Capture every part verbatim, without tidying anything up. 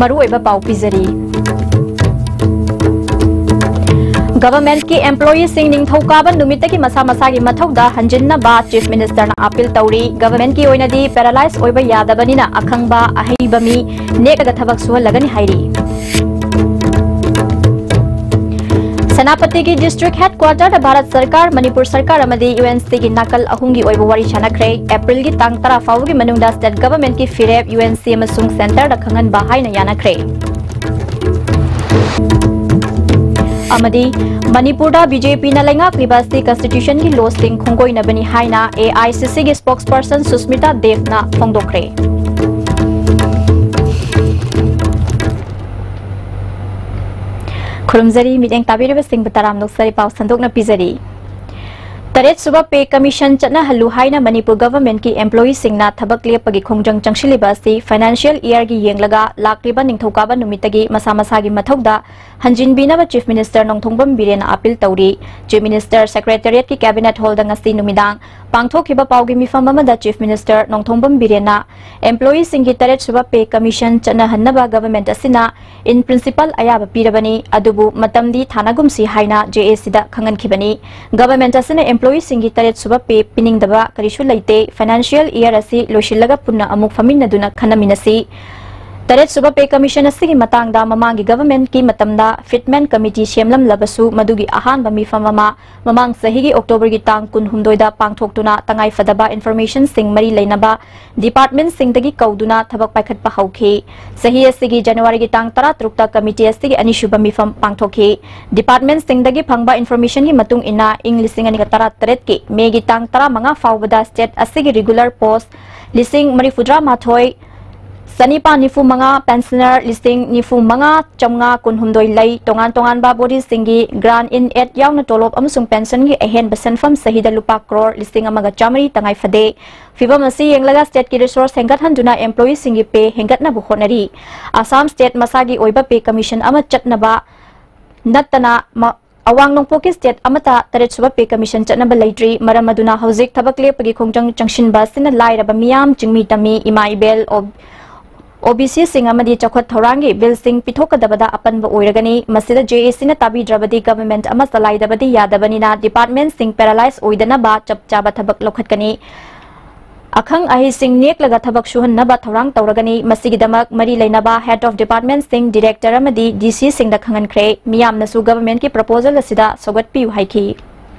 ꯃꯔꯨꯑꯣꯏꯕ ꯄꯥꯎ ꯄꯤꯖꯔꯤ꯫ ꯒꯚꯔꯟꯃꯦꯟꯠꯀꯤ ꯑꯦꯝꯄ꯭ꯂꯣꯌꯤꯁꯤꯡ ꯅꯤꯡꯊꯧꯀꯥꯕ ꯅꯨꯃꯤꯠꯇꯒꯤ ꯃꯁꯥ ꯃꯁꯥꯒꯤ ꯃꯊꯧꯗ ꯍꯟꯖꯤꯟꯅꯕ ꯆꯤꯐ ꯃꯤꯅꯤꯁꯇꯔꯅ ꯑꯥꯄꯤꯜ ꯇꯧꯔꯤ꯫ ꯒꯚꯔꯟꯃꯦꯟꯠꯀꯤ ꯑꯣꯏꯅꯗꯤ ꯄꯦꯔꯥꯂꯥꯏꯖ ꯑꯣꯏꯕ ꯌꯥꯗꯕꯅꯤꯅ ꯑꯈꯪꯕ ꯑꯍꯩꯕ ꯃꯤ ꯅꯦꯛꯂꯒ ꯊꯕꯛ ꯁꯨꯍꯜꯂꯒꯅꯤ ꯍꯥꯏꯔꯤ꯫ ꯁꯦꯅꯥꯄꯇꯤꯒꯤ ꯗꯤꯁꯇ꯭ꯔꯤꯛ ꯍꯦꯗꯀ꯭ꯋꯥꯇꯔꯗ ꯚꯥꯔꯠ ꯁꯔꯀꯥꯔ, ꯃꯅꯤꯄꯨꯔ ꯁꯔꯀꯥꯔ ꯑꯃꯗꯤ ꯌꯨ ꯑꯦꯟ ꯁꯤꯒꯤ ꯅꯥꯀꯜ ꯑꯍꯨꯝꯒꯤ ꯑꯣꯏꯕ ꯋꯥꯔꯤ ꯁꯥꯟꯅꯈ꯭ꯔꯦ꯫ ꯑꯦꯄ꯭ꯔꯤꯜꯒꯤ ꯇꯥꯡ ꯇꯔꯥ ꯐꯥꯎꯕꯒꯤ ꯃꯅꯨꯡꯗ ꯁ꯭ꯇꯦꯠ ꯒꯚꯔꯟꯃꯦꯟꯠꯀꯤ ꯐꯤꯔꯦꯞ ꯌꯨ ꯑꯦꯟ ꯁꯤ ꯑꯃꯁꯨꯡ ꯁꯦꯟꯇꯔꯗ ꯈꯪꯍꯟꯕ ꯍꯥꯏꯅ ꯌꯥꯅꯈ꯭ꯔꯦ꯫ ꯑꯃꯗꯤ ꯃꯅꯤꯄꯨꯔꯗ ꯕꯤ ꯖꯦ ꯄꯤꯅ ꯂꯩꯉꯥꯛꯂꯤꯕ ꯑꯁꯤ ꯀꯟꯁꯇꯤꯇ꯭ꯌꯨꯁꯟꯒꯤ ꯂꯣꯁꯤꯡ ꯈꯣꯡꯒꯣꯏꯅꯕꯅꯤ ꯍꯥꯏꯅ ꯑꯦ ꯑꯥꯏ ꯁꯤ ꯁꯤꯒꯤ ꯁ꯭ꯄꯣꯛꯁꯄꯔꯁꯟ ꯁꯨꯁꯃꯤꯇꯥ ꯗꯦꯕꯅ ꯐꯣꯡꯗꯣꯛꯈ꯭ꯔꯦ꯫ ꯈꯨꯔꯨꯝꯖꯔꯤ, ꯃꯤꯠꯌꯦꯡ ꯇꯥꯕꯤꯔꯤꯕꯁꯤꯡꯕꯨ ꯇꯔꯥꯝꯅ ꯑꯣꯛꯆꯔꯤ꯫ ꯄꯥꯎ ꯁꯟꯗꯣꯛꯅ ꯄꯤꯖꯔꯤ꯫ ꯇꯔꯦꯠ ꯁꯨꯕ ꯄꯦ ꯀꯃꯤꯁꯟ ꯆꯠꯅꯍꯜꯂꯨ ꯍꯥꯏꯅ ꯃꯅꯤꯄꯨꯔ ꯒꯚꯔꯟꯃꯦꯟꯠꯀꯤ ꯑꯦꯝꯄ꯭ꯂꯣꯌꯤꯁꯤꯡꯅ ꯊꯕꯛ ꯂꯦꯞꯄꯒꯤ ꯈꯣꯡꯖꯪ ꯆꯪꯁꯤꯜꯂꯤꯕ ꯑꯁꯤ ꯐꯥꯏꯅꯥꯟꯁꯤꯌꯦꯜ ꯏꯌꯔꯒꯤ ꯌꯦꯡꯂꯒ ꯂꯥꯛꯂꯤꯕ ꯅꯤꯡꯊꯧꯀꯥꯕ ꯅꯨꯃꯤꯠꯇꯒꯤ ꯃꯁꯥ ꯃꯁꯥꯒꯤ ꯃꯊꯧꯗ ꯍꯟꯖꯤꯟꯕꯤꯅꯕ ꯆꯤꯐ ꯃꯤꯅꯤꯁꯇꯔ ꯅꯣꯡꯊꯣꯡꯕꯝ ꯕꯤꯔꯦꯟꯅ ꯑꯥꯄꯤꯜ ꯇꯧꯔꯤ꯫ ꯆꯤꯐ ꯃꯤꯅꯤꯁꯇꯔ ꯁꯦꯀ꯭ꯔꯦꯇꯔꯤꯌꯦꯠꯀꯤ ꯀꯦꯕꯤꯅꯦꯠ ꯍꯣꯜꯗ ꯉꯁꯤ ꯅꯨꯃꯤꯗꯥꯡ ꯄꯥꯡꯊꯣꯛꯈꯤꯕ ꯄꯥꯎꯒꯤ ꯃꯤꯐꯝ ꯑꯃꯗ ꯆꯤꯐ ꯃꯤꯅꯤꯁꯇꯔ ꯅꯣꯡꯊꯣꯡꯕꯝ ꯕꯤꯔꯦꯟꯅ ꯑꯦꯝꯄ꯭ꯂꯣꯌꯤꯁꯤꯡꯒꯤ ꯇꯔꯦꯠ ꯁꯨꯕ ꯄꯦ ꯀꯃꯤꯁꯟ ꯆꯠꯅꯍꯟꯅꯕ ꯒꯚꯔꯟꯃꯦꯟꯠ ꯑꯁꯤꯅ in principle ꯑꯌꯥꯕ ꯄꯤꯔꯕꯅꯤ, ꯑꯗꯨꯕꯨ ꯃꯇꯝꯗꯤ ꯊꯥꯅꯒꯨꯝꯁꯤ ꯍꯥꯏꯅ ꯖꯦ ꯑꯦ ꯁꯤꯗ ꯈꯪꯍꯟꯈꯤꯕꯅꯤ꯫ ꯒꯚꯔꯟꯃꯦꯟꯠ ꯑꯁꯤꯅ ꯑꯦꯝꯄ꯭ꯂꯣꯌꯤꯁꯤꯡꯒꯤ ꯇꯔꯦꯠ ꯁꯨꯕ ꯄꯦ ꯄꯤꯅꯤꯡꯗꯕ ꯀꯔꯤꯁꯨ ꯂꯩꯇꯦ꯫ ꯐꯥꯏꯅꯥꯟꯁꯤꯌꯦꯜ ꯏꯌꯔ ꯑꯁꯤ ꯂꯣꯏꯁꯤꯜꯂꯒ ꯄꯨꯟꯅ ꯑꯃꯨꯛ ꯐꯝꯃꯤꯟꯅꯗꯨꯅ ꯈꯟꯅꯃꯤꯟꯅꯁꯤ꯫ ꯇꯔꯦꯠ ꯁꯨꯕ ꯄꯦ ꯀꯃꯤꯁꯟ ꯑꯁꯤꯒꯤ ꯃꯇꯥꯡꯗ ꯃꯃꯥꯡꯒꯤ ꯒꯚꯔꯟꯃꯦꯟꯠꯀꯤ ꯃꯇꯝꯗ ꯐꯤꯠꯃꯦꯟ ꯀꯃꯤꯇꯤ ꯁꯦꯝꯂꯝꯂꯕꯁꯨ ꯃꯗꯨꯒꯤ ꯑꯍꯥꯟꯕ ꯃꯤꯐꯝ ꯑꯃ ꯃꯃꯥꯡ ꯆꯍꯤꯒꯤ ꯑꯣꯛꯇꯣꯕꯔꯒꯤ ꯇꯥꯡ ꯀꯨꯟꯍꯨꯝꯗꯣꯏꯗ ꯄꯥꯡꯊꯣꯛꯇꯨꯅ ꯇꯉꯥꯏꯐꯗꯕ ꯏꯟꯐꯣꯔꯃꯦꯁꯟꯁꯤꯡ ꯃꯔꯤ ꯂꯩꯅꯕ ꯗꯤꯄꯥꯔꯠꯃꯦꯟꯠꯁꯤꯡꯗꯒꯤ ꯀꯧꯗꯨꯅ ꯊꯕꯛ ꯄꯥꯏꯈꯠꯄ ꯍꯧꯈꯤ꯫ ꯆꯍꯤ ꯑꯁꯤꯒꯤ ꯖꯅꯋꯥꯔꯤꯒꯤ ꯇꯥꯡ ꯇꯔꯥꯇꯔꯨꯛꯇ ꯀꯃꯤꯇꯤ ꯑꯁꯤꯒꯤ ꯑꯅꯤꯁꯨꯕ ꯃꯤꯐꯝ ꯄꯥꯡꯊꯣꯛꯈꯤ꯫ ꯗꯤꯄꯥꯔꯠꯃꯦꯟꯠꯁꯤꯡꯗꯒꯤ ꯐꯪꯕ ꯏꯟꯐꯣꯔꯃꯦꯁꯟꯒꯤ ꯃꯇꯨꯡ ꯏꯟꯅ, ꯏꯪ ꯂꯤꯁꯤꯡ ꯑꯅꯤꯒ ꯇꯔꯥꯇꯔꯦꯠꯀꯤ ꯃꯦꯒꯤ ꯇꯥꯡ ꯇꯔꯥꯃꯉꯥ ꯐꯥꯎꯕꯗ ꯁ꯭ꯇꯦꯠ ꯑꯁꯤꯒꯤ ꯔꯤꯒꯨꯂꯔ ꯄꯣꯁꯠ ꯂꯤꯁꯤꯡ ꯃꯔꯤꯐꯨꯇꯔꯥ ꯃꯥꯊꯣꯏ, ꯆꯅꯤꯄꯥꯟ ꯅꯤꯐꯨ ꯃꯉꯥ, ꯄꯦꯟꯁꯅꯔ ꯂꯤꯁꯤꯡ ꯅꯤꯐꯨ ꯃꯉꯥ ꯆꯥꯝꯃꯉꯥ ꯀꯨꯟꯍꯨꯝꯗꯣꯏ ꯂꯩ꯫ ꯇꯣꯉꯥꯟ ꯇꯣꯉꯥꯟꯕ ꯕꯣꯗꯤꯁꯤꯡꯒꯤ ꯒ꯭ꯔꯥꯟ ꯏꯟ ꯑꯦꯗ ꯌꯥꯎꯅ ꯇꯣꯂꯣꯞ ꯑꯃꯁꯨꯡ ꯄꯦꯟꯁꯟꯒꯤ ꯑꯍꯦꯟꯕ ꯁꯦꯟꯐꯝ ꯆꯍꯤꯗ ꯂꯨꯄꯥ ꯀ꯭ꯔꯣꯔ ꯂꯤꯁꯤꯡ ꯑꯃꯒ ꯆꯥꯃꯔꯤ ꯇꯉꯥꯏ ꯐꯗꯦ꯫ ꯐꯤꯚꯝ ꯑꯁꯤ ꯌꯦꯡꯂꯒ ꯁ꯭ꯇꯦꯠꯀꯤ ꯔꯤꯁꯣꯔꯁ ꯍꯦꯟꯒꯠꯍꯟꯗꯨꯅ ꯑꯦꯝꯄ꯭ꯂꯣꯌꯤꯁꯤꯡꯒꯤ ꯄꯦ ꯍꯦꯟꯒꯠꯅꯕ ꯍꯣꯠꯅꯔꯤ꯫ ꯑꯁꯥꯝ ꯁ꯭ꯇꯦꯠ ꯃꯁꯥꯒꯤ ꯑꯣꯏꯕ ꯄꯦ ꯀꯃꯤꯁꯟ ꯑꯃ ꯆꯠꯅꯕ ꯅꯠꯇꯅ ꯃ-, ꯑꯋꯥꯡ ꯅꯣꯡꯄꯣꯛꯀꯤ ꯁ꯭ꯇꯦꯠ ꯑꯃꯠꯇ ꯇꯔꯦꯠ ꯁꯨꯕ ꯄꯦ ꯀꯃꯤꯁꯟ ꯆꯠꯅꯕ ꯂꯩꯇ꯭ꯔꯤ꯫ ꯃꯔꯝ ꯑꯗꯨꯅ ꯍꯧꯖꯤꯛ ꯊꯕꯛ ꯂꯦꯞꯄꯒꯤ ꯈꯣꯡꯖꯪ ꯆꯪꯁꯤꯟꯕ ꯑꯁꯤꯅ ꯂꯥꯏꯔꯕ ꯃꯤꯌꯥꯝ, ꯆꯤꯡꯃꯤ ꯇꯝꯃꯤ, ꯏꯃꯥ ꯏꯕꯦꯜ, ꯑꯣ-, ꯑꯣ ꯕꯤ ꯁꯤꯁꯤꯡ ꯑꯃꯗꯤ ꯆꯥꯎꯈꯠ ꯊꯧꯔꯥꯡꯒꯤ ꯕꯤꯜꯁꯤꯡ ꯄꯤꯊꯣꯛꯀꯗꯕꯗ ꯑꯄꯟꯕ ꯑꯣꯏꯔꯒꯅꯤ꯫ ꯃꯁꯤꯗ ꯖꯦ ꯑꯦ ꯁꯤꯅ ꯇꯥꯕꯤꯗ꯭ꯔꯕꯗꯤ ꯒꯚꯔꯟꯃꯦꯟꯠ ꯑꯃ ꯆꯂꯥꯏꯗꯕꯗꯤ ꯌꯥꯗꯕꯅꯤꯅ ꯗꯤꯄꯥꯔꯠꯃꯦꯟꯠꯁꯤꯡ ꯄꯦꯔꯥꯂꯥꯏꯖ ꯑꯣꯏꯗꯅꯕ ꯆꯞ ꯆꯥꯕ ꯊꯕꯛ ꯂꯧꯈꯠꯀꯅꯤ꯫ ꯑꯈꯪ ꯑꯍꯩꯁꯤꯡ ꯅꯦꯛꯂꯒ ꯊꯕꯛ ꯁꯨꯍꯟꯅꯕ ꯊꯧꯔꯥꯡ ꯇꯧꯔꯒꯅꯤ꯫ ꯃꯁꯤꯒꯤꯗꯃꯛ ꯃꯔꯤ ꯂꯩꯅꯕ ꯍꯦꯗ ꯑꯣꯐ ꯗꯤꯄꯥꯔꯠꯃꯦꯟꯠꯁꯤꯡ, ꯗꯤꯔꯦꯛꯇꯔ ꯑꯃꯗꯤ ꯗꯤ ꯁꯤꯁꯤꯡꯗ ꯈꯪꯍꯟꯈ꯭ꯔꯦ꯫ ꯃꯤꯌꯥꯝꯅꯁꯨ ꯒꯚꯔꯟꯃꯦꯟꯠꯀꯤ ꯄ꯭ꯔꯄꯣꯖꯦꯜ ꯑꯁꯤꯗ ꯁꯧꯒꯠꯄꯤꯌꯨ ꯍꯥꯏꯈꯤ꯫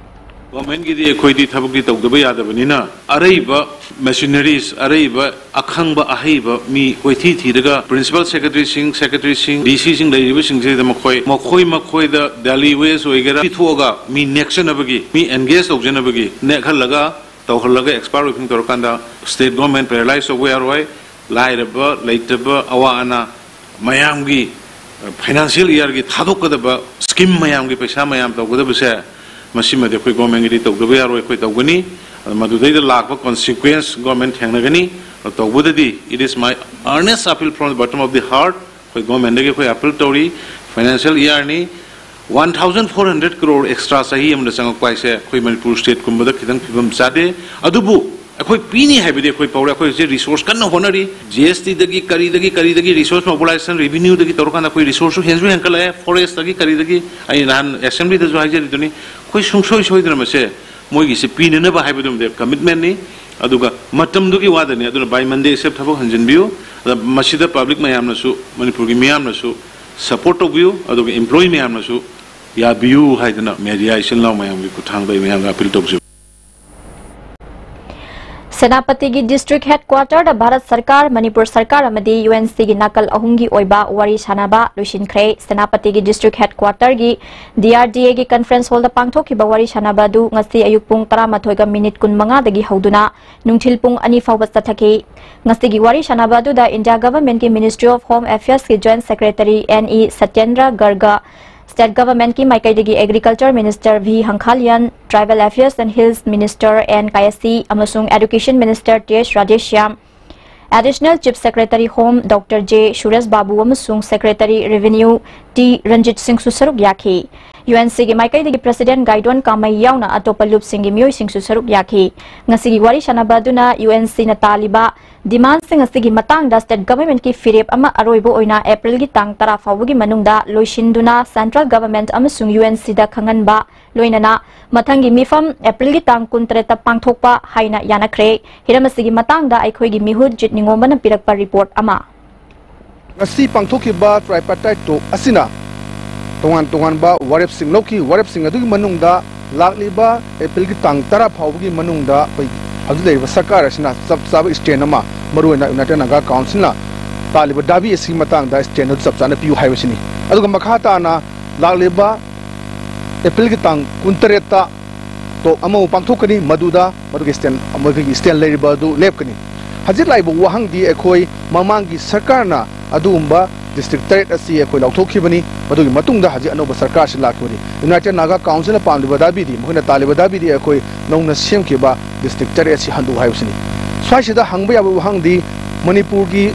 ꯒꯣꯔꯃꯦꯟꯒꯤꯗꯤ ꯑꯩꯈꯣꯏꯗꯤ ꯊꯕꯛꯇꯤ ꯇꯧꯗꯕ ꯌꯥꯗꯕꯅꯤꯅ, ꯑꯔꯩꯕ ꯃꯦꯁꯤꯅꯔꯤꯁ, ꯑꯔꯩꯕ ꯑꯈꯪꯕ ꯑꯍꯩꯕ ꯃꯤ ꯀꯣꯏꯊꯤ ꯊꯤꯔꯒ, ꯄ꯭ꯔꯤꯟꯁꯤꯄꯥꯜ ꯁꯦꯀ꯭ꯔꯦꯇꯔꯤꯁꯤꯡ, ꯁꯦꯀ꯭ꯔꯦꯇꯔꯤꯁꯤꯡ, ꯗꯤ ꯁꯤꯁꯤꯡ ꯂꯩꯔꯤꯕꯁꯤꯡꯁꯤꯗ ꯃꯈꯣꯏ, ꯃꯈꯣꯏ ꯃꯈꯣꯏꯗ ꯗꯦꯜꯂꯤ ꯋꯦꯁ ꯑꯣꯏꯒꯦꯔꯥ ꯄꯤꯊꯣꯛꯑꯒ ꯃꯤ ꯅꯦꯛꯆꯅꯕꯒꯤ, ꯃꯤ ꯑꯦꯟꯒꯦꯖ ꯇꯧꯖꯅꯕꯒꯤ ꯅꯦꯛꯍꯜꯂꯒ, ꯇꯧꯍꯜꯂꯒ, ꯑꯦꯛꯁꯄꯥꯌꯔ ꯑꯣꯏꯕꯁꯤꯡ ꯇꯧꯔꯀꯥꯟꯗ ꯁ꯭ꯇꯦꯠ ꯒꯣꯔꯃꯦꯟ ꯄꯦꯔꯥꯂꯥꯏꯁ ꯇꯧꯕ ꯌꯥꯔꯣꯏ꯫ ꯂꯥꯏꯔꯕ, ꯂꯩꯇꯕ, ꯑꯋꯥ ꯑꯅꯥ ꯃꯌꯥꯝꯒꯤ ꯐꯥꯏꯅꯥꯟꯁꯤꯌꯦꯜ ꯏꯌꯥꯔꯒꯤ ꯊꯥꯗꯣꯛꯀꯗꯕ ꯁ꯭ꯀꯤꯝ ꯃꯌꯥꯝꯒꯤ ꯄꯩꯁꯥ ꯃꯌꯥꯝ ꯇꯧꯒꯗꯕꯁꯦ, ꯃꯁꯤꯃꯗꯤ ꯑꯩꯈꯣꯏ ꯒꯣꯔꯃꯦꯟꯒꯤꯗꯤ ꯇꯧꯗꯕ ꯌꯥꯔꯣꯏ, ꯑꯩꯈꯣꯏ ꯇꯧꯒꯅꯤ꯫ ꯑꯗ ꯃꯗꯨꯗꯩꯗ ꯂꯥꯛꯄ ꯀꯣꯟꯁꯤꯀ꯭ꯋꯦꯟꯁ ꯒꯣꯔꯃꯦꯟ ꯊꯦꯡꯅꯒꯅꯤ꯫ ꯑꯗꯨ ꯇꯧꯕꯗꯗꯤ, it is my earnest appeal from the bottom of the heart, ꯑꯩꯈꯣꯏ ꯒꯣꯔꯃꯦꯟꯗꯒꯤ ꯑꯩꯈꯣꯏ ꯑꯄꯤꯜ ꯇꯧꯔꯤ꯫ ꯐꯥꯏꯅꯥꯟꯁꯤꯌꯦꯜ ꯏꯌꯥꯔꯅꯤ, one thousand four hundred crore extra ꯆꯍꯤ ꯑꯃꯗ ꯆꯪꯉꯛꯄ ꯍꯥꯏꯁꯦ ꯑꯩꯈꯣꯏ ꯃꯅꯤꯄꯨꯔ ꯁ꯭ꯇꯦꯠꯀꯨꯝꯕꯗ ꯈꯤꯇꯪ ꯐꯤꯕꯝ ꯆꯥꯗꯦ꯫ ꯑꯗꯨꯕꯨ ꯑꯩꯈꯣꯏ ꯄꯤꯅꯤ ꯍꯥꯏꯕꯗꯤ ꯑꯩꯈꯣꯏ ꯄꯧꯔꯦ꯫ ꯑꯩꯈꯣꯏ ꯍꯧꯖꯤꯛ ꯔꯤꯁꯣꯔꯁ ꯀꯟꯅ ꯍꯣꯠꯅꯔꯤ꯫ ꯖꯤ ꯑꯦꯁ ꯇꯤꯗꯒꯤ ꯀꯔꯤꯗꯒꯤ ꯀꯔꯤꯗꯒꯤ ꯔꯤꯁꯣꯔꯁ ꯃꯣꯕꯤꯂꯥꯏꯖꯦꯁꯟ, ꯔꯦꯚꯤꯅ꯭ꯌꯨꯗꯒꯤ ꯇꯧꯔꯀꯥꯟꯗ ꯑꯩꯈꯣꯏ ꯔꯤꯁꯣꯔꯁꯁꯨ ꯍꯦꯟꯁꯨ ꯍꯦꯟꯀꯠꯂꯛꯑꯦ꯫ ꯐꯣꯔꯦꯁꯇꯒꯤ ꯀꯔꯤꯗꯒꯤ, ꯑꯩ ꯅꯍꯥꯟ ꯑꯦꯁꯦꯝꯕ꯭ꯂꯤꯗꯁꯨ ꯍꯥꯏꯖꯔꯤꯗꯨꯅꯤ, ꯑꯩꯈꯣꯏ ꯁꯨꯡꯁꯣꯏ ꯁꯣꯏꯗꯅ ꯃꯁꯦ ꯃꯣꯏꯒꯤꯁꯦ ꯄꯤꯅꯅꯕ ꯍꯥꯏꯕꯗꯨꯃꯗꯤ ꯀꯃꯤꯠꯃꯦꯟꯅꯤ꯫ ꯑꯗꯨꯒ ꯃꯇꯝꯗꯨꯒꯤ ꯋꯥꯗꯅꯤ꯫ ꯑꯗꯨꯅ by Monday ꯁꯦ ꯊꯕꯛ ꯍꯟꯖꯤꯟꯕꯤꯌꯨ꯫ ꯑꯗ ꯃꯁꯤꯗ ꯄꯕ꯭ꯂꯤꯛ ꯃꯌꯥꯝꯅꯁꯨ, ꯃꯅꯤꯄꯨꯔꯒꯤ ꯃꯤꯌꯥꯝꯅꯁꯨ ꯁꯄꯣꯔꯠ ꯇꯧꯕꯤꯌꯨ, ꯑꯗꯨꯒ ꯏꯝꯄ꯭ꯂꯣꯌꯤ ꯃꯌꯥꯝꯅꯁꯨ ꯌꯥꯕꯤꯌꯨ ꯍꯥꯏꯗꯅ ꯃꯦꯗꯤꯌꯥ ꯏꯆꯤꯜ ꯏꯅꯥꯎ ꯃꯌꯥꯝꯒꯤ ꯈꯨꯠꯊꯥꯡꯗ ꯑꯩ ꯃꯌꯥꯝꯗ ꯑꯄꯤꯜ ꯇꯧꯖꯕꯅꯤ꯫ ꯁꯦꯅꯥꯄꯇꯤꯒꯤ ꯗꯤꯁꯇ꯭ꯔꯤꯛ ꯍꯦꯗꯀ꯭ꯋꯥꯇꯔꯗ ꯚꯥꯔꯠ ꯁꯔꯀꯥꯔ, ꯃꯅꯤꯄꯨꯔ ꯁꯔꯀꯥꯔ ꯑꯃꯗꯤ ꯌꯨ ꯑꯦꯟ ꯁꯤꯒꯤ ꯅꯥꯀꯜ ꯑꯍꯨꯝꯒꯤ ꯑꯣꯏꯕ ꯋꯥꯔꯤ ꯁꯥꯅꯕ ꯂꯣꯏꯁꯤꯟꯈ꯭ꯔꯦ꯫ ꯁꯦꯅꯥꯄꯇꯤꯒꯤ ꯗꯤꯁꯇ꯭ꯔꯤꯛ ꯍꯦꯗꯀ꯭ꯋꯥꯇꯔꯒꯤ ꯗꯤ ꯑꯥꯔ ꯗꯤ ꯑꯦꯒꯤ ꯀꯟꯐ꯭ꯔꯦꯟꯁ ꯍꯣꯜꯗ ꯄꯥꯡꯊꯣꯛꯈꯤꯕ ꯋꯥꯔꯤ ꯁꯥꯅꯕ ꯑꯗꯨ ꯉꯁꯤ ꯑꯌꯨꯛ ꯄꯨꯡ ꯇꯔꯥꯃꯥꯊꯣꯏꯒ ꯃꯤꯅꯤꯠ ꯀꯨꯟꯃꯉꯥꯗꯒꯤ ꯍꯧꯗꯨꯅ ꯅꯨꯡꯊꯤꯜ ꯄꯨꯡ ꯑꯅꯤ ꯐꯥꯎꯕ ꯆꯠꯊꯈꯤ꯫ ꯉꯁꯤꯒꯤ ꯋꯥꯔꯤ ꯁꯥꯅꯕ ꯑꯗꯨꯗ ꯏꯟꯗꯤꯌꯥ ꯒꯚꯔꯟꯃꯦꯟꯠꯀꯤ ꯃꯤꯅꯤꯁꯇ꯭ꯔꯤ ꯑꯣꯐ ꯍꯣꯝ ꯑꯦꯐꯤꯌꯔꯁꯀꯤ joint secretary N E Satyendra Garg, state ꯒꯚꯔꯟꯃꯦꯟꯠꯀꯤ ꯃꯥꯏꯀꯩꯗꯒꯤ agriculture minister V Hangkhalian, tribal affairs and hills minister N Kayisii ꯑꯃꯁꯨꯡ education minister T S Radheshyam, additional chief secretary home doctor J Suresh Babu ꯑꯃꯁꯨꯡ ꯁꯦꯀ꯭ꯔꯦꯇꯔꯤ ꯔꯦꯚꯤꯅ꯭ꯌꯨ ꯇꯤ ꯔꯟꯖꯤꯠ ꯁꯤꯡꯁꯨ ꯁꯔꯨꯛ ꯌꯥꯈꯤ꯫ UNCꯒꯤ ꯃꯥꯏꯀꯩꯗꯒꯤ President Gaidon Kamei ꯌꯥꯎꯅ ꯑꯇꯣꯞꯄ ꯂꯨꯞꯁꯤꯡꯒꯤ ꯃꯤꯑꯣꯏꯁꯤꯡꯁꯨ ꯁꯔꯨꯛ ꯌꯥꯈꯤ꯫ ꯉꯁꯤꯒꯤ ꯋꯥꯔꯤ ꯁꯥꯟꯅꯕ ꯑꯗꯨꯅ UNCꯅ ꯇꯥꯜꯂꯤꯕ demandꯁꯤꯡ ꯑꯁꯤꯒꯤ ꯃꯇꯥꯡꯗ state governmentꯀꯤ ꯐꯤꯔꯦꯞ ꯑꯃ ꯑꯔꯣꯏꯕ ꯑꯣꯏꯅ Aprilꯒꯤ ꯇꯥꯡ ꯇꯔꯥ ꯐꯥꯎꯕꯒꯤ ꯃꯅꯨꯡꯗ ꯂꯣꯏꯁꯤꯟꯗꯨꯅ central government ꯑꯃꯁꯨꯡ UNCꯗ ꯈꯪꯍꯟꯕ, ꯂꯣꯏꯅꯅ ꯃꯊꯪꯒꯤ ꯃꯤꯐꯝ Aprilꯒꯤ ꯇꯥꯡ ꯀꯨꯟꯇꯔꯦꯠꯇ ꯄꯥꯡꯊꯣꯛꯄ ꯍꯥꯏꯅ ꯌꯥꯅꯈ꯭ꯔꯦ꯫ ꯍꯤꯔꯝ ꯑꯁꯤꯒꯤ ꯃꯇꯥꯡꯗ ꯑꯩꯈꯣꯏꯒꯤ ꯃꯤꯍꯨꯠ ꯖꯤꯠ ꯅꯤꯉꯣꯝꯕꯅ ꯄꯤꯔꯛꯄ report ꯑꯃ꯫ ꯉꯁꯤ ꯄꯥꯡꯊꯣꯛꯈꯤꯕ tripartite talk ꯑꯁꯤꯅ ꯇꯣꯉꯥꯟ ꯇꯣꯉꯥꯟꯕ ꯋꯥꯔꯦꯞꯁꯤꯡ ꯂꯧꯈꯤ꯫ ꯋꯥꯔꯦꯞꯁꯤꯡ ꯑꯗꯨꯒꯤ ꯃꯅꯨꯡꯗ ꯂꯥꯛꯂꯤꯕ Aprilꯒꯤ ꯇꯥꯡ ꯇꯔꯥ ꯐꯥꯎꯕꯒꯤ ꯃꯅꯨꯡꯗ ꯑꯩꯈꯣꯏ ꯍꯧꯖꯤꯛ ꯂꯩꯔꯤꯕ ꯁꯔꯀꯥꯔ ꯑꯁꯤꯅ ꯆꯞ ꯆꯥꯕ stand ꯑꯃ, ꯃꯔꯨꯑꯣꯏꯅ United Naga Councilꯅ ꯇꯥꯜꯂꯤꯕ ꯗꯥꯕꯤ ꯑꯁꯤꯒꯤ ꯃꯇꯥꯡꯗ stand ꯑꯗꯨ ꯆꯞ ꯆꯥꯅ ꯄꯤꯌꯨ ꯍꯥꯏꯕꯁꯤꯅꯤ꯫ ꯑꯗꯨꯒ ꯃꯈꯥ ꯇꯥꯅ ꯂꯥꯛꯂꯤꯕ Aprilꯒꯤ ꯇꯥꯡ ꯀꯨꯟꯇꯔꯦꯠꯇ talk ꯑꯃꯃꯨꯛ ꯄꯥꯡꯊꯣꯛꯀꯅꯤ, ꯃꯗꯨꯗ ꯃꯗꯨꯒꯤ stand, ꯃꯈꯣꯏꯒꯤ stand ꯂꯩꯔꯤꯕ ꯑꯗꯨ ꯂꯦꯞꯀꯅꯤ꯫ ꯍꯧꯖꯤꯛ ꯂꯥꯛꯏꯕ ꯋꯥꯍꯪꯗꯤ ꯑꯩꯈꯣꯏ ꯃꯃꯥꯡꯒꯤ ꯁꯔꯀꯥꯔꯅ ꯑꯗꯨꯒꯨꯝꯕ district ꯇꯔꯦꯠ ꯑꯁꯤ ꯑꯩꯈꯣꯏ ꯂꯧꯊꯣꯛꯈꯤꯕꯅꯤ, ꯃꯗꯨꯒꯤ ꯃꯇꯨꯡꯗ ꯍꯧꯖꯤꯛ ꯑꯅꯧꯕ ꯁꯔꯀꯥꯔ ꯑꯁꯤ ꯂꯥꯛꯈꯤꯕꯅꯤ꯫ United Naga Councilꯅ ꯄꯥꯝꯂꯤꯕ ꯗꯥꯕꯤꯗꯤ, ꯃꯈꯣꯏꯅ ꯇꯥꯜꯂꯤꯕ ꯗꯥꯕꯤꯗꯤ ꯑꯩꯈꯣꯏ ꯅꯧꯅ ꯁꯦꯝꯈꯤꯕ district ꯇꯔꯦꯠ ꯑꯁꯤ ꯍꯟꯗꯣꯛꯎ ꯍꯥꯏꯕꯁꯤꯅꯤ꯫ ꯁ꯭ꯋꯥꯏꯁꯤꯗ ꯍꯪꯕ ꯌꯥꯕ ꯋꯥꯍꯪꯗꯤ ꯃꯅꯤꯄꯨꯔꯒꯤ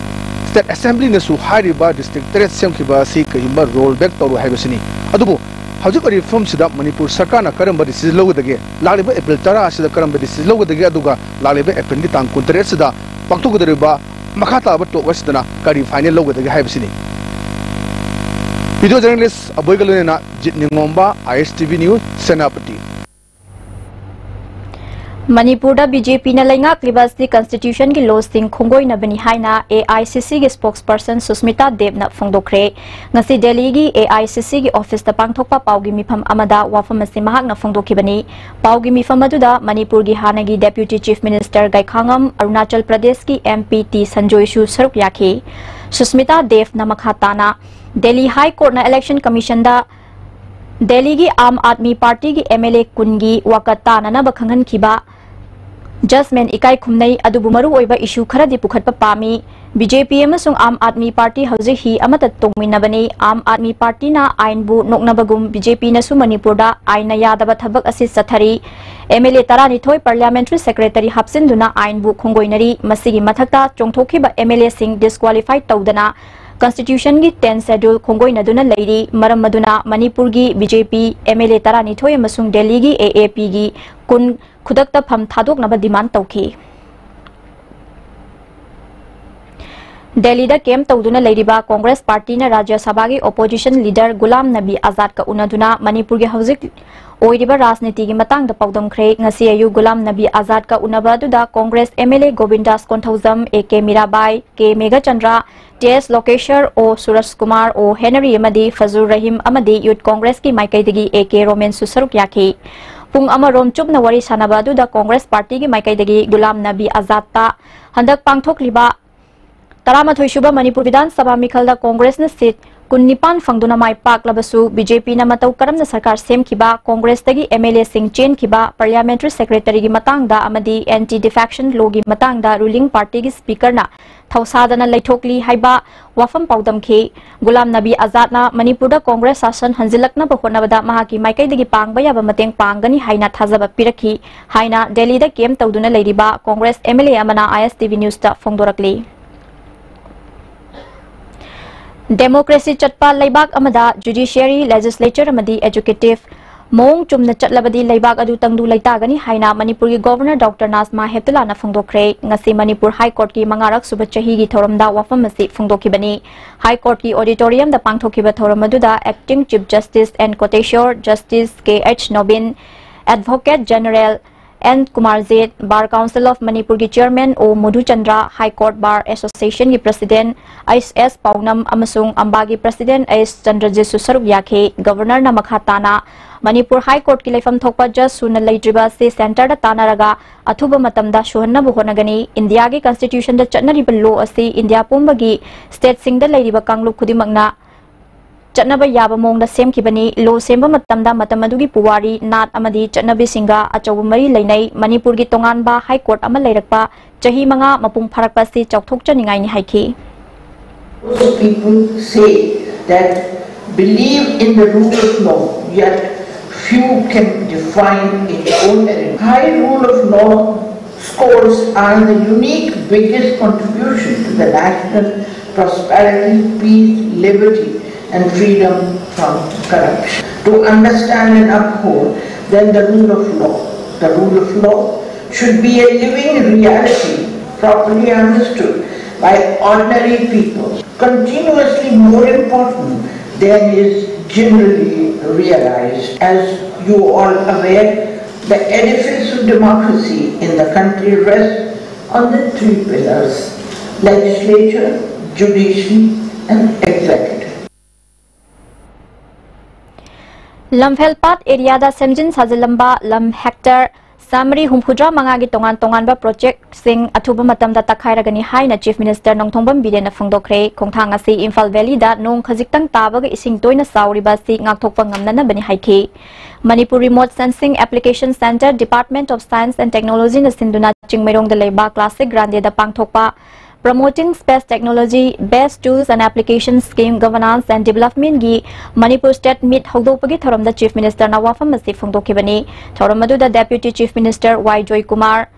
state assemblyꯅꯁꯨ ꯍꯥꯏꯔꯤꯕ district ꯇꯔꯦꯠ ꯁꯦꯝꯈꯤꯕ ꯑꯁꯤ ꯀꯔꯤꯒꯨꯝꯕ roll back ꯇꯧꯔꯣꯏ ꯍꯥꯏꯕꯁꯤꯅꯤ꯫ ꯑꯗꯨꯕꯨ ꯍꯧꯖꯤꯛ ꯑꯣꯏꯔꯤꯕ ꯐꯤꯕꯝꯁꯤꯗ ꯃꯅꯤꯄꯨꯔ ꯁꯔꯀꯥꯔꯅ ꯀꯔꯝꯕ decision ꯂꯧꯒꯗꯒꯦ? ꯂꯥꯛꯂꯤꯕ April ꯇꯔꯥ ꯑꯁꯤꯗ ꯀꯔꯝꯕ decision ꯂꯧꯒꯗꯒꯦ? ꯑꯗꯨꯒ ꯂꯥꯛꯂꯤꯕ Aprilꯒꯤ ꯇꯥꯡ ꯀꯨꯟꯇꯔꯦꯠ ꯑꯁꯤꯗ ꯄꯥꯡꯊꯣꯛꯀꯗꯧꯔꯤꯕ ꯃꯈꯥ ꯇꯥꯕ talk ꯑꯁꯤꯗꯅ ꯀꯔꯤ final ꯂꯧꯒꯗꯒꯦ ꯍꯥꯏꯕꯁꯤꯅꯤ꯫ Video journalist ꯑꯕꯣꯏꯒ ꯂꯣꯏꯅꯅ ꯖꯤꯠ ꯅꯤꯉꯣꯝꯕ, ISTV News, ꯁꯦꯅꯥꯄꯇꯤ꯫ ꯃꯅꯤꯄꯨꯔꯗ BJPꯅ ꯂꯩꯉꯥꯛꯂꯤꯕ ꯑꯁꯤ constitutionꯒꯤ lawꯁꯤꯡ ꯈꯣꯡꯒꯣꯏꯅꯕꯅꯤ ꯍꯥꯏꯅ AICCꯒꯤ spokesperson ꯁꯨꯁꯃꯤꯇꯥ ꯗꯦꯕꯅ ꯐꯣꯡꯗꯣꯛꯈ꯭ꯔꯦ꯫ ꯉꯁꯤ ꯗꯦꯜꯂꯤꯒꯤ AICCꯒꯤ officeꯇ ꯄꯥꯡꯊꯣꯛꯄ ꯄꯥꯎꯒꯤ ꯃꯤꯐꯝ ꯑꯃꯗ ꯋꯥꯐꯝ ꯑꯁꯤ ꯃꯍꯥꯛꯅ ꯐꯣꯡꯗꯣꯛꯈꯤꯕꯅꯤ꯫ ꯄꯥꯎꯒꯤ ꯃꯤꯐꯝ ꯑꯗꯨꯗ ꯃꯅꯤꯄꯨꯔꯒꯤ ꯍꯥꯟꯅꯒꯤ Deputy Chief Minister ꯒꯩꯈꯥꯉꯝ, ꯑꯔꯨꯅꯥꯆꯜ ꯄ꯭ꯔꯗꯦꯁꯀꯤ MP ꯇꯤ ꯁꯟꯖꯣꯏꯁꯨ ꯁꯔꯨꯛ ꯌꯥꯈꯤ꯫ ꯁꯨꯁꯃꯤꯇꯥ ꯗꯦꯕꯅ ꯃꯈꯥ ꯇꯥꯅ, ꯗꯦꯜꯂꯤ High Courtꯅ Election Commissionꯗ ꯗꯦꯜꯂꯤꯒꯤ ꯑꯥꯝ ꯑꯥꯗꯃꯤ ꯄꯥꯔꯇꯤꯒꯤ MLA ꯀꯨꯟꯒꯤ ꯋꯥꯀꯠ ꯇꯥꯅꯅꯕ ꯈꯪꯍꯟꯈꯤꯕ judgement ꯏꯀꯥꯏ ꯈꯨꯝꯅꯩ, ꯑꯗꯨꯕꯨ ꯃꯔꯨꯑꯣꯏꯕ issue ꯈꯔꯗꯤ ꯄꯨꯈꯠꯄ ꯄꯥꯝꯃꯤ꯫ BJP ꯑꯃꯁꯨꯡ ꯑꯥꯝ ꯑꯥꯗꯃꯤ ꯄꯥꯔꯇꯤ ꯍꯧꯖꯤꯛ ꯍꯤ ꯑꯃꯠꯇ ꯇꯣꯡꯃꯤꯟꯅꯕꯅꯤ꯫ ꯑꯥꯝ ꯑꯥꯗꯃꯤ ꯄꯥꯔꯇꯤꯅ ꯑꯥꯏꯟꯕꯨ ꯅꯣꯛꯅꯕꯒꯨꯝ BJPꯅꯁꯨ ꯃꯅꯤꯄꯨꯔꯗ ꯑꯥꯏꯟꯅ ꯌꯥꯗꯕ ꯊꯕꯛ ꯑꯁꯤ ꯆꯠꯊꯔꯤ꯫ MLA ꯇꯔꯥꯅꯤꯊꯣꯏ, Parliamentary Secretary ꯍꯥꯞꯆꯤꯟꯗꯨꯅ ꯑꯥꯏꯟꯕꯨ ꯈꯣꯡꯒꯣꯏꯅꯔꯤ꯫ ꯃꯁꯤꯒꯤ ꯃꯊꯛꯇ ꯆꯣꯡꯊꯣꯛꯈꯤꯕ MLAꯁꯤꯡ disqualify ꯇꯧꯗꯅ Constitution ꯒꯤ tenth schedule ꯈꯣꯡꯒꯣꯏꯅꯗꯨꯅ ꯂꯩꯔꯤ꯫ ꯃꯔꯝ ꯑꯗꯨꯅ ꯃꯅꯤꯄꯨꯔꯒꯤ B J P M L A ꯇꯔꯥꯅꯤꯊꯣꯏ ꯑꯃꯁꯨꯡ ꯗꯦꯜꯂꯤꯒꯤ A A P ꯒꯤ ꯀꯨꯟ ꯈꯨꯗꯛꯇ ꯐꯝ ꯊꯥꯗꯣꯛꯅꯕ demand ꯇꯧꯈꯤ꯫ ꯗꯦꯜꯂꯤꯗ camp ꯇꯧꯗꯨꯅ ꯂꯩꯔꯤꯕ ꯀꯣꯡꯒ꯭ꯔꯦꯁ ꯄꯥꯔꯇꯤꯅ ꯔꯥꯖ꯭ꯌ ꯁꯚꯥꯒꯤ opposition leader ꯒꯨꯂꯥꯝ ꯅꯕꯤ ꯑꯖꯥꯗꯀ ꯎꯅꯗꯨꯅ ꯃꯅꯤꯄꯨꯔꯒꯤ ꯍꯧꯖꯤꯛ ꯑꯣꯏꯔꯤꯕ ꯔꯥꯖꯅꯤꯇꯤꯒꯤ ꯃꯇꯥꯡꯗ ꯄꯥꯎꯗꯝꯈ꯭ꯔꯦ꯫ ꯉꯁꯤ ꯑꯌꯨꯛ ꯒꯨꯂꯥꯝ ꯅꯕꯤ ꯑꯖꯥꯗꯀ ꯎꯅꯕ ꯑꯗꯨꯗ Congress M L A Govindas Konthoujam, A K Mirabai, K Meghachandra, T S Lokeshwar, O Suraj Kumar, O Henry ꯑꯃꯗꯤ ꯐꯖꯨꯔ ꯔꯍꯤꯝ ꯑꯃꯗꯤ Youth Congress ꯀꯤ ꯃꯥꯏꯀꯩꯗꯒꯤ A K ꯔꯣꯃꯦꯟꯁꯨ ꯁꯔꯨꯛ ꯌꯥꯈꯤ꯫ ꯄꯨꯡ ꯑꯃꯔꯣꯝ ꯆꯨꯞꯅ ꯋꯥꯔꯤ ꯁꯥꯟꯅꯕ ꯑꯗꯨꯗ ꯀꯣꯡꯒ꯭ꯔꯦꯁ ꯄꯥꯔꯇꯤꯒꯤ ꯃꯥꯏꯀꯩꯗꯒꯤ ꯒꯨꯂꯥꯝ ꯅꯕꯤ ꯑꯖꯥꯗꯇ ꯍꯟꯗꯛ ꯄꯥꯡꯊꯣꯛꯂꯤꯕ ꯇꯔꯥꯃꯥꯊꯣꯏ ꯁꯨꯕ ꯃꯅꯤꯄꯨꯔ ꯕꯤꯙꯥꯟ ꯁꯚꯥ ꯃꯤꯈꯜꯗ ꯀꯣꯡꯒ꯭ꯔꯦꯁꯅ seat ꯀꯨꯟꯅꯤꯄꯥꯟ ꯐꯪꯗꯨꯅ ꯃꯥꯏ ꯄꯥꯛꯂꯕꯁꯨ, B J P ꯅ ꯃꯇꯧ ꯀꯔꯝꯅ ꯁꯔꯀꯥꯔ ꯁꯦꯝꯈꯤꯕ, ꯀꯣꯡꯒ꯭ꯔꯦꯁꯇꯒꯤ M L A ꯁꯤꯡ ꯆꯦꯟꯈꯤꯕ, parliamentary secretary ꯒꯤ ꯃꯇꯥꯡꯗ ꯑꯃꯗꯤ anti defection law ꯒꯤ ꯃꯇꯥꯡꯗ ruling party ꯒꯤ speaker ꯅ ꯊꯧꯁꯥꯗꯅ ꯂꯩꯊꯣꯛꯂꯤ ꯍꯥꯏꯕ ꯋꯥꯐꯝ ꯄꯥꯎꯗꯝꯈꯤ꯫ ꯒꯨꯂꯥꯝ ꯅꯕꯤ ꯑꯖꯥꯗꯅ ꯃꯅꯤꯄꯨꯔꯗ ꯀꯣꯡꯒ꯭ꯔꯦꯁ ꯁꯥꯁꯟ ꯍꯟꯖꯤꯜꯂꯛꯅꯕ ꯍꯣꯠꯅꯕꯗ ꯃꯍꯥꯛꯀꯤ ꯃꯥꯏꯀꯩꯗꯒꯤ ꯄꯥꯡꯕ ꯌꯥꯕ ꯃꯇꯦꯡ ꯄꯥꯡꯒꯅꯤ ꯍꯥꯏꯅ ꯊꯥꯖꯕ ꯄꯤꯔꯛꯈꯤ ꯍꯥꯏꯅ ꯗꯦꯜꯂꯤꯗ camp ꯇꯧꯗꯨꯅ ꯂꯩꯔꯤꯕ ꯀꯣꯡꯒ꯭ꯔꯦꯁ M L A ꯑꯃꯅ I S T V news ꯇ ꯐꯣꯡꯗꯣꯔꯛꯂꯤ꯫ Democracy ꯆꯠꯄ ꯂꯩꯕꯥꯛ ꯑꯃꯗ judiciary, legislature ꯑꯃꯗꯤ executive ꯃꯑꯣꯡ ꯆꯨꯝꯅ ꯆꯠꯂꯕꯗꯤ ꯂꯩꯕꯥꯛ ꯑꯗꯨ ꯇꯪꯗꯨ ꯂꯩꯇꯥꯒꯅꯤ ꯍꯥꯏꯅ ꯃꯅꯤꯄꯨꯔꯒꯤ Governor Doctor ꯅꯥꯖꯃꯥ ꯍꯦꯞꯇꯨꯂꯥꯅ ꯐꯣꯡꯗꯣꯛꯈ꯭ꯔꯦ꯫ ꯉꯁꯤ ꯃꯅꯤꯄꯨꯔ High Court ꯀꯤ ꯃꯉꯥꯔꯛ ꯁꯨꯕ ꯆꯍꯤꯒꯤ ꯊꯧꯔꯝꯗ ꯋꯥꯐꯝ ꯑꯁꯤ ꯐꯣꯡꯗꯣꯛꯈꯤꯕꯅꯤ꯫ High Court ꯀꯤ auditorium ꯗ ꯄꯥꯡꯊꯣꯛꯈꯤꯕ ꯊꯧꯔꯝ ꯑꯗꯨꯗ Acting Chief Justice N ꯀꯣꯇꯦꯁꯣꯔ, Justice K H Nobin, Advocate General N Kumarjit, Bar Council of ꯃꯅꯤꯄꯨꯔꯒꯤ Chairman O ꯃꯙꯨꯆꯟꯗ꯭ꯔ, High Court Bar Association ꯒꯤ President H S ꯄꯥꯎꯅꯝ ꯑꯃꯁꯨꯡ ꯑꯝꯕꯥꯒꯤ President H ꯆꯟꯗ꯭ꯔꯖꯤꯠꯁꯨ ꯁꯔꯨꯛ ꯌꯥꯈꯤ꯫ Governor ꯅ ꯃꯈꯥ ꯇꯥꯅ ꯃꯅꯤꯄꯨꯔ High Court ꯀꯤ ꯂꯩꯐꯝ ꯊꯣꯛꯄ judge ꯁꯨꯅ ꯂꯩꯇ꯭ꯔꯤꯕ ꯑꯁꯤ centre ꯗ ꯇꯥꯟꯅꯔꯒ ꯑꯊꯨꯕ ꯃꯇꯝꯗ ꯁꯨꯍꯟꯅꯕ ꯍꯣꯠꯅꯒꯅꯤ꯫ ꯏꯟꯗꯤꯌꯥꯒꯤ constitution ꯗ ꯆꯠꯅꯔꯤꯕ law ꯑꯁꯤ ꯏꯟꯗꯤꯌꯥ ꯄꯨꯝꯕꯒꯤ state ꯁꯤꯡꯗ ꯂꯩꯔꯤꯕ ꯀꯥꯡꯂꯨꯞ ꯈꯨꯗꯤꯡꯃꯛꯅ ꯆꯠꯅꯕ ꯌꯥꯕ ꯃꯑꯣꯡꯗ ꯁꯦꯝꯈꯤꯕꯅꯤ꯫ Law ꯁꯦꯝꯕ ꯃꯇꯝꯗ ꯃꯇꯝ ꯑꯗꯨꯒꯤ ꯄꯨꯋꯥꯔꯤ, ꯅꯥꯠ ꯑꯃꯗꯤ ꯆꯠꯅꯕꯤꯁꯤꯡꯒ ꯑꯆꯧꯕ ꯃꯔꯤ ꯂꯩꯅꯩ꯫ ꯃꯅꯤꯄꯨꯔꯒꯤ ꯇꯣꯉꯥꯟꯕ High Court ꯑꯃ ꯂꯩꯔꯛꯄ ꯆꯍꯤ ꯃꯉꯥ ꯃꯄꯨꯡ ꯐꯥꯔꯛꯄ ꯑꯁꯤ ꯆꯥꯎꯊꯣꯛꯆꯅꯤꯡꯉꯥꯏꯅꯤ ꯍꯥꯏꯈꯤ꯫ Most people say that believe in the rule of law, yet few can define its own merit. High rule of law scores are the unique biggest contribution to the national prosperity, peace, liberty, and freedom from corruption. To understand and uphold, then, the rule of law. The rule of law should be a living reality, properly understood by ordinary people, continuously more important than is generally realized. As you all aware, the edifice of democracy in the country rests on the three pillars: legislature, judiciary, and executive. ꯂꯝꯐꯦꯜꯄꯥꯠ ꯑꯦꯔꯤꯌꯥꯗ ꯁꯦꯝꯖꯤꯟ ꯁꯥꯖꯤꯜꯂꯝꯕ ꯂꯝ hectare ꯆꯥꯃꯔꯤ ꯍꯨꯝꯐꯨꯇꯔꯥ ꯃꯉꯥꯒꯤ ꯇꯣꯉꯥꯟ ꯇꯣꯉꯥꯟꯕ ꯄ꯭ꯔꯣꯖꯦꯛꯁꯤꯡ ꯑꯊꯨꯕ ꯃꯇꯝꯗ ꯇꯛꯈꯥꯏꯔꯒꯅꯤ ꯍꯥꯏꯅ ꯆꯤꯐ ꯃꯤꯅꯤꯁꯇꯔ ꯅꯣꯡꯊꯣꯝꯕꯝ ꯕꯤꯔꯦꯟꯅ ꯐꯣꯡꯗꯣꯛꯈ꯭ꯔꯦ꯫ ꯈꯣꯡꯊꯥꯡ ꯑꯁꯤ ꯏꯝꯐꯥꯜ ꯚꯦꯂꯤꯗ ꯅꯣꯡ ꯈꯖꯤꯛꯇꯪ ꯇꯥꯕꯒ ꯏꯁꯤꯡ ꯇꯣꯏꯅ ꯆꯥꯎꯔꯤꯕ ꯑꯁꯤ ꯉꯥꯛꯊꯣꯛꯄ ꯉꯝꯅꯅꯕꯅꯤ ꯍꯥꯏꯈꯤ꯫ Manipur remote sensing application centre, Department of Science and Technologyꯅ ꯁꯤꯟꯗꯨꯅ ꯆꯤꯡꯃꯩꯔꯣꯡꯗ ꯂꯩꯕ ꯀ꯭ꯂꯥꯁꯤꯛ ꯒ꯭ꯔꯥꯟꯗꯦꯗ ꯄꯥꯡꯊꯣꯛꯄ Promoting Space Technology, Best Tools and Applications Scheme Governance and Developmentꯒꯤ ꯃꯅꯤꯄꯨꯔ ꯁ꯭ꯇꯦꯠ ꯃꯤꯠ ꯍꯧꯗꯣꯛꯄꯒꯤ ꯊꯧꯔꯝꯗ ꯆꯤꯐ ꯃꯤꯅꯤꯁꯇꯔꯅ ꯋꯥꯐꯝ ꯑꯁꯤ ꯐꯣꯡꯗꯣꯛꯈꯤꯕꯅꯤ꯫ ꯊꯧꯔꯝ ꯑꯗꯨꯗ deputy chief minister Y Joykumar,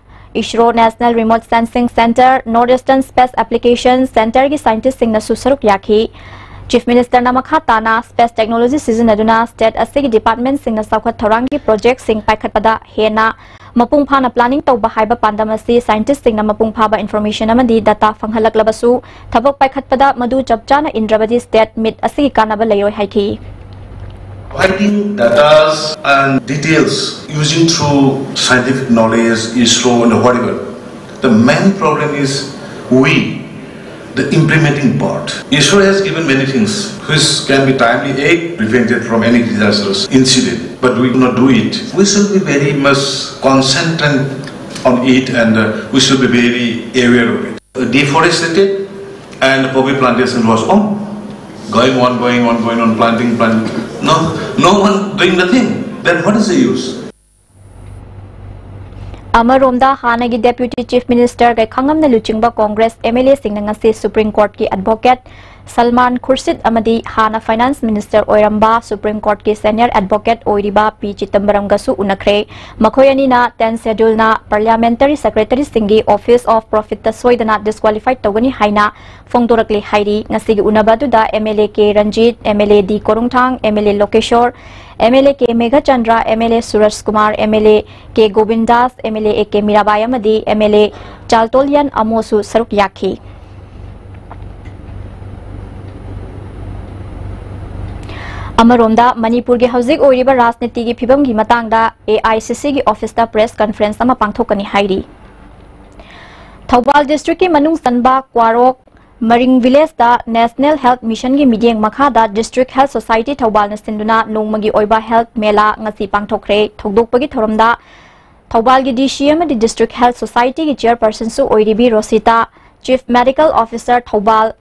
ISRO national remote sensing centre, north eastern space application ꯁꯦꯟꯇꯔꯒꯤ ꯁꯥꯏꯟꯇꯤꯁꯁꯤꯡꯅꯁꯨ ꯁꯔꯨꯛ ꯌꯥꯈꯤ꯫ ꯆꯤꯐ ꯃꯤꯅꯤꯁꯇꯔꯅ ꯃꯈꯥ ꯇꯥꯅ ꯁ꯭ꯄꯦꯁ ꯇꯦꯛꯅꯣꯂꯣꯖꯤ ꯁꯤꯖꯤꯟꯅꯗꯨꯅ ꯁ꯭ꯇꯦꯠ ꯑꯁꯤꯒꯤ ꯗꯤꯄꯥꯔꯠꯃꯦꯟꯠꯁꯤꯡꯅ ꯆꯥꯎꯈꯠ ꯊꯧꯔꯥꯡꯒꯤ ꯄ꯭ꯔꯣꯖꯦꯛꯠꯁꯤꯡ ꯄꯥꯏꯈꯠꯄꯗ ꯍꯦꯟꯅ ꯃꯄꯨꯡ ꯐꯥꯅ ꯄ꯭ꯂꯥꯅꯤꯡ ꯇꯧꯕ ꯍꯥꯏꯕ ꯄꯥꯟꯗꯝ ꯑꯁꯤ ꯁꯥꯏꯟꯇꯤꯁꯠꯁꯤꯡꯅ ꯃꯄꯨꯡ ꯐꯥꯕ ꯏꯟꯐꯣꯔꯃꯦꯁꯟ ꯑꯃꯗꯤ ꯗꯇꯥ ꯐꯪꯍꯜꯂꯛꯂꯕꯁꯨ, ꯊꯕꯛ ꯄꯥꯏꯈꯠꯄꯗ ꯃꯗꯨ ꯆꯞ ꯆꯥꯅ ꯏꯟꯗ꯭ꯔꯕꯗꯤ ꯁ꯭ꯇꯦꯠ ꯃꯤꯠ ꯑꯁꯤꯒꯤ ꯀꯥꯟꯅꯕ ꯂꯩꯔꯣꯏ ꯍꯥꯏꯈꯤ꯫ Providing datas and details using through scientific knowledge, ISRO and whatever. The main problem is we, the implementing part. ISRO has given many things which can be timely aid prevented from any disastrous incident, but we do not do it. We should be very much concentrated on it, and uh, we should be very aware of it. Deforested and poppy plantation was on, going on, going on, going on, planting, planting. No, no one doing nothing. Then what is the use? ꯑꯃꯔꯣꯝꯗ, ꯍꯥꯟꯅꯒꯤ ꯗꯦꯄ꯭ꯌꯨꯇꯤ chief minister ꯒꯩꯈꯥꯉꯝꯅ ꯂꯨꯆꯤꯡꯕ Congress M L ꯑꯦꯁꯤꯡꯅ ꯉꯁꯤ supreme ꯀꯣꯔꯠꯀꯤ advocate Salman Khurshid ꯑꯃꯗꯤ ꯍꯥꯟꯅ finance minister ꯑꯣꯏꯔꯝꯕ supreme ꯀꯣꯔꯠꯀꯤ ꯁꯦꯅꯤꯌꯔ ꯑꯦꯗꯚꯣꯀꯦꯠ ꯑꯣꯏꯔꯤꯕ ꯄꯤ ꯆꯤꯗꯝꯕꯔꯝꯒꯁꯨ ꯎꯅꯈ꯭ꯔꯦ꯫ ꯃꯈꯣꯏ ꯑꯅꯤꯅ ꯇꯦꯟ ꯁꯦꯗ꯭ꯌꯨꯜꯅ ꯄꯥꯔꯂꯤꯌꯥꯃꯦꯟꯇꯔꯤ ꯁꯦꯀ꯭ꯔꯦꯇꯔꯤꯁꯤꯡꯒꯤ ꯑꯣꯐꯤꯁ ꯑꯣꯐ ꯄ꯭ꯔꯣꯐꯤꯠꯇ ꯁꯣꯏꯗꯅ ꯗꯤꯁꯀ꯭ꯋꯥꯂꯤꯐꯥꯏ ꯇꯧꯒꯅꯤ ꯍꯥꯏꯅ ꯐꯣꯡꯗꯣꯔꯛꯂꯦ ꯍꯥꯏꯔꯤ꯫ ꯉꯁꯤꯒꯤ ꯎꯅꯕ ꯑꯗꯨꯗ M L A K Ranjit, M L A D Korungthang, M L A Lokeshwar, M L A K Meghachandra, M L A Suraj Kumar, M L A K Govindas, M L A A K Mirabai ꯑꯃꯗꯤ M L ꯑꯦ ꯆꯥꯜꯇꯣꯂꯤꯌꯟ ꯑꯃꯣꯁꯨ ꯁꯔꯨꯛ ꯌꯥꯈꯤ꯫ ꯑꯃꯔꯣꯝꯗ, ꯃꯅꯤꯄꯨꯔꯒꯤ ꯍꯧꯖꯤꯛ ꯑꯣꯏꯔꯤꯕ ꯔꯥꯖꯅꯤꯇꯤꯒꯤ ꯐꯤꯕꯝꯒꯤ ꯃꯇꯥꯡꯗ ꯑꯦ ꯑꯥꯏ ꯁꯤ ꯁꯤꯒꯤ ꯑꯣꯐꯤꯁꯇ ꯄ꯭ꯔꯦꯁ ꯀꯟꯐꯔꯦꯟꯁ ꯑꯃ ꯄꯥꯡꯊꯣꯛꯀꯅꯤ ꯍꯥꯏꯔꯤ꯫ ꯊꯧꯕꯥꯜ ꯗꯤꯁꯇ꯭ꯔꯤꯛꯀꯤ ꯃꯅꯨꯡ ꯆꯟꯕ ꯀ꯭ꯋꯥꯔꯣꯛ ꯃꯔꯤꯡ ꯚꯤꯂꯦꯖꯇ ꯅꯦꯁꯅꯦꯜ ꯍꯦꯜꯊ ꯃꯤꯁꯟꯒꯤ ꯃꯤꯠꯌꯦꯡ ꯃꯈꯥꯗ ꯗꯤꯁꯇ꯭ꯔꯤꯛ ꯍꯦꯜꯊ ꯁꯣꯁꯥꯏꯇꯤ ꯊꯧꯕꯥꯜꯅ ꯁꯤꯟꯗꯨꯅ ꯅꯣꯡꯃꯒꯤ ꯑꯣꯏꯕ ꯍꯦꯜꯊ ꯃꯦꯂꯥ ꯉꯁꯤ ꯄꯥꯡꯊꯣꯛꯈ꯭ꯔꯦ꯫ ꯊꯧꯗꯣꯛꯄꯒꯤ ꯊꯧꯔꯝꯗ ꯊꯧꯕꯥꯜꯒꯤ ꯗꯤ ꯁꯤ ꯑꯃꯗꯤ ꯗꯤꯁꯇ꯭ꯔꯤꯛ ꯍꯦꯜꯊ ꯁꯣꯁꯥꯏꯇꯤꯒꯤ ꯆꯤꯌꯔꯄꯔꯁꯟꯁꯨ ꯑꯣꯏꯔꯤꯕꯤ Rosita, chief medical officer Thoubal,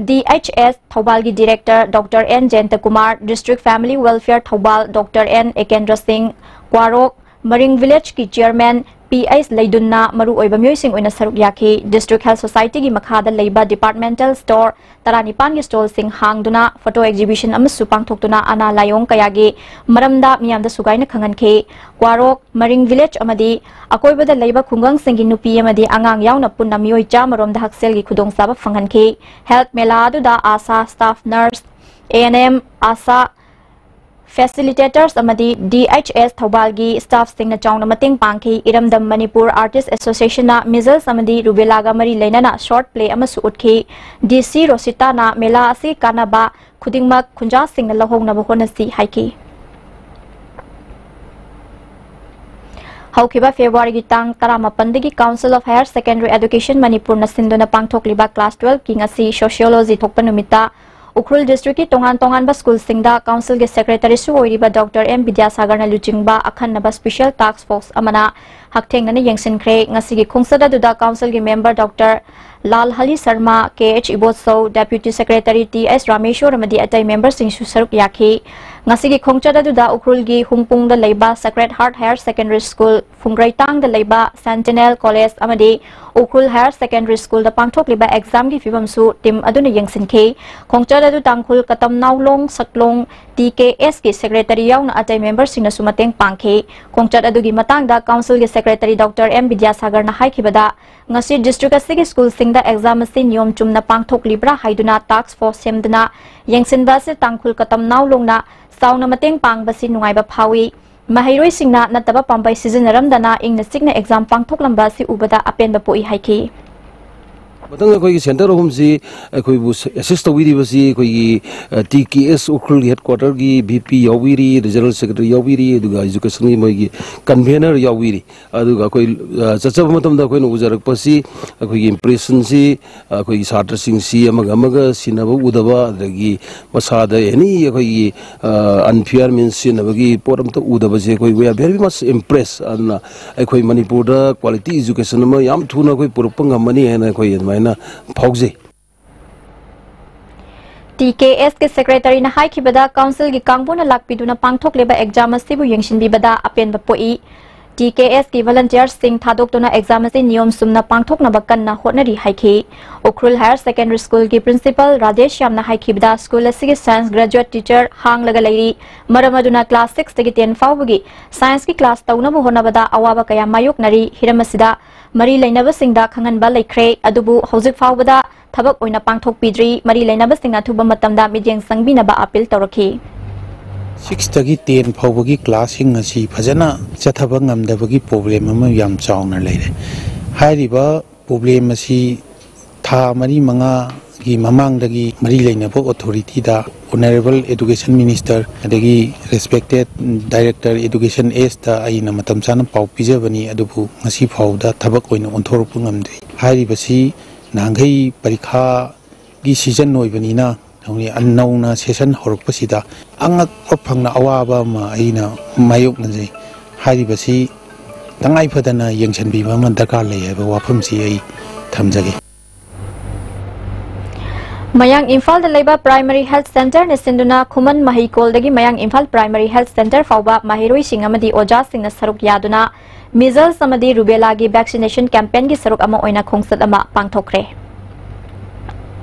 D H S ꯊꯧꯕꯥꯜꯒꯤ director doctor N Jayantakumar, district family welfare Thoubal doctor N Akendra Singh, ꯀ꯭ꯋꯥꯔꯣꯛ ꯃꯔꯤꯡ ꯚꯤꯂꯦꯖꯀꯤ ꯆꯤꯌꯔꯃꯦꯟ ꯄꯤ ꯑꯩꯆ ꯂꯩꯗꯨꯟꯅ ꯃꯔꯨꯑꯣꯏꯕ ꯃꯤꯑꯣꯏꯁꯤꯡ ꯑꯣꯏꯅ ꯁꯔꯨꯛ ꯌꯥꯈꯤ꯫ ꯗꯤꯁꯇ꯭ꯔꯤꯛ ꯍꯦꯜꯊ ꯁꯣꯁꯥꯏꯇꯤꯒꯤ ꯃꯈꯥꯗ ꯂꯩꯕ ꯗꯤꯄꯥꯔꯠꯃꯦꯟꯇꯦꯜ ꯁ꯭ꯇꯣꯔ ꯇꯔꯥꯅꯤꯄꯥꯟꯒꯤ ꯁ꯭ꯇꯣꯜꯁꯤꯡ ꯍꯥꯡꯗꯨꯅ ꯐꯣꯇꯣ ꯑꯦꯛꯖꯤꯕꯤꯁꯟ ꯑꯃꯁꯨ ꯄꯥꯡꯊꯣꯛꯇꯨꯅ ꯑꯅꯥ ꯂꯥꯏꯑꯣꯡ ꯀꯌꯥꯒꯤ ꯃꯔꯝꯗ ꯃꯤꯌꯥꯝꯗ ꯁꯨꯒꯥꯏꯅ ꯈꯪꯍꯟꯈꯤ꯫ ꯀ꯭ꯋꯥꯔꯣꯛ ꯃꯔꯤꯡ ꯚꯤꯂꯦꯖ ꯑꯃꯗꯤ ꯑꯀꯣꯏꯕꯗ ꯂꯩꯕ ꯈꯨꯡꯒꯪꯁꯤꯡꯒꯤ ꯅꯨꯄꯤ ꯑꯃꯗꯤ ꯑꯉꯥꯡ ꯌꯥꯎꯅ ꯄꯨꯟꯅ ꯃꯤꯑꯣꯏ ꯆꯥꯝꯃ ꯔꯣꯝꯗ ꯍꯛꯁꯦꯜꯒꯤ ꯈꯨꯗꯣꯡꯆꯥꯕ ꯐꯪꯍꯟꯈꯤ꯫ ꯍꯦꯜꯊ ꯃꯦꯂꯥ ꯑꯗꯨꯗ ASHA staff nurse, A N M, ASHA facilitators ꯑꯃꯗꯤ ꯗꯤ ꯑꯩꯆ ꯑꯦꯁ ꯊꯧꯕꯥꯜꯒꯤ ꯁ꯭ꯇꯥꯐꯁꯤꯡꯅ ꯆꯥꯎꯅ ꯃꯇꯦꯡ ꯄꯥꯡꯈꯤ꯫ ꯏꯔꯝꯗꯝ ꯃꯅꯤꯄꯨꯔ ꯑꯥꯔꯇꯤꯁ ꯑꯦꯁꯣꯁꯤꯌꯦꯁꯟꯅ ꯃꯤꯖꯜꯁ ꯑꯃꯗꯤ ꯔꯨꯕꯦꯂꯥꯒ ꯃꯔꯤ ꯂꯩꯅꯅ ꯁꯣꯔꯠ ꯄ꯭ꯂꯦ ꯑꯃꯁꯨ ꯎꯠꯈꯤ꯫ ꯗꯤ ꯁꯤ ꯔꯣꯁꯤꯇꯥꯅ ꯃꯦꯂꯥ ꯑꯁꯤ ꯀꯥꯟꯅꯕ ꯈꯨꯗꯤꯡꯃꯛ ꯈꯨꯟꯖꯥꯁꯤꯡꯅ ꯂꯧꯍꯧꯅꯕ ꯍꯣꯠꯅꯁꯤ ꯍꯥꯏꯈꯤ꯫ ꯍꯧꯈꯤꯕ ꯐꯦꯕ꯭ꯔꯨꯋꯥꯔꯤꯒꯤ ꯇꯥꯡ ꯇꯔꯥꯃꯥꯄꯟꯗꯒꯤ Council of Higher Secondary Education ꯃꯅꯤꯄꯨꯔꯅ ꯁꯤꯟꯗꯨꯅ ꯄꯥꯡꯊꯣꯛꯂꯤꯕ ꯀ꯭ꯂꯥꯁ ꯇꯨꯋꯦꯜꯐꯀꯤ ꯉꯁꯤ ꯁꯣꯁꯤꯌꯣꯂꯣꯖꯤ ꯊꯣꯛꯄ ꯅꯨꯃꯤꯠꯇ ꯎꯈ꯭ꯔꯨꯜ ꯗꯤꯁꯇ꯭ꯔꯤꯛꯀꯤ ꯇꯣꯉꯥꯟ ꯇꯣꯉꯥꯟꯕ ꯁ꯭ꯀꯨꯜꯁꯤꯡꯗ ꯀꯥꯎꯟꯁꯤꯜꯒꯤ ꯁꯦꯀ꯭ꯔꯦꯇꯔꯤꯁꯨ ꯑꯣꯏꯔꯤꯕ ꯗꯣꯛꯇꯔ ꯑꯦꯝ ꯕꯤꯗ꯭ꯌꯥꯁꯥꯒꯔꯅ ꯂꯨꯆꯤꯡꯕ ꯑꯈꯟꯅꯕ ꯁ꯭ꯄꯤꯁꯦꯜ ꯇꯥꯛꯁ ꯐꯣꯔꯁ ꯑꯃꯅ ꯍꯛꯊꯦꯡꯅꯅ ꯌꯦꯡꯁꯤꯟꯈ꯭ꯔꯦ꯫ ꯉꯁꯤꯒꯤ ꯈꯣꯡꯆꯠ ꯑꯗꯨꯗ ꯀꯥꯎꯟꯁꯤꯜꯒꯤ ꯃꯦꯝꯕꯔ ꯗꯣꯛꯇꯔ ꯂꯥꯜ ꯍꯂꯤ ꯁꯔꯃ, ꯀꯦ ꯑꯦꯆ ꯏꯕꯣꯠꯁꯧ, ꯗꯦꯄ꯭ꯌꯨꯇꯤ ꯁꯦꯀ꯭ꯔꯦꯇꯔꯤ ꯇꯤ ꯑꯦꯁ ꯔꯥꯃꯦꯁꯣꯔ ꯑꯃꯗꯤ ꯑꯇꯩ ꯃꯦꯝꯕꯔꯁꯤꯡꯁꯨ ꯁꯔꯨꯛ ꯌꯥꯈꯤ꯫ ꯉꯁꯤꯒꯤ ꯈꯣꯡꯆꯠ ꯑꯗꯨꯗ ꯎꯈ꯭ꯔꯨꯜꯒꯤ ꯍꯨꯝꯄꯨꯡꯗ ꯂꯩꯕ sacred heart higher secondary school, ꯐꯨꯡꯒ꯭ꯔꯩꯇꯥꯡꯗ ꯂꯩꯕ ꯁꯦꯟꯇꯤꯅꯦꯜ ꯀꯣꯂꯦꯖ ꯑꯃꯗꯤ ꯎꯈ꯭ꯔꯨꯜ ꯍꯥꯌꯔ ꯁꯦꯀꯦꯟꯗꯔꯤ ꯁ꯭ꯀꯨꯜꯗ ꯄꯥꯡꯊꯣꯛꯂꯤꯕ ꯑꯦꯛꯖꯥꯝꯒꯤ ꯐꯤꯕꯝꯁꯨ ꯇꯤꯝ ꯑꯗꯨꯅ ꯌꯦꯡꯁꯤꯟꯈꯤ꯫ ꯈꯣꯡꯆꯠ ꯑꯗꯨ ꯇꯥꯡꯈꯨꯜ ꯀꯇꯝꯅꯥꯎꯂꯣꯡ ꯁꯛꯂꯣꯡ ꯇꯤ ꯀꯦ ꯑꯦꯁꯀꯤ ꯁꯦꯀ꯭ꯔꯦꯇꯔꯤ ꯌꯥꯎꯅ ꯑꯇꯩ ꯃꯦꯝꯕꯔꯁꯤꯡꯅꯁꯨ ꯃꯇꯦꯡ ꯄꯥꯡꯈꯤ꯫ ꯈꯣꯡꯆꯠ ꯑꯗꯨꯒꯤ ꯃꯇꯥꯡꯗ ꯀꯥꯎꯟꯁꯤꯜꯒꯤ ꯁꯦꯀ꯭ꯔꯦꯇꯔꯤ ꯗꯣꯛꯇꯔ ꯑꯦꯝ ꯕꯤꯗ꯭ꯌꯥꯁꯥꯒꯔꯅ ꯍꯥꯏꯈꯤꯕꯗ, ꯉꯁꯤ ꯗꯤꯁꯇ꯭ꯔꯤꯛ ꯑꯁꯤꯒꯤ ꯁ꯭ꯀꯨꯜꯁꯤꯡꯗ ꯑꯦꯛꯖꯥꯝ ꯑꯁꯤ ꯅꯤꯌꯣꯝ ꯆꯨꯝꯅ ꯄꯥꯡꯊꯣꯛꯂꯤꯕ꯭ꯔꯥ ꯍꯥꯏꯗꯨꯅ ꯇꯥꯛꯁ ꯐꯣꯔꯁ ꯁꯦꯝꯗꯨꯅ ꯌꯦꯡꯁꯤꯟꯕ ꯑꯁꯤ ꯇꯥꯡꯈꯨꯜ ꯀꯇꯝꯅꯥꯎꯂꯣꯡꯅ ꯆꯥꯎꯅ ꯃꯇꯦꯡ ꯄꯥꯡꯕꯁꯤ ꯅꯨꯡꯉꯥꯏꯕ ꯐꯥꯎꯏ꯫ ꯃꯍꯩꯔꯣꯏꯁꯤꯡꯅ ꯅꯠꯇꯕ ꯄꯥꯝꯕꯩ ꯁꯤꯖꯤꯟꯅꯔꯝꯗꯅ ꯏꯪꯅ ꯆꯤꯛꯅ ꯑꯦꯛꯖꯥꯝ ꯄꯥꯡꯊꯣꯛꯂꯝꯕ ꯑꯁꯤ ꯎꯕꯗ ꯑꯄꯦꯟꯕ ꯄꯣꯛꯏ ꯍꯥꯏꯈꯤ꯫ ꯃꯊꯪ ꯑꯩꯈꯣꯏꯒꯤ ꯁꯦꯟꯇꯔ ꯑꯍꯨꯝꯁꯤ ꯑꯩꯈꯣꯏꯕꯨ ꯑꯦꯁꯤꯁ ꯇꯧꯕꯤꯔꯤꯕꯁꯤ ꯑꯩꯈꯣꯏꯒꯤ ꯇꯤ ꯀꯦ ꯑꯦꯁ ꯎꯈ꯭ꯔꯨꯜꯒꯤ ꯍꯦꯗ ꯀ꯭ꯋꯥꯇꯔꯒꯤ ꯚꯤ ꯄꯤ ꯌꯥꯎꯕꯤꯔꯤ, ꯔꯤꯖꯅꯦꯜ ꯁꯦꯀ꯭ꯔꯦꯇꯔꯤ ꯌꯥꯎꯕꯤꯔꯤ, ꯑꯗꯨꯒ ꯏꯖꯨꯀꯦꯁꯟꯒꯤ ꯃꯣꯏꯒꯤ ꯀꯟꯚꯦꯅꯔ ꯌꯥꯎꯕꯤꯔꯤ꯫ ꯑꯗꯨꯒ ꯑꯩꯈꯣꯏ ꯑ, ꯆꯠꯆꯕ ꯃꯇꯝꯗ ꯑꯩꯈꯣꯏꯅ ꯎꯖꯔꯛꯄꯁꯤ ꯑꯩꯈꯣꯏꯒꯤ ꯏꯝꯄ꯭ꯔꯦꯁꯟꯁꯤ ꯑꯩꯈꯣꯏꯒꯤ ꯁꯥꯇ꯭ꯔꯁꯤꯡꯁꯤ ꯑꯃꯒ ꯑꯃꯒ ꯁꯤꯟꯅꯕ ꯎꯗꯕ, ꯑꯗꯒꯤ ꯃꯁꯥꯗ ꯑꯦꯅꯤ ꯑꯩꯈꯣꯏꯒꯤ ꯑꯟꯐꯤꯌꯥꯔ ꯃꯤꯟꯁ ꯁꯤꯖꯤꯟꯅꯕꯒꯤ ꯄꯣꯠ ꯑꯝꯇ ꯎꯗꯕꯁꯦ ꯑꯩꯈꯣꯏ we are very much impressed꯫ ꯑꯗꯨꯅ ꯑꯩꯈꯣꯏ ꯃꯅꯤꯄꯨꯔꯗ ꯀ꯭ꯋꯥꯂꯤꯇꯤ ꯏꯖꯨꯀꯦꯁꯟ ꯑꯃ ꯌꯥꯝ ꯊꯨꯅ ꯑꯩꯈꯣꯏ ꯄꯨꯔꯛꯄ ꯉꯝꯃꯅꯤ ꯍꯥꯏꯅ ꯑꯩꯈꯣꯏ ꯑꯗꯨꯃꯥꯏꯅ ꯐꯥꯎꯖꯩ꯫ ꯇꯤ ꯀꯦ ꯑꯦꯁꯀꯤ ꯁꯦꯀ꯭ꯔꯦꯇꯔꯤꯅ ꯍꯥꯏꯈꯤꯕꯗ, ꯀꯥꯎꯟꯁꯤꯜꯒꯤ ꯀꯥꯡꯕꯨꯅ ꯂꯥꯛꯄꯤꯗꯨꯅ ꯄꯥꯡꯊꯣꯛꯂꯤꯕ ꯑꯦꯛꯖꯥꯝ ꯑꯁꯤꯕꯨ ꯌꯦꯡꯁꯤꯟꯕꯤꯕꯗ ꯑꯄꯦꯟꯕ ꯄꯣꯛꯏ꯫ ꯇꯤ ꯀꯦ ꯑꯦꯁꯀꯤ ꯚꯣꯂꯟꯇꯤꯌꯔꯁꯤꯡ ꯊꯥꯗꯣꯛꯇꯨꯅ ꯑꯦꯛꯖꯥꯝ ꯑꯁꯤ ꯅꯤꯌꯣꯝ ꯆꯨꯝꯅ ꯄꯥꯡꯊꯣꯛꯅꯕ ꯀꯟꯅ ꯍꯣꯠꯅꯔꯤ ꯍꯥꯏꯈꯤ꯫ ꯎꯈ꯭ꯔꯨꯜ ꯍꯥꯌꯔ ꯁꯦꯀꯦꯟꯗꯔꯤ ꯁ꯭ꯀꯨꯜꯒꯤ ꯄ꯭ꯔꯤꯟꯁꯤꯄꯜ ꯔꯥꯙꯦꯁ꯭ꯌꯥꯝꯅ ꯍꯥꯏꯈꯤꯕꯗ, ꯁ꯭ꯀꯨꯜ ꯑꯁꯤꯒꯤ ꯁꯥꯏꯟꯁ ꯒ꯭ꯔꯦꯖꯨꯑꯦꯠ ꯇꯤꯆꯔ ꯍꯥꯡꯂꯒ ꯂꯩꯔꯤ꯫ ꯃꯔꯝ ꯑꯗꯨꯅ ꯀ꯭ꯂꯥꯁ ꯁꯤꯛꯁꯇꯒꯤ ꯇꯦꯟ ꯐꯥꯎꯕꯒꯤ ꯁꯥꯏꯟꯁꯀꯤ ꯀ꯭ꯂꯥꯁ ꯇꯧꯅꯕ ꯍꯣꯠꯅꯕꯗ ꯑꯋꯥꯕ ꯀꯌꯥ ꯃꯥꯌꯣꯛꯅꯔꯤ꯫ ꯍꯤꯔꯝ ꯑꯁꯤꯗ ꯃꯔꯤ ꯂꯩꯅꯕꯁꯤꯡꯗ ꯈꯪꯍꯟꯕ ꯂꯩꯈ꯭ꯔꯦ, ꯑꯗꯨꯕꯨ ꯍꯧꯖꯤꯛ ꯐꯥꯎꯕꯗ ꯊꯕꯛ ꯑꯣꯏꯅ ꯄꯥꯡꯊꯣꯛꯄꯤꯗ꯭ꯔꯤ꯫ ꯃꯔꯤ ꯂꯩꯅꯕꯁꯤꯡꯅ ꯑꯊꯨꯕ ꯃꯇꯝꯗ ꯃꯤꯠꯌꯦꯡ ꯆꯪꯕꯤꯅꯕ ꯑꯥꯄꯤꯜ ꯇꯧꯔꯛꯈꯤ꯫ ꯁꯤꯛꯁꯇꯒꯤ ꯇꯦꯟ ꯐꯥꯎꯕꯒꯤ ꯀ꯭ꯂꯥꯁꯁꯤꯡ ꯑꯁꯤ ꯐꯖꯅ ꯆꯠꯊꯕ ꯉꯝꯗꯕꯒꯤ ꯄ꯭ꯔꯣꯕ꯭ꯂꯦꯝ ꯑꯃ ꯌꯥꯝ ꯆꯥꯎꯅ ꯂꯩꯔꯦ꯫ ꯍꯥꯏꯔꯤꯕ ꯄ꯭ꯔꯣꯕ꯭ꯂꯦꯝ ꯑꯁꯤ ꯊꯥ ꯃꯔꯤ ꯃꯉꯥꯒꯤ ꯃꯃꯥꯡꯗꯒꯤ ꯃꯔꯤ ꯂꯩꯅꯕ ꯑꯣꯊꯣꯔꯤꯇꯤꯗ, ꯑꯣꯅꯔꯦꯕꯜ ꯑꯦꯗꯨꯀꯦꯁꯟ ꯃꯤꯅꯤꯁꯇꯔ ꯑꯗꯒꯤ ꯔꯦꯁꯄꯦꯛꯇꯦꯠ ꯗꯥꯏꯔꯦꯛꯇꯔ ꯑꯦꯗꯨꯀꯦꯁꯟ ꯑꯦꯁꯇ ꯑꯩꯅ ꯃꯇꯝ ꯆꯥꯅ ꯄꯥꯎ ꯄꯤꯖꯕꯅꯤ, ꯑꯗꯨꯕꯨ ꯉꯁꯤ ꯐꯥꯎꯕꯗ ꯊꯕꯛ ꯑꯣꯏꯅ ꯑꯣꯟꯊꯣꯔꯛꯄ ꯉꯝꯗ꯭ꯔꯤ꯫ ꯍꯥꯏꯔꯤꯕꯁꯤ ꯅꯍꯥꯟꯈꯩ ꯄꯔꯤꯈꯥꯒꯤ ꯁꯤꯖꯟ ꯑꯣꯏꯕꯅꯤꯅ, ꯍꯧꯖꯤꯛ ꯅꯧꯅ ꯁꯦꯁꯟ ꯍꯧꯔꯛꯄꯁꯤꯗ ꯑꯉꯛꯄ ꯐꯪꯅ ꯑꯋꯥꯕ ꯑꯃ ꯑꯩꯅ ꯃꯥꯌꯣꯛꯅꯖꯩ꯫ ꯍꯥꯏꯔꯤꯕꯁꯤ ꯇꯉꯥꯏ ꯐꯗꯅ ꯌꯦꯡꯁꯤꯟꯕꯤꯕ ꯑꯃ ꯗꯔꯀꯥꯔ ꯂꯩ ꯍꯥꯏꯕ ꯋꯥꯐꯝꯁꯤ ꯑꯩ ꯊꯝꯖꯒꯦ꯫ ꯃꯌꯥꯡ ꯏꯝꯐꯥꯜꯗ ꯂꯩꯕ Primary Health Centreꯅ ꯁꯤꯟꯗꯨꯅ ꯈꯨꯃꯟ ꯃꯍꯩꯀꯣꯜꯗꯒꯤ ꯃꯌꯥꯡ ꯏꯝꯐꯥꯜ Primary Health Centre ꯐꯥꯎꯕ ꯃꯍꯩꯔꯣꯏꯁꯤꯡ ꯑꯃꯗꯤ ꯑꯣꯖꯥꯁꯤꯡꯅ ꯁꯔꯨꯛ ꯌꯥꯗꯨꯅ measles ꯑꯃꯗꯤ rubellaꯒꯤ vaccination campaignꯒꯤ ꯁꯔꯨꯛ ꯑꯃ ꯑꯣꯏꯅ ꯈꯣꯡꯆꯠ ꯑꯃ ꯄꯥꯡꯊꯣꯛꯈ꯭ꯔꯦ꯫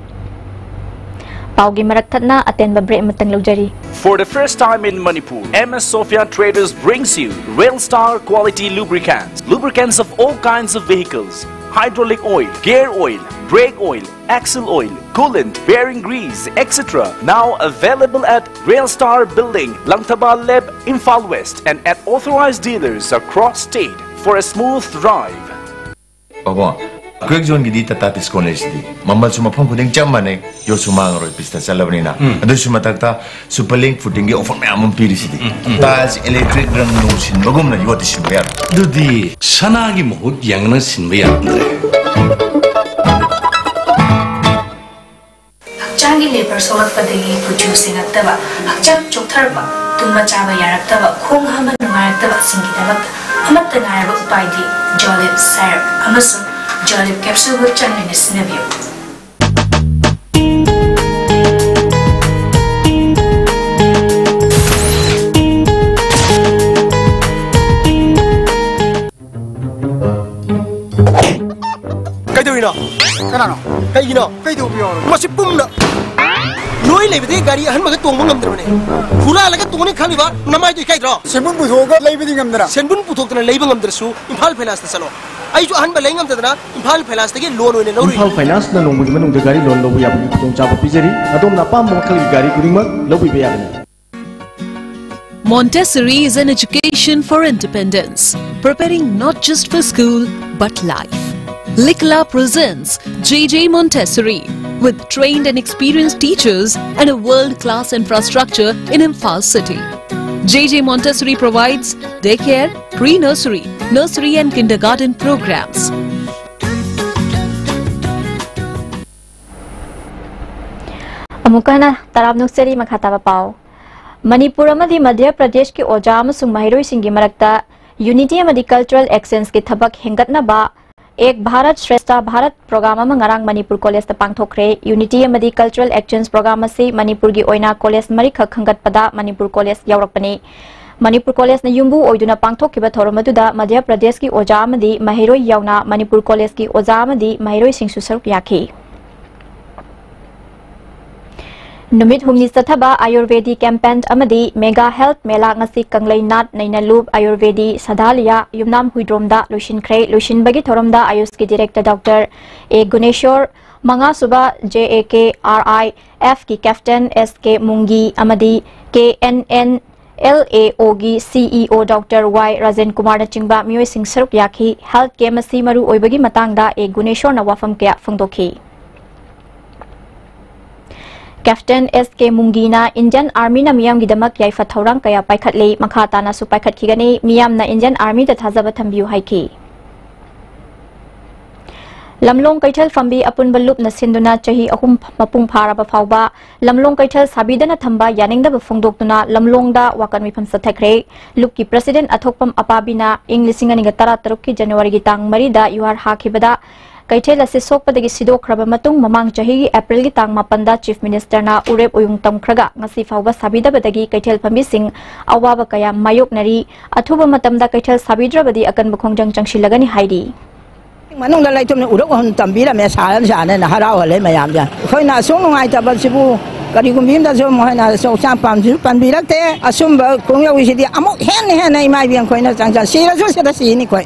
ꯄꯥꯎꯒꯤ ꯃꯔꯛ ꯊꯠꯅ ꯑꯇꯦꯟꯕ break ꯑꯃꯇꯪ ꯂꯧꯖꯔꯤ꯫ For the first time in Manipur, M S Sophia Traders brings you Rail Star quality lubricants. Lubricants of all kinds of vehicles, hydraulic oil, gear oil, brake oil, axle oil, coolant, bearing grease, et cetera. Now available at Rail Star Building, Langthaba Leb, Imphal West, and at authorized dealers across state for a smooth drive. ꯄꯥꯕꯨꯡ, quake ꯖꯣꯟꯒꯤꯗꯤ Tata ꯇꯤꯁꯀꯣꯟ ꯂꯩꯁꯤꯗꯤ꯫ ꯃꯃꯜꯁꯨ ꯃꯐꯝ ꯈꯨꯗꯤꯡ ꯆꯞ ꯃꯥꯟꯅꯩ, ꯌꯣꯠꯁꯨ ꯃꯥꯡꯉꯔꯣꯏ, ꯄꯤꯁꯇ ꯆꯠꯂꯕꯅꯤꯅ꯫ ꯎꯝ꯫ ꯑꯗꯨꯁꯨ ꯃꯊꯛꯇ super link ꯐꯨꯇꯤꯡꯒꯤ offer ꯃꯌꯥꯝ ꯑꯃ ꯄꯤꯔꯤꯁꯤꯗꯤ꯫ ꯎꯝ, ꯎꯝ, ꯎꯝ꯫ ꯇꯥꯏꯜꯁ ꯏꯂꯦꯛꯇ꯭ꯔꯤꯛ ꯔꯪ ꯅꯨꯡ ꯁꯤꯟꯕꯒꯨꯝꯅ ꯌꯣꯠꯇꯤ ꯁꯤꯟꯕ ꯌꯥꯔꯣꯏ꯫ ꯑꯗꯨꯗꯤ ꯁꯅꯥꯒꯤ ꯃꯍꯨꯠ ꯌꯦꯡꯅ ꯁꯤꯟꯕ ꯌꯥꯔꯝꯗ꯭ꯔꯦ꯫ ꯍꯛꯆꯥꯡꯒꯤ ꯂꯦꯕꯔ ꯁꯣꯛꯂꯛꯄꯗꯒꯤ ꯀꯨꯆꯨ ꯁꯦꯡꯉꯛꯇꯕ, ꯍꯛꯆꯥꯡ ꯆꯣꯛꯊꯔꯛꯄ, ꯇꯨꯝꯕ ꯆꯥꯕ ꯌꯥꯔꯛꯇꯕ, ꯈꯣꯡ ꯍꯥꯝꯕ ꯅꯨꯡꯉꯥꯏꯔꯛꯇꯕꯁꯤꯡꯒꯤꯗꯃꯛꯇ ꯑꯃꯠꯇ ꯉꯥꯏꯔꯕ ꯎꯄꯥꯏꯗꯤ ꯖꯣꯂꯤꯞ ꯁꯥꯏꯔꯞ ꯑꯃꯁꯨꯡ ꯖꯣꯂꯤꯞ ꯀꯦꯞꯁꯨꯜꯕꯨ ꯆꯥꯡ ꯅꯥꯏꯅ ꯁꯤꯖꯤꯟꯅꯕꯤꯌꯨ꯫ ꯀꯩꯗꯧꯔꯤꯅꯣ? ꯀꯅꯥꯅꯣ? ꯀꯩꯒꯤꯅꯣ? ꯀꯩꯗꯧꯕ ꯌꯥꯎꯔꯒꯦ? ꯃꯁꯤ ꯄꯨꯝꯅ ꯅꯣꯏ ꯂꯩꯕꯗꯒꯤ ꯒꯥꯔꯤ ꯑꯍꯟꯕꯒ ꯇꯣꯡꯕ ꯉꯝꯗ꯭ꯔꯕꯅꯦ꯫ ꯍꯨꯔꯥꯜꯂꯒ ꯇꯣꯡꯅꯤ ꯈꯜꯂꯤꯕ ꯅꯃꯥꯏꯗꯨ ꯏꯀꯥꯏꯗ꯭ꯔꯣ? ꯁꯦꯟꯕꯨꯟ ꯄꯨꯊꯣꯛꯑꯒ ꯂꯩꯕꯗꯤ ꯉꯝꯗꯅ꯫ ꯁꯦꯟꯕꯨꯟ ꯄꯨꯊꯣꯛꯇꯅ ꯂꯩꯕ ꯉꯝꯗ꯭ꯔꯁꯨ ꯏꯝꯐꯥꯜ ꯐꯥꯏꯅꯥꯟꯁꯇ ꯆꯠꯂꯣ꯫ ꯑꯩꯁꯨ ꯑꯍꯟꯕ ꯂꯩ ꯉꯝꯗꯗꯅ ꯏꯝꯐꯥꯜ ꯐꯥꯏꯅꯥꯟꯁꯇꯒꯤ ꯂꯣꯟ ꯑꯣꯏꯅ ꯂꯧꯔꯨꯏ꯫ ꯏꯝꯐꯥꯜ ꯐꯥꯏꯅꯥꯟꯁꯅ ꯅꯣꯡꯃꯒꯤ ꯃꯅꯨꯡꯗ ꯒꯥꯔꯤ ꯂꯣꯟ ꯂꯧꯕ ꯌꯥꯕꯒꯤ ꯈꯨꯗꯣꯡꯆꯥꯕ ꯄꯤꯖꯔꯤ꯫ ꯑꯗꯣꯝꯅ ꯑꯄꯥꯝꯕ ꯃꯈꯜꯒꯤ ꯒꯥꯔꯤ ꯈꯨꯗꯤꯡꯃꯛ ꯂꯧꯕꯤꯕ ꯌꯥꯒꯅꯤ꯫ Montessori is an education for independence, preparing not just for school but life. Likla presents J J Montessori, with trained and experienced teachers and a world-class infrastructure in Imphal city. J J Montessori provides daycare, pre-nursery, nursery and kindergarten programs. ꯑꯃꯨꯛꯀ ꯍꯟꯅ ꯇꯔꯥꯝꯅ ꯑꯣꯛꯆꯔꯤ꯫ ꯃꯈꯥ ꯇꯥꯕ ꯄꯥꯎ꯫ ꯃꯅꯤꯄꯨꯔ ꯑꯃꯗꯤ ꯃꯙ꯭ꯌ ꯄ꯭ꯔꯗꯦꯁꯀꯤ ꯑꯣꯖꯥ ꯑꯃꯁꯨꯡ ꯃꯍꯩꯔꯣꯏꯁꯤꯡꯒꯤ ꯃꯔꯛꯇ Unity ꯑꯃꯗꯤ Cultural Exchangeꯀꯤ ꯊꯕꯛ ꯍꯦꯟꯒꯠꯅꯕ ꯑꯦꯛ ꯚꯥꯔꯠ ꯁ꯭ꯔꯦꯁꯊ ꯚꯥꯔꯠ ꯄ꯭ꯔꯣꯒ꯭ꯔꯥꯝ ꯑꯃ ꯉꯔꯥꯡ ꯃꯅꯤꯄꯨꯔ ꯀꯣꯂꯦꯖꯇ ꯄꯥꯡꯊꯣꯛꯈ꯭ꯔꯦ꯫ Unity ꯑꯃꯗꯤ Cultural Exchange ꯄ꯭ꯔꯣꯒ꯭ꯔꯥꯝ ꯑꯁꯤ ꯃꯅꯤꯄꯨꯔꯒꯤ ꯑꯣꯏꯅ ꯀꯣꯂꯦꯖ ꯃꯔꯤꯈꯛ ꯈꯟꯒꯠꯄꯗ ꯃꯅꯤꯄꯨꯔ ꯀꯣꯂꯦꯖ ꯌꯥꯎꯔꯛꯄꯅꯤ꯫ ꯃꯅꯤꯄꯨꯔ ꯀꯣꯂꯦꯖꯅ ꯌꯨꯝꯕꯨ ꯑꯣꯏꯗꯨꯅ ꯄꯥꯡꯊꯣꯛꯈꯤꯕ ꯊꯧꯔꯝ ꯑꯗꯨꯗ ꯃꯙ꯭ꯌ ꯄ꯭ꯔꯗꯦꯁꯀꯤ ꯑꯣꯖꯥ ꯑꯃꯗꯤ ꯃꯍꯩꯔꯣꯏ ꯌꯥꯎꯅ ꯃꯅꯤꯄꯨꯔ ꯀꯣꯂꯦꯖꯀꯤ ꯑꯣꯖꯥ ꯑꯃꯗꯤ ꯃꯍꯩꯔꯣꯏꯁꯤꯡꯁꯨ ꯁꯔꯨꯛ ꯌꯥꯈꯤ꯫ ꯅꯨꯃꯤꯠ ꯍꯨꯝꯅꯤ ꯆꯠꯊꯕ ꯑꯥꯌꯨꯔꯚꯦꯗꯤ ꯀꯦꯝꯄꯦꯟ ꯑꯃꯗꯤ ꯃꯦꯒꯥ ꯍꯦꯜꯊ ꯃꯦꯂꯥ ꯉꯁꯤ ꯀꯪꯂꯩꯅꯥꯠ ꯅꯩꯅꯂꯨꯞ ꯑꯥꯌꯨꯔꯚꯦꯗꯤ ꯁꯗꯥꯂꯤꯌꯥ ꯌꯨꯝꯅꯥꯝ ꯍꯨꯏꯗ꯭ꯔꯣꯝꯗ ꯂꯣꯏꯁꯤꯟꯈ꯭ꯔꯦ꯫ ꯂꯣꯏꯁꯤꯟꯕꯒꯤ ꯊꯧꯔꯝꯗ ꯑꯥꯌꯨꯁꯀꯤ ꯗꯤꯔꯦꯛꯇꯔ ꯗꯣꯛꯇꯔ ꯑꯦ ꯒꯨꯅꯦꯁꯣꯔ, ꯃꯉꯥꯁꯨꯕ JAKRIFꯀꯤ ꯀꯦꯞꯇꯦꯟ SK ꯃꯨꯡꯒꯤ ꯑꯃꯗꯤ KNNLAOꯒꯤ CEO ꯗꯣꯛꯇꯔ ꯋꯥꯏ ꯔꯥꯖꯦꯟ ꯀꯨꯃꯥꯔꯅꯆꯤꯡꯕ ꯃꯤꯑꯣꯏꯁꯤꯡ ꯁꯔꯨꯛ ꯌꯥꯈꯤ꯫ ꯍꯦꯜꯊ ꯀꯦꯝ ꯑꯁꯤ ꯃꯔꯨ ꯑꯣꯏꯕꯒꯤ ꯃꯇꯥꯡꯗ ꯑꯦ ꯒꯨꯅꯦꯁꯣꯔꯅ ꯋꯥꯐꯝ ꯀꯌꯥ ꯐꯣꯡꯗꯣꯛꯈꯤ꯫ ꯀꯦꯞꯇꯦꯟ SK ꯃꯨꯡꯒꯤꯅ ꯏꯟꯗꯤꯌꯟ ꯑꯥꯔꯃꯤꯅ ꯃꯤꯌꯥꯝꯒꯤꯗꯃꯛ ꯌꯥꯏꯐ ꯊꯧꯔꯥꯡ ꯀꯌꯥ ꯄꯥꯏꯈꯠꯂꯤ, ꯃꯈꯥ ꯇꯥꯅꯁꯨ ꯄꯥꯏꯈꯠꯈꯤꯒꯅꯤ꯫ ꯃꯤꯌꯥꯝꯅ ꯏꯟꯗꯤꯌꯟ ꯑꯥꯔꯃꯤꯗ ꯊꯥꯖꯕ ꯊꯝꯕꯤꯌꯨ ꯍꯥꯏꯈꯤ꯫ ꯂꯝꯂꯣꯡ ꯀꯩꯊꯦꯜ ꯐꯝꯕꯤ ꯑꯄꯨꯟꯕ ꯂꯨꯞꯅ ꯁꯤꯟꯗꯨꯅ ꯆꯍꯤ ꯑꯍꯨꯝ ꯃꯄꯨꯡ ꯐꯥꯔꯕ ꯐꯥꯎꯕ ꯂꯝꯂꯣꯡ ꯀꯩꯊꯦꯜ ꯁꯥꯕꯤꯗꯅ ꯊꯝꯕ ꯌꯥꯅꯤꯡꯗꯕ ꯐꯣꯡꯗꯣꯛꯇꯨꯅ ꯂꯝꯂꯣꯡꯗ ꯋꯥꯀꯠ ꯃꯤꯐꯝ ꯆꯠꯊꯈ꯭ꯔꯦ꯫ ꯂꯨꯞꯀꯤ ꯄ꯭ꯔꯁꯤꯗꯦꯟ ꯑꯊꯣꯛꯄꯝ ꯑꯄꯥꯕꯤꯅ ꯏꯪ ꯂꯤꯁꯤꯡ ꯑꯅꯤꯒ ꯇꯔꯥꯇꯔꯨꯛꯀꯤ ꯖꯅꯋꯥꯔꯤꯒꯤ ꯇꯥꯡ ꯃꯔꯤꯗ ꯌꯨꯍꯥꯔ ꯍꯥꯈꯤꯕꯗ ꯀꯩꯊꯦꯜ ꯑꯁꯤ ꯁꯣꯛꯄꯗꯒꯤ ꯁꯤꯗꯣꯛꯈ꯭ꯔꯕ ꯃꯇꯨꯡ, ꯃꯃꯥꯡ ꯆꯍꯤꯒꯤ ꯑꯦꯄ꯭ꯔꯤꯜꯒꯤ ꯇꯥꯡ ꯃꯥꯄꯟꯗ ꯆꯤꯐ ꯃꯤꯅꯤꯁꯇꯔꯅ ꯎꯔꯦꯞ ꯎꯌꯨꯡ ꯇꯝꯈ꯭ꯔꯒ ꯉꯁꯤ ꯐꯥꯎꯕ ꯁꯥꯕꯤꯗꯕꯗꯒꯤ ꯀꯩꯊꯦꯜ ꯐꯝꯕꯤꯁꯤꯡ ꯑꯋꯥꯕ ꯀꯌꯥ ꯃꯥꯌꯣꯛꯅꯔꯤ꯫ ꯑꯊꯨꯕ ꯃꯇꯝꯗ ꯀꯩꯊꯦꯜ ꯁꯥꯕꯤꯗ꯭ꯔꯕꯗꯤ ꯑꯀꯟꯕ ꯈꯣꯡꯖꯪ ꯆꯪꯁꯤꯜꯂꯒꯅꯤ ꯍꯥꯏꯔꯤ꯫ ꯃꯅꯨꯡꯗ ꯂꯩꯇꯨꯝꯅ ꯎꯔꯛ ꯑꯍꯨꯝ ꯇꯝꯕꯤꯔꯝꯃꯦ, ꯁꯥꯔꯅ ꯁꯥꯔꯅ ꯍꯔꯥꯎꯍꯜꯂꯦ ꯃꯌꯥꯝꯁꯦ꯫ ꯑꯩꯈꯣꯏꯅ ꯑꯁꯨꯛ ꯅꯨꯡꯉꯥꯏꯇꯕꯁꯤꯕꯨ ꯀꯔꯤꯒꯨꯝꯕ ꯑꯃꯗꯁꯨ ꯃꯈꯣꯏꯅ ꯆꯧꯆꯥꯛ ꯄꯥꯝꯁꯨ ꯄꯥꯟꯕꯤꯔꯛꯇꯦ꯫ ꯑꯁꯨꯝꯕ ꯈꯣꯡꯌꯧꯁꯤꯗꯤ ꯑꯃꯨꯛ ꯍꯦꯟꯅ ꯍꯦꯟꯅ ꯏꯃꯥ ꯏꯕꯦꯟ ꯑꯩꯈꯣꯏꯅ ꯆꯪꯁꯤꯜ-, ꯁꯤꯔꯁꯨ ꯁꯤꯗ ꯁꯤꯅꯤ ꯑꯩꯈꯣꯏ꯫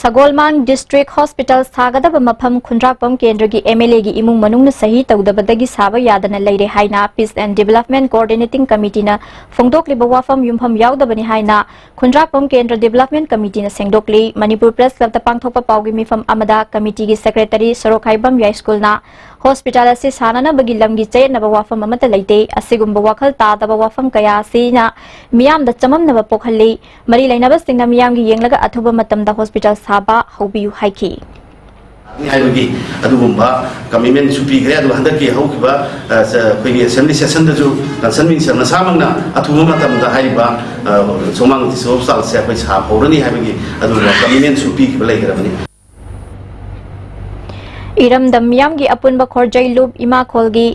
ꯁꯒꯣꯜꯕꯟ ꯗꯤꯁꯇ꯭ꯔꯤꯛ ꯍꯣꯁꯄꯤꯇꯥꯜ ꯁꯥꯒꯗꯕ ꯃꯐꯝ ꯈꯨꯟꯗ꯭ꯔꯥꯛꯄꯝ ꯀꯦꯟꯗ꯭ꯔꯒꯤ MLAꯒꯤ ꯏꯃꯨꯡ ꯃꯅꯨꯡꯅ ꯁꯍꯤ ꯇꯧꯗꯕꯗꯒꯤ ꯁꯥꯕ ꯌꯥꯗꯅ ꯂꯩꯔꯦ ꯍꯥꯏꯅ Peace and Development Coordinating Committeeꯅ ꯐꯣꯡꯗꯣꯛꯂꯤꯕ ꯋꯥꯐꯝ ꯌꯨꯝꯐꯝ ꯌꯥꯎꯗꯕꯅꯤ ꯍꯥꯏꯅ ꯈꯨꯟꯗ꯭ꯔꯥꯛꯄꯝ ꯀꯦꯟꯗ꯭ꯔ Development Committeeꯅ ꯁꯦꯡꯗꯣꯛꯂꯤ꯫ ꯃꯅꯤꯄꯨꯔ Press Clubꯇ ꯄꯥꯡꯊꯣꯛꯄ ꯄꯥꯎꯒꯤ ꯃꯤꯐꯝ ꯑꯃꯗ committeeꯒꯤ secretary ꯁꯣꯔꯣꯛꯈꯥꯏꯕꯝ ꯌꯥꯏꯁ꯭ꯀꯨꯜꯅ ꯍꯣꯁꯄꯤꯇꯥꯜ ꯑꯁꯤ ꯁꯥꯅꯅꯕꯒꯤ ꯂꯝꯒꯤ ꯆꯌꯦꯠꯅꯕ ꯋꯥꯐꯝ ꯑꯃꯠꯇ ꯂꯩꯇꯦ꯫ ꯑꯁꯤꯒꯨꯝꯕ ꯋꯥꯈꯜ ꯇꯥꯗꯕ ꯋꯥꯐꯝ ꯀꯌꯥ ꯑꯁꯤꯅ ꯃꯤꯌꯥꯝꯗ ꯆꯃꯝꯅꯕ ꯄꯣꯛꯍꯜꯂꯤ꯫ ꯃꯔꯤ ꯂꯩꯅꯕꯁꯤꯡꯅ ꯃꯤꯌꯥꯝꯒꯤ ꯌꯦꯡꯂꯒ ꯑꯊꯨꯕ ꯃꯇꯝꯗ ꯍꯣꯁꯄꯤꯇꯥꯜ ꯁꯥꯕ ꯍꯧꯕꯤꯌꯨ ꯍꯥꯏꯈꯤ꯫ ꯍꯥꯏꯕꯒꯤ ꯑꯗꯨꯒꯨꯝꯕ ꯀꯃꯤꯠꯃꯦꯟꯁꯨ ꯄꯤꯈ꯭ꯔꯦ꯫ ꯑꯗꯨꯒ ꯍꯟꯗꯛꯀꯤ ꯍꯧꯈꯤꯕ, ꯑ, ꯁ-, ꯑꯩꯈꯣꯏꯒꯤ ꯑꯦꯁꯦꯝꯕ꯭ꯂꯤ ꯁꯦꯁꯟꯗꯁꯨ ꯀꯟꯁꯔꯟ ꯃꯤꯅꯤꯁꯇꯔ ꯃꯁꯥꯃꯛꯅ ꯑꯊꯨꯕ ꯃꯇꯝꯗ ꯍꯥꯏꯔꯤꯕ, ꯑ, ꯁꯣꯃꯥꯡ ꯗꯤꯁꯇ꯭ꯔꯤꯛ ꯍꯣꯁꯄꯤꯇꯥꯜꯁꯦ ꯑꯩꯈꯣꯏ ꯁꯥꯍꯧꯔꯅꯤ ꯍꯥꯏꯕꯒꯤ ꯑꯗꯨꯒꯨꯝꯕ ꯀꯃꯤꯠꯃꯦꯟꯁꯨ ꯄꯤꯈꯤꯕ ꯂꯩꯈ꯭ꯔꯕꯅꯤ꯫ ꯏꯔꯝꯗꯝ ꯃꯤꯌꯥꯝꯒꯤ ꯑꯄꯨꯟꯕ ꯈꯣꯔꯖꯩ ꯂꯨꯞ ꯏꯃꯥ ꯈꯣꯜꯒꯤ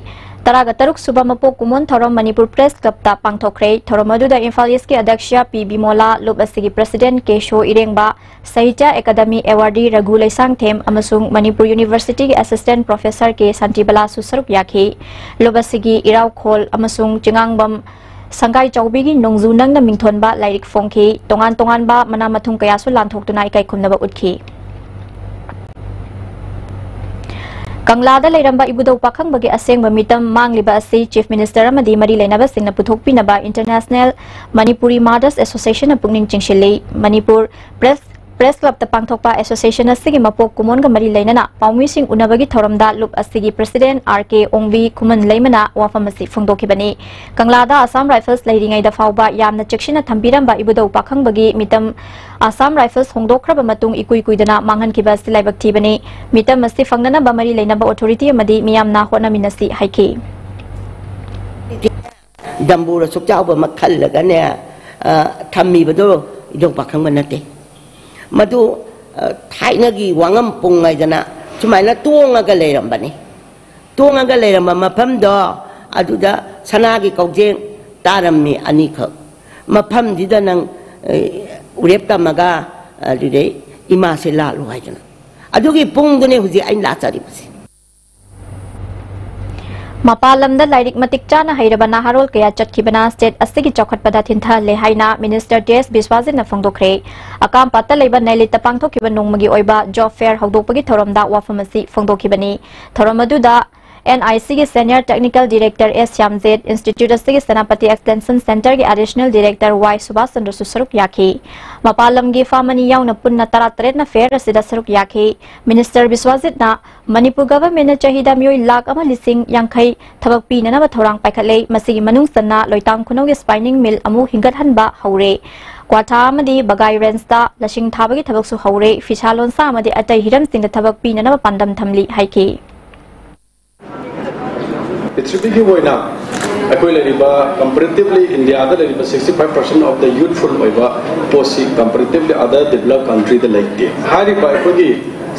ꯇꯔꯥꯒ ꯇꯔꯨꯛ ꯁꯨꯕ ꯃꯄꯣꯛ ꯀꯨꯝꯑꯣꯟ ꯊꯧꯔꯝ ꯃꯅꯤꯄꯨꯔ ꯄ꯭ꯔꯦꯁ ꯀ꯭ꯂꯕꯇ ꯄꯥꯡꯊꯣꯛꯈ꯭ꯔꯦ꯫ ꯊꯧꯔꯝ ꯑꯗꯨꯗ ꯏꯝꯐꯥꯜ ꯏꯁꯀꯤ ꯑꯗ꯭ꯌꯛꯁ ꯄꯤ ꯕꯤꯃꯣꯂꯥ, ꯂꯨꯞ ꯑꯁꯤꯒꯤ ꯄ꯭ꯔꯁꯤꯗꯦꯟ ꯀꯦ ꯁꯣ ꯏꯔꯦꯡꯕ, ꯁꯥꯍꯤꯇ꯭ꯌ ꯑꯦꯀꯥꯗꯃꯤ ꯑꯦꯋꯥꯔꯗꯤ ꯔꯘꯨ ꯂꯩꯁꯥꯡꯊꯦꯝ ꯑꯃꯁꯨꯡ ꯃꯅꯤꯄꯨꯔ ꯌꯨꯅꯤꯚꯔꯁꯤꯇꯤꯒꯤ ꯑꯦꯁꯤꯁꯇꯦꯟ ꯄ꯭ꯔꯣꯐꯦꯁꯔ ꯀꯦ ꯁꯥꯟꯇꯤꯕꯂꯥꯁꯨ ꯁꯔꯨꯛ ꯌꯥꯈꯤ꯫ ꯂꯨꯞ ꯑꯁꯤꯒꯤ ꯏꯔꯥꯎꯈꯣꯜ ꯑꯃꯁꯨꯡ ꯆꯤꯉꯥꯡꯕꯝ ꯁꯪꯒꯥꯏ ꯆꯥꯎꯕꯤꯒꯤ ꯅꯣꯡꯖꯨ ꯅꯪꯅ ꯃꯤꯡꯊꯣꯟꯕ ꯂꯥꯏꯔꯤꯛ ꯐꯣꯡꯈꯤ꯫ ꯇꯣꯉꯥꯟ ꯇꯣꯉꯥꯟꯕ ꯃꯅꯥ ꯃꯊꯨꯝ ꯀꯌꯥꯁꯨ ꯂꯥꯟꯊꯣꯛꯇꯨꯅ ꯏꯀꯥꯏ ꯈꯨꯝꯅꯕ ꯎꯠꯈꯤ꯫ ꯀꯪꯂꯥꯗ ꯂꯩꯔꯝꯕ ꯏꯕꯨꯙꯧ ꯄꯥꯈꯪꯕꯒꯤ ꯑꯁꯦꯡꯕ ꯃꯤꯇꯝ ꯃꯥꯡꯂꯤꯕ ꯑꯁꯤ ꯆꯤꯐ ꯃꯤꯅꯤꯁꯇꯔ ꯑꯃꯗꯤ ꯃꯔꯤ ꯂꯩꯅꯕꯁꯤꯡꯅ ꯄꯨꯊꯣꯛꯄꯤꯅꯕ ꯏꯟꯇꯔꯅꯦꯁꯅꯦꯜ ꯃꯅꯤꯄꯨꯔꯤ ꯃꯥꯔꯇꯔꯁ ꯑꯦꯁꯣꯁꯤꯌꯦꯁꯟꯅ ꯄꯨꯛꯅꯤꯡ ꯆꯤꯡꯁꯤꯜꯂꯤ꯫ ꯃꯅꯤꯄꯨꯔ ꯄ꯭ꯔꯦꯁ, ꯄ꯭ꯔꯦꯁ ꯀ꯭ꯂꯕꯇ ꯄꯥꯡꯊꯣꯛꯄ ꯑꯦꯁꯣꯁꯤꯌꯦꯁꯟ ꯑꯁꯤꯒꯤ ꯃꯄꯣꯛ ꯀꯨꯝꯑꯣꯟꯒ ꯃꯔꯤ ꯂꯩꯅꯅ ꯄꯥꯎꯃꯤꯁꯤꯡ ꯎꯅꯕꯒꯤ ꯊꯧꯔꯝꯗ ꯂꯨꯞ ꯑꯁꯤꯒꯤ ꯄ꯭ꯔꯁꯤꯗꯦꯟ ꯑꯥꯔ ꯀꯦ ꯑꯣꯡꯕꯤ ꯈꯨꯃꯟ ꯂꯩꯃꯅ ꯋꯥꯐꯝ ꯑꯁꯤ ꯐꯣꯡꯗꯣꯛꯈꯤꯕꯅꯤ꯫ ꯀꯪꯂꯥꯗ ꯑꯁꯥꯝ ꯔꯥꯏꯐꯜꯁ ꯂꯩꯔꯤꯉꯩꯗ ꯐꯥꯎꯕ ꯌꯥꯝꯅ ꯆꯦꯛꯁꯤꯟꯅ ꯊꯝꯕꯤꯔꯝꯕ ꯏꯕꯨꯙꯧ ꯄꯥꯈꯪꯕꯒꯤ ꯃꯤꯇꯝ ꯑꯁꯥꯝ ꯔꯥꯏꯐꯜꯁ ꯍꯣꯡꯗꯣꯛꯈ꯭ꯔꯕ ꯃꯇꯨꯡ ꯏꯀꯨꯏ ꯀꯨꯏꯗꯅ ꯃꯥꯡꯍꯟꯈꯤꯕ ꯑꯁꯤ ꯂꯥꯏꯕꯛ ꯊꯤꯕꯅꯤ꯫ ꯃꯤꯇꯝ ꯑꯁꯤ ꯐꯪꯅꯅꯕ ꯃꯔꯤ ꯂꯩꯅꯕ ꯑꯣꯊꯣꯔꯤꯇꯤ ꯑꯃꯗꯤ ꯃꯤꯌꯥꯝꯅ ꯍꯣꯠꯅꯃꯤꯟꯅꯁꯤ ꯍꯥꯏꯈꯤ꯫ ꯗꯝꯕꯨꯔ ꯑꯁꯨꯛ ꯆꯥꯎꯕ ꯑꯃ ꯈꯜꯂꯒꯅꯦ, ꯑ, ꯊꯝꯃꯤꯕꯗꯣ ꯏꯙꯧ ꯄꯥꯈꯪꯕ ꯅꯠꯇꯦ꯫ ꯃꯗꯨ, ꯑ, ꯊꯥꯏꯅꯒꯤ ꯋꯥꯉꯝ ꯄꯨꯡ ꯍꯥꯏꯗꯅ ꯁꯨꯃꯥꯏꯅ ꯇꯣꯡꯉꯒ ꯂꯩꯔꯝꯕꯅꯤ꯫ ꯇꯣꯡꯉꯒ ꯂꯩꯔꯝꯕ ꯃꯐꯝꯗꯣ ꯑꯗꯨꯗ ꯁꯅꯥꯒꯤ ꯀꯧꯖꯦꯡ ꯇꯥꯔꯝꯃꯤ ꯑꯅꯤꯈꯛ꯫ ꯃꯐꯝꯁꯤꯗ ꯅꯪ, ꯑ, ꯎꯔꯦꯞ ꯇꯝꯃꯒ ꯑꯗꯨꯗꯩ ꯏꯃꯥꯁꯦ ꯂꯥꯠꯂꯨ ꯍꯥꯏꯗꯅ꯫ ꯑꯗꯨꯒꯤ ꯄꯨꯡꯗꯨꯅꯦ ꯍꯧꯖꯤꯛ ꯑꯩꯅ ꯂꯥꯠꯆꯔꯤꯕꯁꯦ꯫ ꯃꯄꯥꯟ ꯂꯝꯗ ꯂꯥꯏꯔꯤꯛ ꯃꯇꯤꯛ ꯆꯥꯅ ꯍꯩꯔꯕ ꯅꯍꯥꯔꯣꯜ ꯀꯌꯥ ꯆꯠꯈꯤꯕꯅ ꯁ꯭ꯇꯦꯠ ꯑꯁꯤꯒꯤ ꯆꯥꯎꯈꯠꯄꯗ ꯊꯤꯟꯊꯍꯜꯂꯦ ꯍꯥꯏꯅ ꯃꯤꯅꯤꯁꯇꯔ ꯇꯤ ꯑꯦꯁ ꯕꯤꯁ꯭ꯋꯥꯖꯤꯠꯅ ꯐꯣꯡꯗꯣꯛꯈ꯭ꯔꯦ꯫ ꯑꯀꯥꯝꯄꯥꯠꯇ ꯂꯩꯕ ꯅꯦꯂꯤꯠꯇ ꯄꯥꯡꯊꯣꯛꯈꯤꯕ ꯅꯣꯡꯃꯒꯤ ꯑꯣꯏꯕ ꯖꯣꯕ ꯐꯦꯌꯔ ꯍꯧꯗꯣꯛꯄꯒꯤ ꯊꯧꯔꯝꯗ ꯋꯥꯐꯝ ꯑꯁꯤ ꯐꯣꯡꯗꯣꯛꯈꯤꯕꯅꯤ꯫ ꯊꯧꯔꯝ ꯑꯗꯨꯗ ꯑꯦꯟ ꯑꯥꯏ ꯁꯤꯒꯤ Senior Technical Director ꯑꯦꯁ ꯁ꯭ꯌꯥꯝꯖꯤꯠ, Institute ꯑꯁꯤꯒꯤ ꯁꯦꯅꯥꯄꯇꯤ Extension Centreꯒꯤ Additional Director ꯋꯥꯏ ꯁꯨꯕꯥꯁ ꯆꯟꯗ꯭ꯔꯁꯨ ꯁꯔꯨꯛ ꯌꯥꯈꯤ꯫ ꯃꯄꯥꯟ ꯂꯝꯒꯤ ꯐꯥꯝ ꯑꯅꯤ ꯌꯥꯎꯅ ꯄꯨꯟꯅ ꯇꯔꯥꯇꯔꯦꯠꯅ fair ꯑꯁꯤꯗ ꯁꯔꯨꯛ ꯌꯥꯈꯤ꯫ Minister ꯕꯤꯁ꯭ꯋꯥꯖꯤꯠꯅ ꯃꯅꯤꯄꯨꯔ governmentꯅ ꯆꯍꯤꯗ ꯃꯤꯑꯣꯏ ꯂꯥꯈ ꯑꯃ ꯂꯤꯁꯤꯡ ꯌꯥꯡꯈꯩ ꯊꯕꯛ ꯄꯤꯅꯅꯕ ꯊꯧꯔꯥꯡ ꯄꯥꯏꯈꯠꯂꯦ꯫ ꯃꯁꯤꯒꯤ ꯃꯅꯨꯡ ꯆꯟꯅ ꯂꯣꯏꯇꯥꯡ ꯈꯨꯅꯧꯒꯤ spinning mill ꯑꯃꯨꯛ ꯍꯤꯡꯒꯠꯍꯟꯕ ꯍꯧꯔꯦ꯫ ꯀ꯭ꯋꯥꯊꯥ ꯑꯃꯗꯤ ꯕꯒꯥꯏ rangeꯇ ꯂꯁꯤꯡ ꯊꯥꯕꯒꯤ ꯊꯕꯛꯁꯨ ꯍꯧꯔꯦ꯫ ꯐꯤꯁꯥ ꯂꯣꯟꯁꯥ ꯑꯃꯗꯤ ꯑꯇꯩ ꯍꯤꯔꯝꯁꯤꯡꯗ ꯊꯕꯛ ꯄꯤꯅꯅꯕ ꯄꯥꯟꯗꯝ ꯊꯝꯂꯤ ꯍꯥꯏꯈꯤ꯫ ꯄ꯭ꯔꯤꯊꯤꯕꯤꯒꯤ ꯑꯣꯏꯅ ꯑꯩꯈꯣꯏ ꯂꯩꯔꯤꯕ, comparatively Indiaꯗ ꯂꯩꯔꯤꯕ sixty five percent of the youthful ꯑꯣꯏꯕ ꯄꯣꯠꯁꯤ comparatively other developed countryꯗ ꯂꯩꯇꯦ꯫ ꯍꯥꯏꯔꯤꯕ ꯑꯩꯈꯣꯏꯒꯤ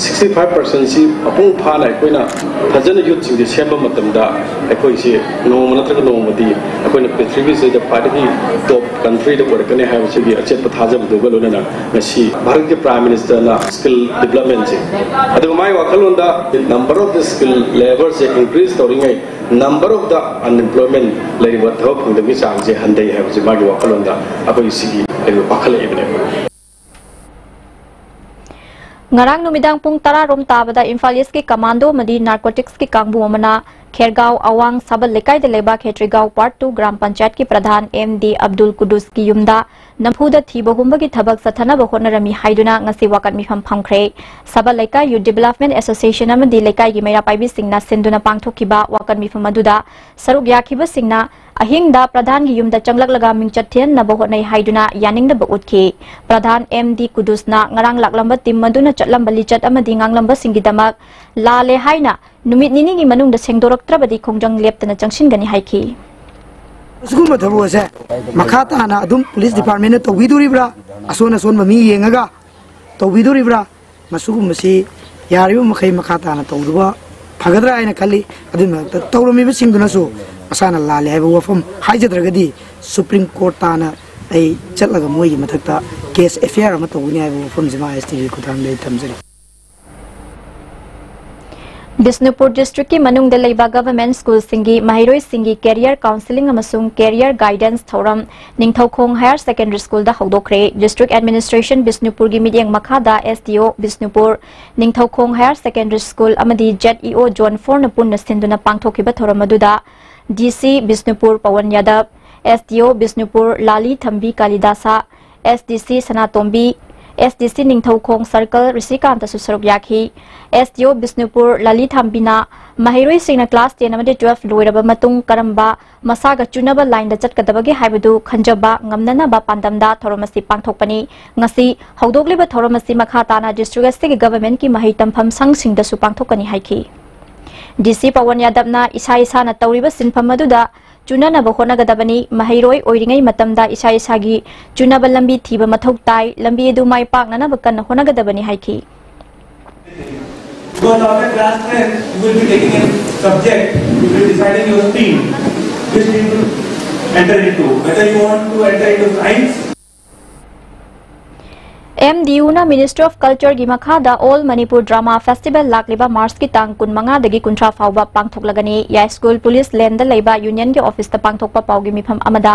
sixty five percentꯁꯤ ꯃꯄꯨꯡ ꯐꯥꯅ ꯑꯩꯈꯣꯏꯅ ꯐꯖꯅ youthꯁꯤꯡꯁꯦ ꯁꯦꯝꯕ ꯃꯇꯝꯗ, ꯑꯩꯈꯣꯏꯁꯤ ꯅꯣꯡꯃ ꯅꯠꯇ꯭ꯔꯒ ꯅꯣꯡꯃꯗꯤ ꯑꯩꯈꯣꯏꯅ ꯄ꯭ꯔꯤꯊꯤꯕꯤꯁꯤꯗ ꯈ꯭ꯋꯥꯏꯗꯒꯤ top countryꯗ ꯑꯣꯏꯔꯛꯀꯅꯤ ꯍꯥꯏꯕꯁꯤꯒꯤ ꯑꯆꯦꯠꯄ ꯊꯥꯖꯕꯗꯨꯒ ꯂꯣꯏꯅꯅ ꯉꯁꯤ ꯚꯥꯔꯠꯀꯤ Prime Ministerꯅ skill developmentꯁꯦ, ꯑꯗꯨꯒ ꯃꯥꯒꯤ ꯋꯥꯈꯜꯂꯣꯟꯗ number of the skilled labourꯁꯦ increase ꯇꯧꯔꯤꯉꯩ, number of the unemployment, ꯂꯩꯔꯤꯕ ꯊꯕꯛ ꯐꯪꯗꯕꯒꯤ ꯆꯥꯡꯁꯦ ꯍꯟꯊꯩ ꯍꯥꯏꯕꯁꯦ ꯃꯥꯒꯤ ꯋꯥꯈꯜꯂꯣꯟꯗ ꯑꯩꯈꯣꯏ ꯁꯤꯒꯤ ꯑꯩꯈꯣꯏ ꯄꯥꯈꯠꯂꯛꯏꯕꯅꯦꯕ꯫ ꯉꯔꯥꯡ ꯅꯨꯃꯤꯗꯥꯡ ꯄꯨꯡ ꯇꯔꯥ ꯔꯣꯝ ꯇꯥꯕꯗ ꯏꯝꯐꯥꯜ Eastꯀꯤ commando ꯑꯃꯗꯤ narcoticsꯀꯤ ꯀꯥꯡꯕꯨ ꯑꯃꯅ ꯈꯦꯔꯒꯥꯎ ꯑꯋꯥꯡ ꯁꯥꯕꯜ ꯂꯩꯀꯥꯏꯗ ꯂꯩꯕ ꯈꯦꯇ꯭ꯔꯤꯒꯥꯎ Part two ꯒ꯭ꯔꯥꯝ ꯄꯟꯆꯥꯌꯠꯀꯤ ꯄ꯭ꯔꯙꯥꯟ ꯑꯦꯝ ꯗꯤ ꯑꯕꯗꯨꯜ ꯀꯨꯗꯨꯁꯀꯤ ꯌꯨꯝꯗ ꯅꯝꯐꯨꯗ ꯊꯤꯕ ꯍꯨꯝꯕꯒꯤ ꯊꯕꯛ ꯆꯠꯊꯅꯕ ꯍꯣꯠꯅꯔꯝꯃꯤ ꯍꯥꯏꯗꯨꯅ ꯉꯁꯤ ꯋꯥꯀꯠ ꯃꯤꯐꯝ ꯐꯝꯈ꯭ꯔꯦ꯫ ꯁꯥꯕꯜ ꯂꯩꯀꯥꯏ Youth Development Association ꯑꯃꯗꯤ ꯂꯩꯀꯥꯏꯒꯤ ꯃꯩꯔꯥ ꯄꯥꯏꯕꯤꯁꯤꯡꯅ ꯁꯤꯟꯗꯨꯅ ꯄꯥꯡꯊꯣꯛꯈꯤꯕ ꯋꯥꯀꯠ ꯃꯤꯐꯝ ꯑꯗꯨꯗ ꯁꯔꯨꯛ ꯌꯥꯈꯤꯕꯁꯤꯡꯅ ꯑꯍꯤꯡꯗ ꯄ꯭ꯔꯙꯥꯟꯒꯤ ꯌꯨꯝꯗ ꯆꯪꯂꯛꯂꯒ ꯃꯤꯡꯆꯠ ꯊꯤꯍꯟꯅꯕ ꯍꯣꯠꯅꯩ ꯍꯥꯏꯗꯨꯅ ꯌꯥꯅꯤꯡꯗꯕ ꯎꯠꯈꯤ꯫ ꯄ꯭ꯔꯙꯥꯟ ꯑꯦꯝ ꯗꯤ ꯀꯨꯗꯨꯁꯅ ꯉꯔꯥꯡ ꯂꯥꯛꯂꯝꯕ team ꯑꯗꯨꯅ ꯆꯠꯂꯝꯕ ꯂꯤꯆꯠ ꯑꯃꯗꯤ ꯉꯥꯡꯂꯝꯕꯁꯤꯡꯒꯤꯗꯃꯛ ꯂꯥꯜꯂꯦ ꯍꯥꯏꯅ ꯅꯨꯃꯤꯠ ꯅꯤꯅꯤꯒꯤ ꯃꯅꯨꯡꯗ ꯁꯦꯡꯗꯣꯔꯛꯇ꯭ꯔꯕꯗꯤ ꯈꯣꯡꯖꯪ ꯂꯦꯞꯇꯅ ꯆꯪꯁꯤꯟꯒꯅꯤ ꯍꯥꯏꯈꯤ꯫ ꯑꯁꯤꯒꯨꯝꯕ ꯊꯕꯛ ꯑꯁꯦ ꯃꯈꯥ ꯇꯥꯅ ꯑꯗꯨꯝ police departmentꯅ ꯇꯧꯕꯤꯗꯣꯔꯤꯕ꯭ꯔꯥ? ꯑꯁꯣꯟ ꯑꯁꯣꯟꯕ ꯃꯤ ꯌꯦꯡꯉꯒ ꯇꯧꯕꯤꯗꯣꯔꯤꯕ꯭ꯔꯥ? ꯃꯁꯤꯒꯨꯝꯕꯁꯤ ꯌꯥꯔꯤꯕ ꯃꯈꯩ ꯃꯈꯥ ꯇꯥꯅ ꯇꯧꯗꯕ ꯐꯒꯗ꯭ꯔꯥ ꯍꯥꯏꯅ ꯈꯜꯂꯤ꯫ ꯑꯗꯨꯒꯤ ꯃꯊꯛꯇ ꯇꯧꯔꯝꯃꯤꯕꯁꯤꯡꯗꯨꯅꯁꯨ ꯃꯁꯥꯅ ꯂꯥꯜꯂꯦ ꯍꯥꯏꯕ ꯋꯥꯐꯝ ꯍꯥꯏꯖꯗ꯭ꯔꯒꯗꯤ Supreme Court ꯇꯥꯅ ꯑꯩ ꯆꯠꯂꯒ ꯃꯣꯏꯒꯤ ꯃꯊꯛꯇ case F I R ꯑꯃ ꯇꯧꯒꯅꯤ ꯍꯥꯏꯕ ꯋꯥꯐꯝꯁꯤꯃ S T Vꯒꯤ ꯈꯨꯠꯊꯥꯡꯗ ꯑꯩ ꯊꯝꯖꯔꯤ꯫ ꯕꯤꯁꯅꯨꯄꯨꯔ ꯗꯤꯁꯇ꯭ꯔꯤꯛꯀꯤ ꯃꯅꯨꯡꯗ ꯂꯩꯕ ꯒꯚꯔꯟꯃꯦꯟꯠ ꯁ꯭ꯀꯨꯜꯁꯤꯡꯒꯤ ꯃꯍꯩꯔꯣꯏꯁꯤꯡꯒꯤ ꯀꯦꯔꯤꯌꯔ ꯀꯥꯎꯟꯁꯤꯂꯤꯡ ꯑꯃꯁꯨꯡ ꯀꯦꯔꯤꯌꯔ ꯒꯥꯏꯗꯦꯟꯁ ꯊꯧꯔꯝ ꯅꯤꯡꯊꯧꯈꯣꯡ ꯍꯥꯌꯔ ꯁꯦꯀꯦꯟꯗꯔꯤ ꯁ꯭ꯀꯨꯜꯗ ꯍꯧꯗꯣꯛꯈ꯭ꯔꯦ꯫ ꯗꯤꯁꯇ꯭ꯔꯤꯛ ꯑꯦꯗꯃꯤꯅꯤꯁꯇ꯭ꯔꯦꯁꯟ ꯕꯤꯁꯅꯨꯄꯨꯔꯒꯤ ꯃꯤꯠꯌꯦꯡ ꯃꯈꯥꯗ ꯑꯦꯁ ꯗꯤ ꯑꯣ Bishnupur, Ningthoukhong higher secondary school ꯑꯃꯗꯤ ꯖꯦꯗ ꯏ ꯑꯣ ꯖꯣꯟ ꯐꯣꯔꯅ ꯄꯨꯟꯅ ꯁꯤꯟꯗꯨꯅ ꯄꯥꯡꯊꯣꯛꯈꯤꯕ ꯊꯧꯔꯝ ꯑꯗꯨꯗ ꯗꯤ ꯁꯤ ꯕꯤꯁꯅꯨꯄꯨꯔ ꯄꯋꯟ ꯌꯥꯗꯕ, ꯑꯦꯁ ꯗꯤ ꯑꯣ ꯕꯤꯁꯅꯨꯄꯨꯔ ꯂꯥꯂꯤ ꯊꯝꯕꯤ ꯀꯥꯂꯤꯗꯥꯁ, ꯑꯦꯁ ꯗꯤ ꯁꯤ ꯁꯅꯥꯇꯣꯝꯕꯤ, ꯑꯦꯁ ꯗꯤ ꯁꯤ ꯅꯤꯡꯊꯧꯈꯣꯡ ꯁꯔꯀꯜ ꯔꯤꯁꯤꯀꯥꯟꯇꯁꯨ ꯁꯔꯨꯛ ꯌꯥꯈꯤ꯫ ꯑꯦꯁ ꯗꯤ ꯑꯣ ꯕꯤꯁꯅꯨꯄꯨꯔ ꯂꯥꯂꯤ ꯊꯝꯕꯤꯅ ꯃꯍꯩꯔꯣꯏꯁꯤꯡꯅ ꯀ꯭ꯂꯥꯁ ꯇꯦꯟ ꯑꯃꯗꯤ ꯇꯨꯋꯦꯜꯐ ꯂꯣꯏꯔꯕ ꯃꯇꯨꯡ ꯀꯔꯝꯕ ꯃꯁꯥꯒ ꯆꯨꯅꯕ ꯂꯥꯏꯟꯗ ꯆꯠꯀꯗꯕꯒꯦ ꯍꯥꯏꯕꯗꯨ ꯈꯟꯖꯕ ꯉꯝꯅꯅꯕ ꯄꯥꯟꯗꯝꯗ ꯊꯧꯔꯝ ꯑꯁꯤ ꯄꯥꯡꯊꯣꯛꯄꯅꯤ꯫ ꯉꯁꯤ ꯍꯧꯗꯣꯛꯂꯤꯕ ꯊꯧꯔꯝ ꯑꯁꯤ ꯃꯈꯥ ꯇꯥꯅ ꯗꯤꯁꯇ꯭ꯔꯤꯛ ꯑꯁꯤꯒꯤ ꯒꯚꯔꯟꯃꯦꯟꯠꯀꯤ ꯃꯍꯩ ꯇꯝꯐꯝ ꯁꯪꯁꯤꯡꯗꯁꯨ ꯄꯥꯡꯊꯣꯛꯀꯅꯤ ꯍꯥꯏꯈꯤ꯫ ꯗꯤ ꯁꯤ ꯄꯋꯟ ꯌꯥꯗꯕꯅ ꯏꯁꯥ ꯏꯁꯥꯅ ꯇꯧꯔꯤꯕ ꯁꯤꯟꯐꯝ ꯑꯗꯨꯗ ꯆꯨꯅꯅꯕ ꯍꯣꯠꯅꯒꯗꯕꯅꯤ꯫ ꯃꯍꯩꯔꯣꯏ ꯑꯣꯏꯔꯤꯉꯩ ꯃꯇꯝꯗ ꯏꯁꯥ ꯏꯁꯥꯒꯤ ꯆꯨꯅꯕ ꯂꯝꯕꯤ ꯊꯤꯕ ꯃꯊꯧ ꯇꯥꯏ꯫ ꯂꯝꯕꯤ ꯑꯗꯨ ꯃꯥꯏ ꯄꯥꯛꯅꯅꯕ ꯀꯟꯅ ꯍꯣꯠꯅꯒꯗꯕꯅꯤ ꯍꯥꯏꯈꯤ꯫ Because after class ten, you will be taking a subject, you will be deciding your stream, which stream to enter into, whether you want to enter into science. M D ꯌꯨꯅ Ministry of Cultureꯒꯤ ꯃꯈꯥꯗ All Manipur Drama Festival ꯂꯥꯛꯂꯤꯕ ꯃꯥꯔꯆꯀꯤ ꯇꯥꯡ ꯀꯨꯟꯃꯉꯥꯗꯒꯤ ꯀꯨꯟꯊ꯭ꯔꯥ ꯐꯥꯎꯕ ꯄꯥꯡꯊꯣꯛꯂꯒꯅꯤ꯫ ꯌꯥꯏꯁ꯭ꯀꯨꯜ police ꯂꯦꯟꯗ ꯂꯩꯕ ꯌꯨꯅꯤꯌꯟꯒꯤ ꯑꯣꯐꯤꯁꯇ ꯄꯥꯡꯊꯣꯛꯄ ꯄꯥꯎꯒꯤ ꯃꯤꯐꯝ ꯑꯃꯗ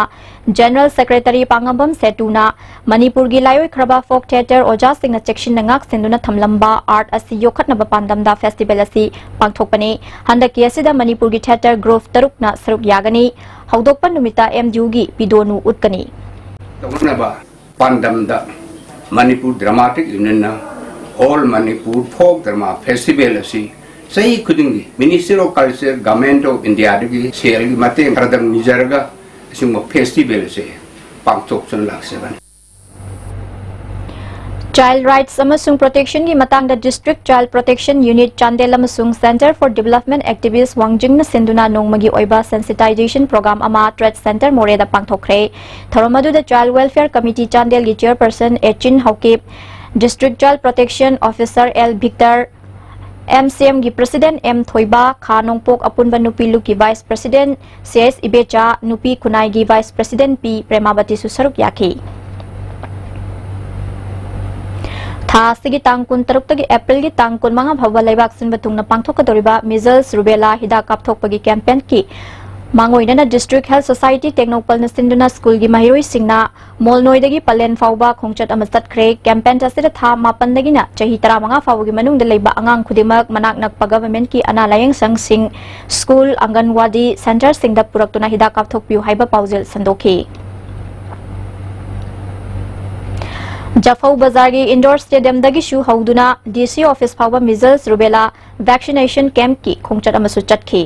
ꯖꯦꯅꯔꯦꯜ ꯁꯦꯀ꯭ꯔꯦꯇꯔꯤ ꯄꯥꯉꯝꯕꯝ ꯁꯦꯇꯨꯅ ꯃꯅꯤꯄꯨꯔꯒꯤ ꯂꯥꯏꯑꯣꯏꯈ꯭ꯔꯕ ꯐꯣꯛ ꯊꯤꯌꯦꯇꯔ ꯑꯣꯖꯥꯁꯤꯡꯅ ꯆꯦꯛꯁꯤꯟꯅ ꯉꯥꯛ ꯁꯦꯟꯗꯨꯅ ꯊꯝꯂꯝꯕ ꯑꯥꯔꯠ ꯑꯁꯤ ꯌꯣꯛꯈꯠꯅꯕ ꯄꯥꯟꯗꯝꯗ ꯐꯦꯁꯇꯤꯚꯦꯜ ꯑꯁꯤ ꯄꯥꯡꯊꯣꯛꯄꯅꯤ꯫ ꯍꯟꯗꯛꯀꯤ ꯑꯁꯤꯗ ꯃꯅꯤꯄꯨꯔꯒꯤ ꯊꯤꯌꯦꯇꯔ ꯒ꯭ꯔꯨꯞ ꯇꯔꯨꯛꯅ ꯁꯔꯨꯛ ꯌꯥꯒꯅꯤ꯫ ꯍꯧꯗꯣꯛꯄ ꯅꯨꯃꯤꯠꯇ ꯑꯦꯝ ꯗꯤ ꯌꯨꯒꯤ ꯄꯤꯗꯣꯅꯨ ꯎꯠꯀꯅꯤ꯫ ꯇꯧꯅꯅꯕ ꯄꯥꯟꯗꯝꯗ ꯃꯅꯤꯄꯨꯔ ꯗ꯭ꯔꯃꯥꯇꯤꯛ ꯌꯨꯅꯤꯌꯟꯅ All Manipur Folk Drama Festival ꯑꯁꯤ ꯆꯍꯤ ꯈꯨꯗꯤꯡꯒꯤ Ministry of Culture, Government of Indiaꯗꯒꯤ ꯁꯦꯜꯒꯤ ꯃꯇꯦꯡ ꯈꯔꯗꯪ ꯅꯤꯖꯔꯒ ꯑꯁꯤꯒꯨꯝꯕ ꯐꯦꯁꯇꯤꯚꯦꯜ ꯑꯁꯤ ꯄꯥꯡꯊꯣꯛꯇꯨꯅ ꯂꯥꯛꯆꯕꯅꯤ꯫ ꯆꯥꯏꯜꯗ ꯔꯥꯏꯠꯁ ꯑꯃꯁꯨꯡ ꯄ꯭ꯔꯣꯇꯦꯛꯁꯟꯒꯤ ꯃꯇꯥꯡꯗ district child protection unit Chandel ꯑꯃꯁꯨꯡ Centre for Development Activist ꯋꯥꯡꯖꯤꯡꯅ ꯁꯤꯟꯗꯨꯅ ꯅꯣꯡꯃꯒꯤ ꯑꯣꯏꯕ ꯁꯦꯟꯁꯤꯇꯥꯏꯖꯦꯁꯟ ꯄ꯭ꯔꯣꯒ꯭ꯔꯥꯝ ꯑꯃ ꯇ꯭ꯔꯦꯗ ꯁꯦꯟꯇꯔ ꯃꯣꯔꯦꯗ ꯄꯥꯡꯊꯣꯛꯈ꯭ꯔꯦ꯫ ꯊꯧꯔꯝ ꯑꯗꯨꯗ ꯆꯥꯏꯜꯗ ꯋꯦꯜꯐꯤꯌꯔ ꯀꯃꯤꯇꯤ ꯆꯥꯟꯗꯦꯜꯒꯤ chairperson Achin Haokip, district child protection officer L Victor, M C ꯑꯦꯝꯒꯤ ꯄ꯭ꯔꯁꯤꯗꯦꯟꯠ ꯑꯦꯝ ꯊꯣꯏꯕ, ꯈꯥ ꯅꯣꯡꯄꯣꯛ ꯑꯄꯨꯟꯕ ꯅꯨꯄꯤ ꯂꯨꯞꯀꯤ ꯚꯥꯏꯁ ꯄ꯭ꯔꯁꯤꯗꯦꯟꯠ ꯁꯤ ꯑꯦꯁ ꯏꯕꯦꯆꯥ, ꯅꯨꯄꯤ ꯈꯨꯟꯅꯥꯏꯒꯤ ꯚꯥꯏꯁ ꯄ꯭ꯔꯁꯤꯗꯦꯟꯠ ꯄꯤ ꯄ꯭ꯔꯦꯃꯥꯕꯇꯤꯁꯨ ꯁꯔꯨꯛ ꯌꯥꯈꯤ꯫ ꯊꯥ ꯑꯁꯤꯒꯤ ꯇꯥꯡ ꯀꯨꯟꯇꯔꯨꯛꯇꯒꯤ ꯑꯦꯄ꯭ꯔꯤꯜꯒꯤ ꯇꯥꯡ ꯀꯨꯟꯃꯉꯥ ꯐꯥꯎꯕ ꯂꯩꯕꯥꯛ ꯁꯤꯟꯕ ꯊꯨꯡꯅ ꯄꯥꯡꯊꯣꯛꯀꯗꯧꯔꯤꯕ measles rubella ꯍꯤꯗꯥꯛ ꯀꯥꯞꯊꯣꯛꯄꯒꯤ campaignꯀꯤ ꯃꯥꯡꯑꯣꯏꯅꯅ district health society ꯇꯦꯡꯅꯧꯄꯜꯅ ꯁꯤꯟꯗꯨꯅ ꯁ꯭ꯀꯨꯜꯒꯤ ꯃꯍꯩꯔꯣꯏꯁꯤꯡꯅ ꯃꯣꯜꯅꯣꯏꯗꯒꯤ ꯄꯂꯦꯟ ꯐꯥꯎꯕ ꯈꯣꯡꯆꯠ ꯑꯃ ꯆꯠꯈ꯭ꯔꯦ꯫ Campaign ꯑꯁꯤꯗ ꯊꯥ ꯃꯥꯄꯟꯗꯒꯤꯅ ꯆꯍꯤ ꯇꯔꯥꯃꯉꯥ ꯐꯥꯎꯕꯒꯤ ꯃꯅꯨꯡꯗ ꯂꯩꯕ ꯑꯉꯥꯡ ꯈꯨꯗꯤꯡꯃꯛ ꯃꯅꯥꯛ ꯅꯛꯄ governmentꯀꯤ ꯑꯅꯥ ꯂꯥꯌꯦꯡ ꯁꯪꯁꯤꯡ, ꯁ꯭ꯀꯨꯜ, ꯑꯪꯒꯟꯋꯥꯗꯤ centreꯁꯤꯡꯗ ꯄꯨꯔꯛꯇꯨꯅ ꯍꯤꯗꯥꯛ ꯀꯥꯞꯊꯣꯛꯄꯤꯌꯨ ꯍꯥꯏꯕ ꯄꯥꯎꯖꯦꯜ ꯁꯟꯗꯣꯛꯈꯤ꯫ ꯖꯐꯧ ꯕꯖꯥꯔꯒꯤ indoor stadiumꯗꯒꯤꯁꯨ ꯍꯧꯗꯨꯅ DC office ꯐꯥꯎꯕ measles rubella vaccination campꯀꯤ ꯈꯣꯡꯆꯠ ꯑꯃꯁꯨ ꯆꯠꯈꯤ꯫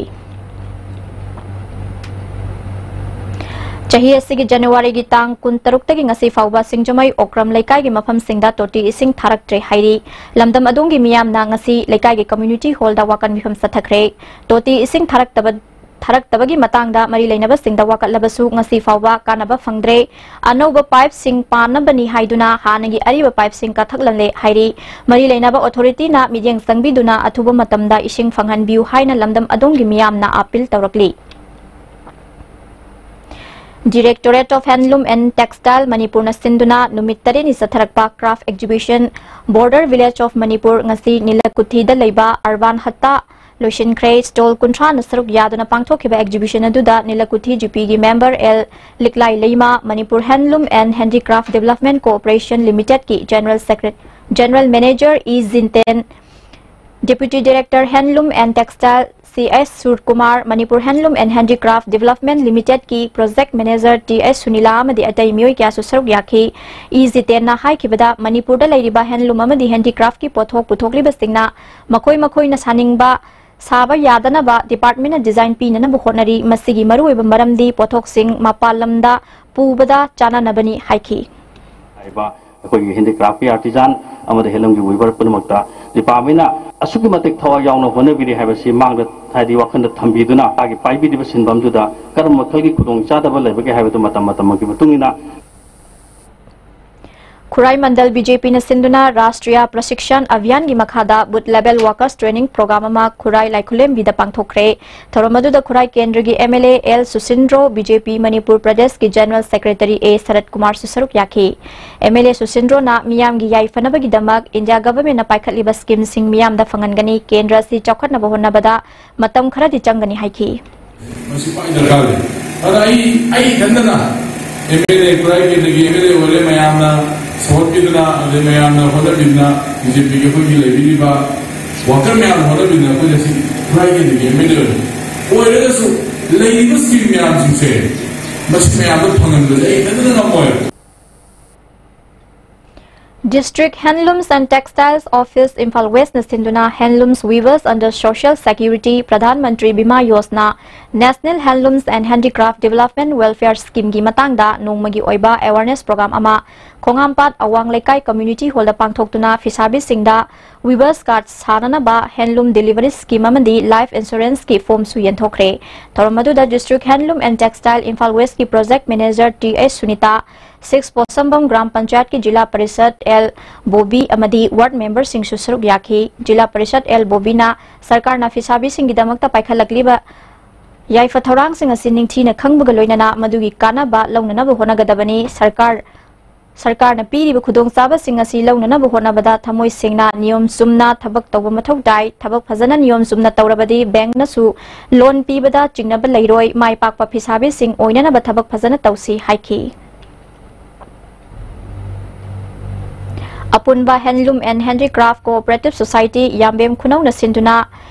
ꯆꯍꯤ ꯑꯁꯤꯒꯤ ꯖꯅꯋꯥꯔꯤꯒꯤ ꯇꯥꯡ ꯀꯨꯟꯇꯔꯨꯛꯇꯒꯤ ꯉꯁꯤ ꯐꯥꯎꯕ ꯁꯤꯡꯖꯃꯩ ꯑꯣꯀ꯭ꯔꯝ ꯂꯩꯀꯥꯏꯒꯤ ꯃꯐꯝꯁꯤꯡꯗ ꯇꯣꯇꯤ ꯏꯁꯤꯡ ꯊꯥꯔꯛꯇ꯭ꯔꯦ ꯍꯥꯏꯔꯤ꯫ ꯂꯝꯗꯝ ꯑꯗꯣꯝꯒꯤ ꯃꯤꯌꯥꯝꯅ ꯉꯁꯤ ꯂꯩꯀꯥꯏꯒꯤ community hallꯗ ꯋꯥꯀꯟ ꯃꯤꯐꯝ ꯆꯠꯊꯈ꯭ꯔꯦ꯫ ꯇꯣꯇꯤ ꯏꯁꯤꯡ ꯊꯥꯔꯛꯇꯕ, ꯊꯥꯔꯛꯇꯕꯒꯤ ꯃꯇꯥꯡꯗ ꯃꯔꯤ ꯂꯩꯅꯕꯁꯤꯡꯗ ꯋꯥꯀꯠꯂꯕꯁꯨ ꯉꯁꯤ ꯐꯥꯎꯕ ꯀꯥꯟꯅꯕ ꯐꯪꯗ꯭ꯔꯦ꯫ ꯑꯅꯧꯕ pipeꯁꯤꯡ ꯄꯥꯟꯅꯕꯅꯤ ꯍꯥꯏꯗꯨꯅ ꯍꯥꯟꯅꯒꯤ ꯑꯔꯤꯕ pipeꯁꯤꯡ ꯀꯛꯊꯠꯍꯜꯂꯦ ꯍꯥꯏꯔꯤ꯫ ꯃꯔꯤ ꯂꯩꯅꯕ authorityꯅ ꯃꯤꯠꯌꯦꯡ ꯆꯪꯕꯤꯗꯨꯅ ꯑꯊꯨꯕ ꯃꯇꯝꯗ ꯏꯁꯤꯡ ꯐꯪꯍꯟꯕꯤꯌꯨ ꯍꯥꯏꯅ ꯂꯝꯗꯝ ꯑꯗꯣꯝꯒꯤ ꯃꯤꯌꯥꯝꯅ appeal ꯇꯧꯔꯛꯂꯤ꯫ Directorate of Handloom and Textile ꯃꯅꯤꯄꯨꯔꯅ ꯁꯤꯟꯗꯨꯅ ꯅꯨꯃꯤꯠ ꯇꯔꯦꯠꯅꯤ ꯆꯠꯊꯔꯛꯄ craft exhibition Border Village of Manipur ꯉꯁꯤ ꯅꯤꯂꯀꯨꯊꯤꯗ ꯂꯩꯕ ꯑꯔꯕꯥꯟ ꯍꯠꯇ ꯂꯣꯏꯁꯤꯟꯈ꯭ꯔꯦ꯫ Stall ꯀꯨꯟꯊ꯭ꯔꯥꯅ ꯁꯔꯨꯛ ꯌꯥꯗꯨꯅ ꯄꯥꯡꯊꯣꯛꯈꯤꯕ exhibition ꯑꯗꯨꯗ ꯅꯤꯂꯀꯨꯊꯤ GPꯒꯤ member L ꯂꯤꯛꯂꯥꯏ Leima, Manipur Handloom and Handicraft Development Corporation Limitedꯀꯤ General Secretary, General Manager E ꯖꯤꯟꯇꯦꯟ, Deputy Director Handloom and Textile C S Surkumar, Manipur Handloom and Handicraft Development Limitedꯀꯤ Project Manager T S ꯁꯨꯅꯤꯂꯥ ꯑꯃꯗꯤ ꯑꯇꯩ ꯃꯤꯑꯣꯏ ꯀꯌꯥꯁꯨ ꯁꯔꯨꯛ ꯌꯥꯈꯤ꯫ E ꯖꯤꯇꯦꯟꯅ ꯍꯥꯏꯈꯤꯕꯗ, ꯃꯅꯤꯄꯨꯔꯗ ꯂꯩꯔꯤꯕ handloom ꯑꯃꯗꯤ handicraftꯀꯤ ꯄꯣꯠꯊꯣꯛ ꯄꯨꯊꯣꯛꯂꯤꯕꯁꯤꯡꯅ ꯃꯈꯣꯏ ꯃꯈꯣꯏꯅ ꯁꯥꯅꯤꯡꯕ ꯁꯥꯕ ꯌꯥꯗꯅꯕ departmentꯅ design ꯄꯤꯅꯅꯕ ꯍꯣꯠꯅꯔꯤ꯫ ꯃꯁꯤꯒꯤ ꯃꯔꯨꯑꯣꯏꯕ ꯃꯔꯝꯗꯤ ꯄꯣꯠꯊꯣꯛꯁꯤꯡ ꯃꯄꯥꯟ ꯂꯝꯗ ꯄꯨꯕꯗ ꯆꯥꯅꯅꯕꯅꯤ ꯍꯥꯏꯈꯤ꯫ ꯍꯥꯏꯔꯤꯕ ꯑꯩꯈꯣꯏꯒꯤ handicraftꯀꯤ artisan ꯑꯃꯗꯤ handloomꯒꯤ weaver ꯄꯨꯝꯅꯃꯛꯇ departmentꯅ ꯑꯁꯨꯛꯀꯤ ꯃꯇꯤꯛ ꯊꯋꯥꯏ ꯌꯥꯎꯅ ꯍꯣꯠꯅꯕꯤꯔꯤ ꯍꯥꯏꯕꯁꯤ ꯃꯥꯡꯗ, ꯍꯥꯏꯗꯤ, ꯋꯥꯈꯜꯗ ꯊꯝꯕꯤꯗꯨꯅ ꯃꯥꯒꯤ ꯄꯥꯏꯕꯤꯔꯤꯕ ꯁꯤꯟꯐꯝꯗꯨꯗ ꯀꯔꯝꯕ ꯃꯈꯜꯒꯤ ꯈꯨꯗꯣꯡꯆꯥꯗꯕ ꯂꯩꯕꯒꯦ ꯍꯥꯏꯕꯗꯨ ꯃꯇꯝ ꯃꯇꯝꯒꯤ ꯃꯇꯨꯡ ꯏꯟꯅ ꯈꯨꯔꯥꯏ ꯃꯟꯗꯜ ꯕꯤ ꯖꯦ ꯄꯤꯅ ꯁꯤꯟꯗꯨꯅ ꯔꯥꯁꯇ꯭ꯔꯤꯌꯥ ꯄ꯭ꯔꯁꯤꯛꯁꯟ ꯑꯚꯤꯌꯥꯟꯒꯤ ꯃꯈꯥꯗ booth level workers training programme ꯑꯃ ꯈꯨꯔꯥꯏ ꯂꯥꯏꯈꯨꯂꯦꯝꯕꯤꯗ ꯄꯥꯡꯊꯣꯛꯈ꯭ꯔꯦ꯫ ꯊꯧꯔꯝ ꯑꯗꯨꯗ ꯈꯨꯔꯥꯏ ꯀꯦꯟꯗ꯭ꯔꯒꯤ M L A L Susindro, B J P Manipur ꯄ꯭ꯔꯗꯦꯁꯀꯤ ꯖꯦꯅꯔꯦꯜ ꯁꯦꯀ꯭ꯔꯦꯇꯔꯤ ꯑꯦ ꯁꯔꯠ ꯀꯨꯃꯥꯔꯁꯨ ꯁꯔꯨꯛ ꯌꯥꯈꯤ꯫ ꯑꯦꯝ ꯑꯦꯜ ꯑꯦ ꯁꯨꯁꯤꯟꯗ꯭ꯔꯣꯅ ꯃꯤꯌꯥꯝꯒꯤ ꯌꯥꯏꯐꯅꯕꯒꯤꯗꯃꯛ ꯏꯟꯗꯤꯌꯥ ꯒꯚꯔꯟꯃꯦꯟꯠꯅ ꯄꯥꯏꯈꯠꯂꯤꯕ ꯁ꯭ꯀꯤꯝꯁꯤꯡ ꯃꯤꯌꯥꯝꯗ ꯐꯪꯍꯟꯒꯅꯤ, ꯀꯦꯟꯗ꯭ꯔ ꯑꯁꯤ ꯆꯥꯎꯈꯠꯅꯕ ꯍꯣꯠꯅꯕꯗ ꯃꯇꯝ ꯈꯔꯗꯤ ꯆꯪꯒꯅꯤ ꯍꯥꯏꯈꯤ꯫ ꯃꯁꯤ ꯈ꯭ꯋꯥꯏ ꯗꯔꯀꯥꯔ ꯂꯩ꯫ ꯑꯗ ꯑꯩ, ꯑꯩ ꯏꯊꯟꯗꯅ ꯑꯦꯝ ꯑꯦꯜ ꯑꯦ, ꯈꯨꯔꯥꯏ ꯀꯦꯟꯗ꯭ꯔꯒꯤ ꯑꯦꯝ ꯑꯦꯜ ꯑꯦ ꯑꯣꯏꯔꯦ, ꯃꯌꯥꯝꯅ ꯁꯄꯣꯔꯠ ꯄꯤꯗꯅ, ꯑꯗꯩ ꯃꯌꯥꯝꯅ ꯍꯣꯠꯅꯕꯤꯗꯅ, ꯕꯤ ꯖꯦ ꯄꯤꯒꯤ ꯑꯩꯈꯣꯏꯒꯤ ꯂꯩꯕꯤꯔꯤꯕ ꯋꯥꯔꯀꯔ ꯃꯌꯥꯝꯅ ꯍꯣꯠꯅꯕꯤꯗꯅ ꯑꯩꯈꯣꯏ ꯉꯁꯤ ꯈꯨꯔꯥꯏ ꯀꯦꯟꯗ꯭ꯔꯒꯤ ꯑꯦꯝ ꯑꯦꯜ ꯑꯦ ꯑꯣꯏꯔꯦ꯫ ꯑꯣꯏꯔꯒꯁꯨ ꯂꯩꯔꯤꯕ ꯁ꯭ꯀꯤꯝ ꯃꯌꯥꯝꯁꯤꯡꯁꯦ ꯃꯁꯤ ꯃꯌꯥꯝꯗ ꯐꯪꯍꯟꯕꯁꯦ ꯑꯩ ꯏꯊꯟꯗꯅ ꯉꯝꯃꯣꯏ꯫ District Handlooms and Textiles Office, Imphal West ꯅ ꯁꯤꯟꯗꯨꯅ Handlooms Weavers Under Social Security, Pradhan Mantri Bima Yojana, National Handlooms and Handicraft Development Welfare Scheme ꯒꯤ ꯃꯇꯥꯡꯗ ꯅꯣꯡꯃꯒꯤ ꯑꯣꯏꯕ awareness program ꯑꯃ ꯈꯣꯡꯉꯥꯝꯄꯥꯠ ꯑꯋꯥꯡ ꯂꯩꯀꯥꯏ community hall ꯗ ꯄꯥꯡꯊꯣꯛꯇꯨꯅ ꯐꯤꯁꯥꯕꯤꯁꯤꯡꯗ weavers card ꯁꯥꯅꯅꯕ handloom delivery scheme ꯑꯃꯗꯤ life insurance ꯀꯤ form ꯁꯨ ꯌꯦꯟꯊꯣꯛꯈ꯭ꯔꯦ꯫ ꯊꯧꯔꯝ ꯑꯗꯨꯗ District Handloom and Textile Imphal West ꯀꯤ project manager T H Sunita, ꯁꯤꯛꯁ ꯄꯣꯁꯝꯕꯝ ꯒ꯭ꯔꯥꯝ ꯄꯟꯆꯥꯌꯠꯀꯤ ꯖꯤꯂꯥ ꯄꯔꯤꯁꯗ ꯑꯦꯜ ꯕꯣꯕꯤ ꯑꯃꯗꯤ ward member ꯁꯤꯡꯁꯨ ꯁꯔꯨꯛ ꯌꯥꯈꯤ꯫ ꯖꯤꯂꯥ ꯄꯔꯤꯁꯗ ꯑꯦꯜ ꯕꯣꯕꯤꯅ ꯁꯔꯀꯥꯔꯅ ꯐꯤꯁꯥꯕꯤꯁꯤꯡꯒꯤꯗꯃꯛꯇ ꯄꯥꯏꯈꯠꯂꯛꯂꯤꯕ ꯌꯥꯏꯐ ꯊꯧꯔꯥꯡꯁꯤꯡ ꯑꯁꯤ ꯅꯤꯡꯊꯤꯅ ꯈꯪꯕꯒ ꯂꯣꯏꯅꯅ ꯃꯗꯨꯒꯤ ꯀꯥꯟꯅꯕ ꯂꯧꯅꯅꯕ ꯍꯣꯠꯅꯒꯗꯕꯅꯤ꯫ ꯁꯔꯀꯥꯔ, ꯁꯔꯀꯥꯔꯅ ꯄꯤꯔꯤꯕ ꯈꯨꯗꯣꯡꯆꯥꯕꯁꯤꯡ ꯑꯁꯤ ꯂꯧꯅꯅꯕ ꯍꯣꯠꯅꯕꯗ ꯊꯃꯣꯏ ꯁꯦꯡꯅ, ꯅꯤꯌꯣꯝ ꯆꯨꯝꯅ ꯊꯕꯛ ꯇꯧꯕ ꯃꯊꯧ ꯇꯥꯏ꯫ ꯊꯕꯛ ꯐꯖꯅ ꯅꯤꯌꯣꯝ ꯆꯨꯝꯅ ꯇꯧꯔꯕꯗꯤ bank ꯅꯁꯨ loan ꯄꯤꯕꯗ ꯆꯤꯡꯅꯕ ꯂꯩꯔꯣꯏ꯫ ꯃꯥꯏ ꯄꯥꯛꯄ ꯐꯤꯁꯥꯕꯤꯁꯤꯡ ꯑꯣꯏꯅꯅꯕ ꯊꯕꯛ ꯐꯖꯅ ꯇꯧꯁꯤ ꯍꯥꯏꯈꯤ꯫ ꯑꯄꯨꯟꯕ Handloom and Handicraft Cooperative Society ꯌꯥꯝꯕꯦꯝ ꯈꯨꯅꯧꯅ ꯁꯤꯟꯗꯨꯅ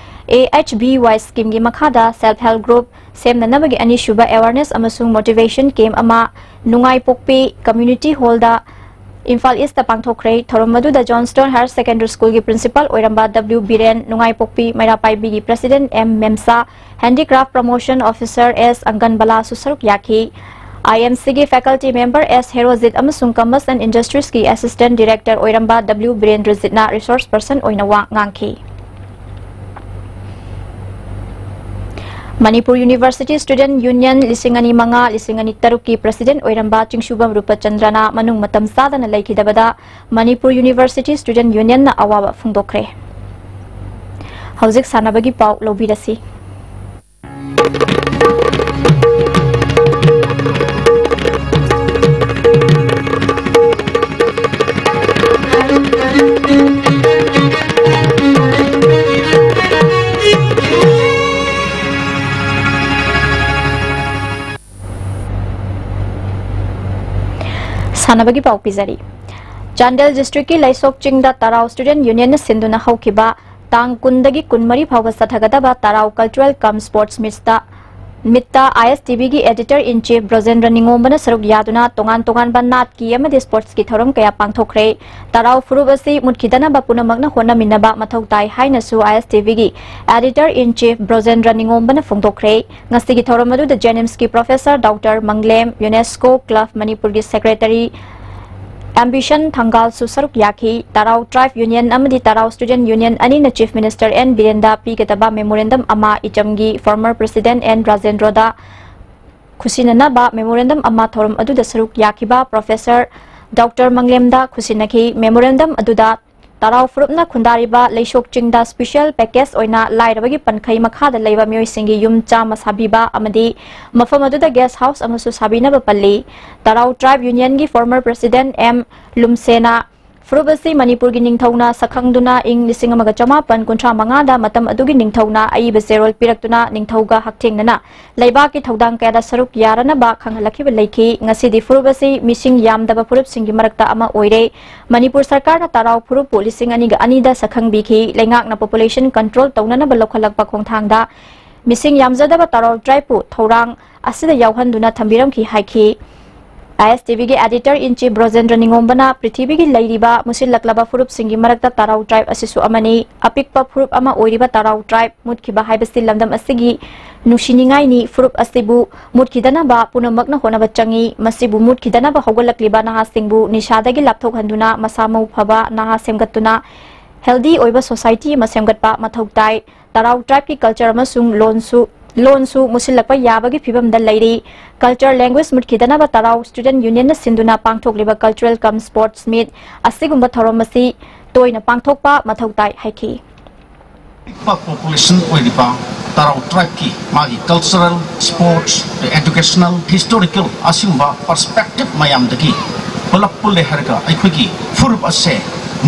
ꯑꯦ ꯑꯩꯆ ꯕꯤ ꯋꯥꯏ scheme ꯒꯤ ꯃꯈꯥꯗ self help group ꯁꯦꯝꯅꯅꯕꯒꯤ ꯑꯅꯤꯁꯨꯕ awareness ꯑꯃꯁꯨꯡ motivation camp ꯑꯃ ꯅꯨꯡꯉꯥꯏꯄꯣꯛꯄꯤ community hall ꯗ ꯏꯝꯐꯥꯜ ꯏꯁꯇ ꯄꯥꯡꯊꯣꯛꯈ꯭ꯔꯦ꯫ ꯊꯧꯔꯝ ꯑꯗꯨꯗ Johnstone Higher Secondary School ꯒꯤ principal ꯑꯣꯏꯔꯝꯕ ꯗꯕ꯭ꯂꯤꯎ ꯕꯤꯔꯦꯟ, ꯅꯨꯡꯉꯥꯏꯄꯣꯛꯄꯤ ꯃꯩꯔꯥ ꯄꯥꯏꯕꯤꯒꯤ president M Memsha, handicraft promotion officer S ꯑꯪꯒꯟꯕꯂꯥꯁꯨ ꯁꯔꯨꯛ ꯌꯥꯈꯤ꯫ ꯑꯥꯏ ꯑꯦꯝ ꯁꯤ ꯒꯤ faculty member ꯑꯦꯁ ꯍꯦꯔꯣꯖꯤꯠ ꯑꯃꯁꯨꯡ Commerce and Industries ꯀꯤ assistant director ꯑꯣꯏꯔꯝꯕ ꯗꯕ꯭ꯂꯤꯎ ꯕꯤꯔꯦꯟꯗ꯭ꯔꯖꯤꯠꯅ resource person ꯑꯣꯏꯅ ꯋꯥ ꯉꯥꯡꯈꯤ꯫ ꯃꯅꯤꯄꯨꯔ ꯌꯨꯅꯤꯚꯔꯁꯤꯇꯤ ꯁ꯭ꯇꯨꯗꯦꯟꯠ ꯌꯨꯅꯤꯌꯟ ꯂꯤꯁꯤꯡ ꯑꯅꯤ ꯃꯉꯥ, ꯂꯤꯁꯤꯡ ꯑꯅꯤ ꯇꯔꯨꯛꯀꯤ ꯄ꯭ꯔꯁꯤꯗꯦꯟꯠ ꯑꯣꯏꯔꯝꯕ ꯆꯤꯡꯁꯨꯕꯝ ꯔꯨꯄꯆꯟꯗ꯭ꯔꯅ ꯃꯅꯨꯡ ꯃꯇꯝ ꯆꯥꯗꯅ ꯂꯩꯈꯤꯗꯕꯗ ꯃꯅꯤꯄꯨꯔ ꯌꯨꯅꯤꯚꯔꯁꯤꯇꯤ ꯁ꯭ꯇꯨꯗꯦꯟꯠ ꯌꯨꯅꯤꯌꯟꯅ ꯑꯋꯥꯕ ꯐꯣꯡꯗꯣꯛꯈ꯭ꯔꯦ꯫ ꯍꯧꯖꯤꯛ ꯁꯥꯟꯅꯕꯒꯤ ꯄꯥꯎ ꯂꯧꯕꯤꯔꯁꯤ꯫ ꯁꯥꯟꯅꯕꯒꯤ ꯄꯥꯎ ꯄꯤꯖꯔꯤ꯫ ꯆꯥꯟꯗꯦꯜ ꯗꯤꯁꯇ꯭ꯔꯤꯛꯀꯤ ꯂꯩꯁꯣꯛ ꯆꯤꯡꯗ ꯇꯔꯥꯎ ꯁ꯭ꯇꯨꯗꯦꯟꯠ ꯌꯨꯅꯤꯌꯟꯅ ꯁꯤꯟꯗꯨꯅ ꯍꯧꯈꯤꯕ ꯇꯥꯡ ꯀꯨꯟꯗꯒꯤ ꯀꯨꯟꯃꯔꯤ ꯐꯥꯎꯕ ꯆꯠꯊꯒꯗꯕ ꯇꯔꯥꯎ ꯀꯜꯆꯔꯦꯜ ꯀꯝ ꯁ꯭ꯄꯣꯔꯠꯁ ꯃꯤꯠꯁꯇ, ꯃꯤꯠꯇ ISTVꯒꯤ editor in chief ꯕ꯭ꯔꯣꯖꯦꯟꯗ꯭ꯔ ꯅꯤꯉꯣꯝꯕꯅ ꯁꯔꯨꯛ ꯌꯥꯗꯨꯅ ꯇꯣꯉꯥꯟ ꯇꯣꯉꯥꯟꯕ ꯅꯥꯠꯀꯤ ꯑꯃꯗꯤ ꯁ꯭ꯄꯣꯔꯠꯁꯀꯤ ꯊꯧꯔꯝ ꯀꯌꯥ ꯄꯥꯡꯊꯣꯛꯈ꯭ꯔꯦ꯫ ꯇꯔꯥꯎ ꯐꯨꯔꯨꯞ ꯑꯁꯤ ꯃꯨꯠꯈꯤꯗꯅꯕ ꯄꯨꯝꯅꯃꯛꯅ ꯍꯣꯠꯅꯃꯤꯟꯅꯕ ꯃꯊꯧ ꯇꯥꯏ ꯍꯥꯏꯅꯁꯨ ISTVꯒꯤ editor in chief ꯕ꯭ꯔꯣꯖꯦꯟꯗ꯭ꯔ ꯅꯤꯉꯣꯝꯕꯅ ꯐꯣꯡꯗꯣꯛꯈ꯭ꯔꯦ꯫ ꯉꯁꯤꯒꯤ ꯊꯧꯔꯝ ꯑꯗꯨꯗ JNIMSꯀꯤ professor Doctor ꯃꯪꯂꯦꯝ, UNESCO Club ꯃꯅꯤꯄꯨꯔꯒꯤ secretary Ambition ꯊꯪꯒꯥꯜꯁꯨ ꯁꯔꯨꯛ ꯌꯥꯈꯤ꯫ ꯇꯔꯥꯎ tribe union ꯑꯃꯗꯤ ꯇꯔꯥꯎ student union ꯑꯅꯤꯅ Chief Minister N ꯕꯤꯔꯦꯟꯗ ꯄꯤꯒꯗꯕ memorandum ꯑꯃ ꯏꯆꯝꯒꯤ former president N ꯔꯥꯖꯦꯟꯗ꯭ꯔꯣꯗ ꯈꯨꯠꯁꯤꯟꯅꯅꯕ memorandum ꯑꯃ ꯊꯧꯔꯝ ꯑꯗꯨꯗ ꯁꯔꯨꯛ ꯌꯥꯈꯤꯕ professor Doctor ꯃꯪꯂꯦꯝꯗ ꯈꯨꯠꯁꯤꯟꯅꯈꯤ꯫ Memorandum ꯑꯗꯨꯗ ꯇꯔꯥꯎ ꯐꯨꯔꯨꯞꯅ ꯈꯨꯟꯗꯥꯔꯤꯕ ꯂꯩꯁꯣꯛ ꯆꯤꯡꯗ special package ꯑꯣꯏꯅ ꯂꯥꯏꯔꯕꯒꯤ ꯄꯟꯈꯩ ꯃꯈꯥꯗ ꯂꯩꯕ ꯃꯤꯑꯣꯏꯁꯤꯡꯒꯤ ꯌꯨꯝ ꯆꯥꯝꯃ ꯁꯥꯕꯤꯕ ꯑꯃꯗꯤ ꯃꯐꯝ ꯑꯗꯨꯗ guest house ꯑꯃꯁꯨ ꯁꯥꯕꯤꯅꯕ ꯄꯜꯂꯤ꯫ ꯇꯔꯥꯎ tribe unionꯒꯤ former president M ꯂꯨꯝꯁꯦꯅ ꯐꯨꯔꯨꯞ ꯑꯁꯤ ꯃꯅꯤꯄꯨꯔꯒꯤ ꯅꯤꯡꯊꯧꯅ ꯁꯛꯈꯪꯗꯨꯅ ꯏꯪ ꯂꯤꯁꯤꯡ ꯑꯃꯒ ꯆꯃꯥꯄꯟ ꯀꯨꯟꯊ꯭ꯔꯥ ꯃꯉꯥꯗ ꯃꯇꯝ ꯑꯗꯨꯒꯤ ꯅꯤꯡꯊꯧꯅ ꯑꯏꯕ ꯆꯦꯔꯣꯜ ꯄꯤꯔꯛꯇꯨꯅ ꯅꯤꯡꯊꯧꯒ ꯍꯛꯊꯦꯡꯅꯅ ꯂꯩꯕꯥꯛꯀꯤ ꯊꯧꯗꯥꯡ ꯀꯌꯥꯗ ꯁꯔꯨꯛ ꯌꯥꯔꯅꯕ ꯈꯪꯍꯜꯂꯛꯈꯤꯕ ꯂꯩꯈꯤ꯫ ꯉꯁꯤꯗꯤ ꯐꯨꯔꯨꯞ ꯑꯁꯤ ꯃꯤꯁꯤꯡ ꯌꯥꯝꯗꯕ ꯐꯨꯔꯨꯞꯁꯤꯡꯒꯤ ꯃꯔꯛꯇ ꯑꯃ ꯑꯣꯏꯔꯦ꯫ ꯃꯅꯤꯄꯨꯔ ꯁꯔꯀꯥꯔꯅ ꯇꯔꯥꯎ ꯐꯨꯔꯨꯞꯄꯨ ꯂꯤꯁꯤꯡ ꯑꯅꯤꯒ ꯑꯅꯤꯗ ꯁꯛꯈꯪꯕꯤꯈꯤ꯫ ꯂꯩꯉꯥꯛꯅ population control ꯇꯧꯅꯅꯕ ꯂꯧꯈꯠꯂꯛꯄ ꯈꯣꯡꯊꯥꯡꯗ ꯃꯤꯁꯤꯡ ꯌꯥꯝꯖꯗꯕ ꯇꯔꯥꯎ tribeꯄꯨ ꯊꯧꯔꯥꯡ ꯑꯁꯤꯗ ꯌꯥꯎꯍꯟꯗꯨꯅ ꯊꯝꯕꯤꯔꯝꯈꯤ ꯍꯥꯏꯈꯤ꯫ ISTVꯒꯤ editor in chief ꯕ꯭ꯔꯣꯖꯦꯟꯗ꯭ꯔ ꯅꯤꯉꯣꯝꯕꯅ ꯄ꯭ꯔꯤꯊꯤꯕꯤꯒꯤ ꯂꯩꯔꯤꯕ ꯃꯨꯁꯤꯜꯂꯛꯂꯕ ꯐꯨꯔꯨꯞꯁꯤꯡꯒꯤ ꯃꯔꯛꯇ ꯇꯔꯥꯎ tribe ꯑꯁꯤꯁꯨ ꯑꯃꯅꯤ꯫ ꯑꯄꯤꯛꯄ ꯐꯨꯔꯨꯞ ꯑꯃ ꯑꯣꯏꯔꯤꯕ ꯇꯔꯥꯎ tribe ꯃꯨꯠꯈꯤꯕ ꯍꯥꯏꯕꯁꯤ ꯂꯝꯗꯝ ꯑꯁꯤꯒꯤ ꯅꯨꯡꯁꯤꯅꯤꯡꯉꯥꯏꯅꯤ꯫ ꯐꯨꯔꯨꯞ ꯑꯁꯤꯕꯨ ꯃꯨꯠꯈꯤꯗꯅꯕ ꯄꯨꯝꯅꯃꯛꯅ ꯍꯣꯠꯅꯕ ꯆꯪꯏ꯫ ꯃꯁꯤꯕꯨ ꯃꯨꯠꯈꯤꯗꯅꯕ ꯍꯧꯒꯠꯂꯛꯂꯤꯕ ꯅꯍꯥꯁꯤꯡꯕꯨ ꯅꯤꯁꯥꯗꯒꯤ ꯂꯥꯞꯊꯣꯛꯍꯟꯗꯨꯅ ꯃꯁꯥ ꯃꯎ ꯐꯕ ꯅꯍꯥ ꯁꯦꯝꯒꯠꯇꯨꯅ healthy ꯑꯣꯏꯕ society ꯑꯃ ꯁꯦꯝꯒꯠꯄ ꯃꯊꯧ ꯇꯥꯏ꯫ ꯇꯔꯥꯎ tribeꯀꯤ culture ꯑꯃꯁꯨꯡ ꯂꯣꯟꯁꯨ ꯂꯣꯟꯁꯨ ꯃꯨꯠꯁꯤꯜꯂꯛꯄ ꯌꯥꯕꯒꯤ ꯐꯤꯕꯝꯗ ꯂꯩꯔꯤ꯫ Culture language ꯃꯨꯠꯈꯤꯗꯅꯕ ꯇꯔꯥꯎ Student Union ꯅ ꯁꯤꯟꯗꯨꯅ ꯄꯥꯡꯊꯣꯛꯂꯤꯕ cultural cum sports meet ꯑꯁꯤꯒꯨꯝꯕ ꯊꯧꯔꯝ ꯑꯁꯤ ꯇꯣꯏꯅ ꯄꯥꯡꯊꯣꯛꯄ ꯃꯊꯧ ꯇꯥꯏ ꯍꯥꯏꯈꯤ꯫ ꯑꯄꯤꯛꯄ population ꯑꯣꯏꯔꯤꯕ ꯇꯔꯥꯎ tribe ꯀꯤ ꯃꯥꯒꯤ cultural, sports, educational, historical ꯑꯁꯤꯒꯨꯝꯕ perspective ꯃꯌꯥꯝꯗꯒꯤ ꯄꯨꯂꯞ ꯄꯨꯜꯂꯦ ꯍꯥꯏꯔꯒ ꯑꯩꯈꯣꯏꯒꯤ ꯐꯨꯔꯨꯞ ꯑꯁꯦ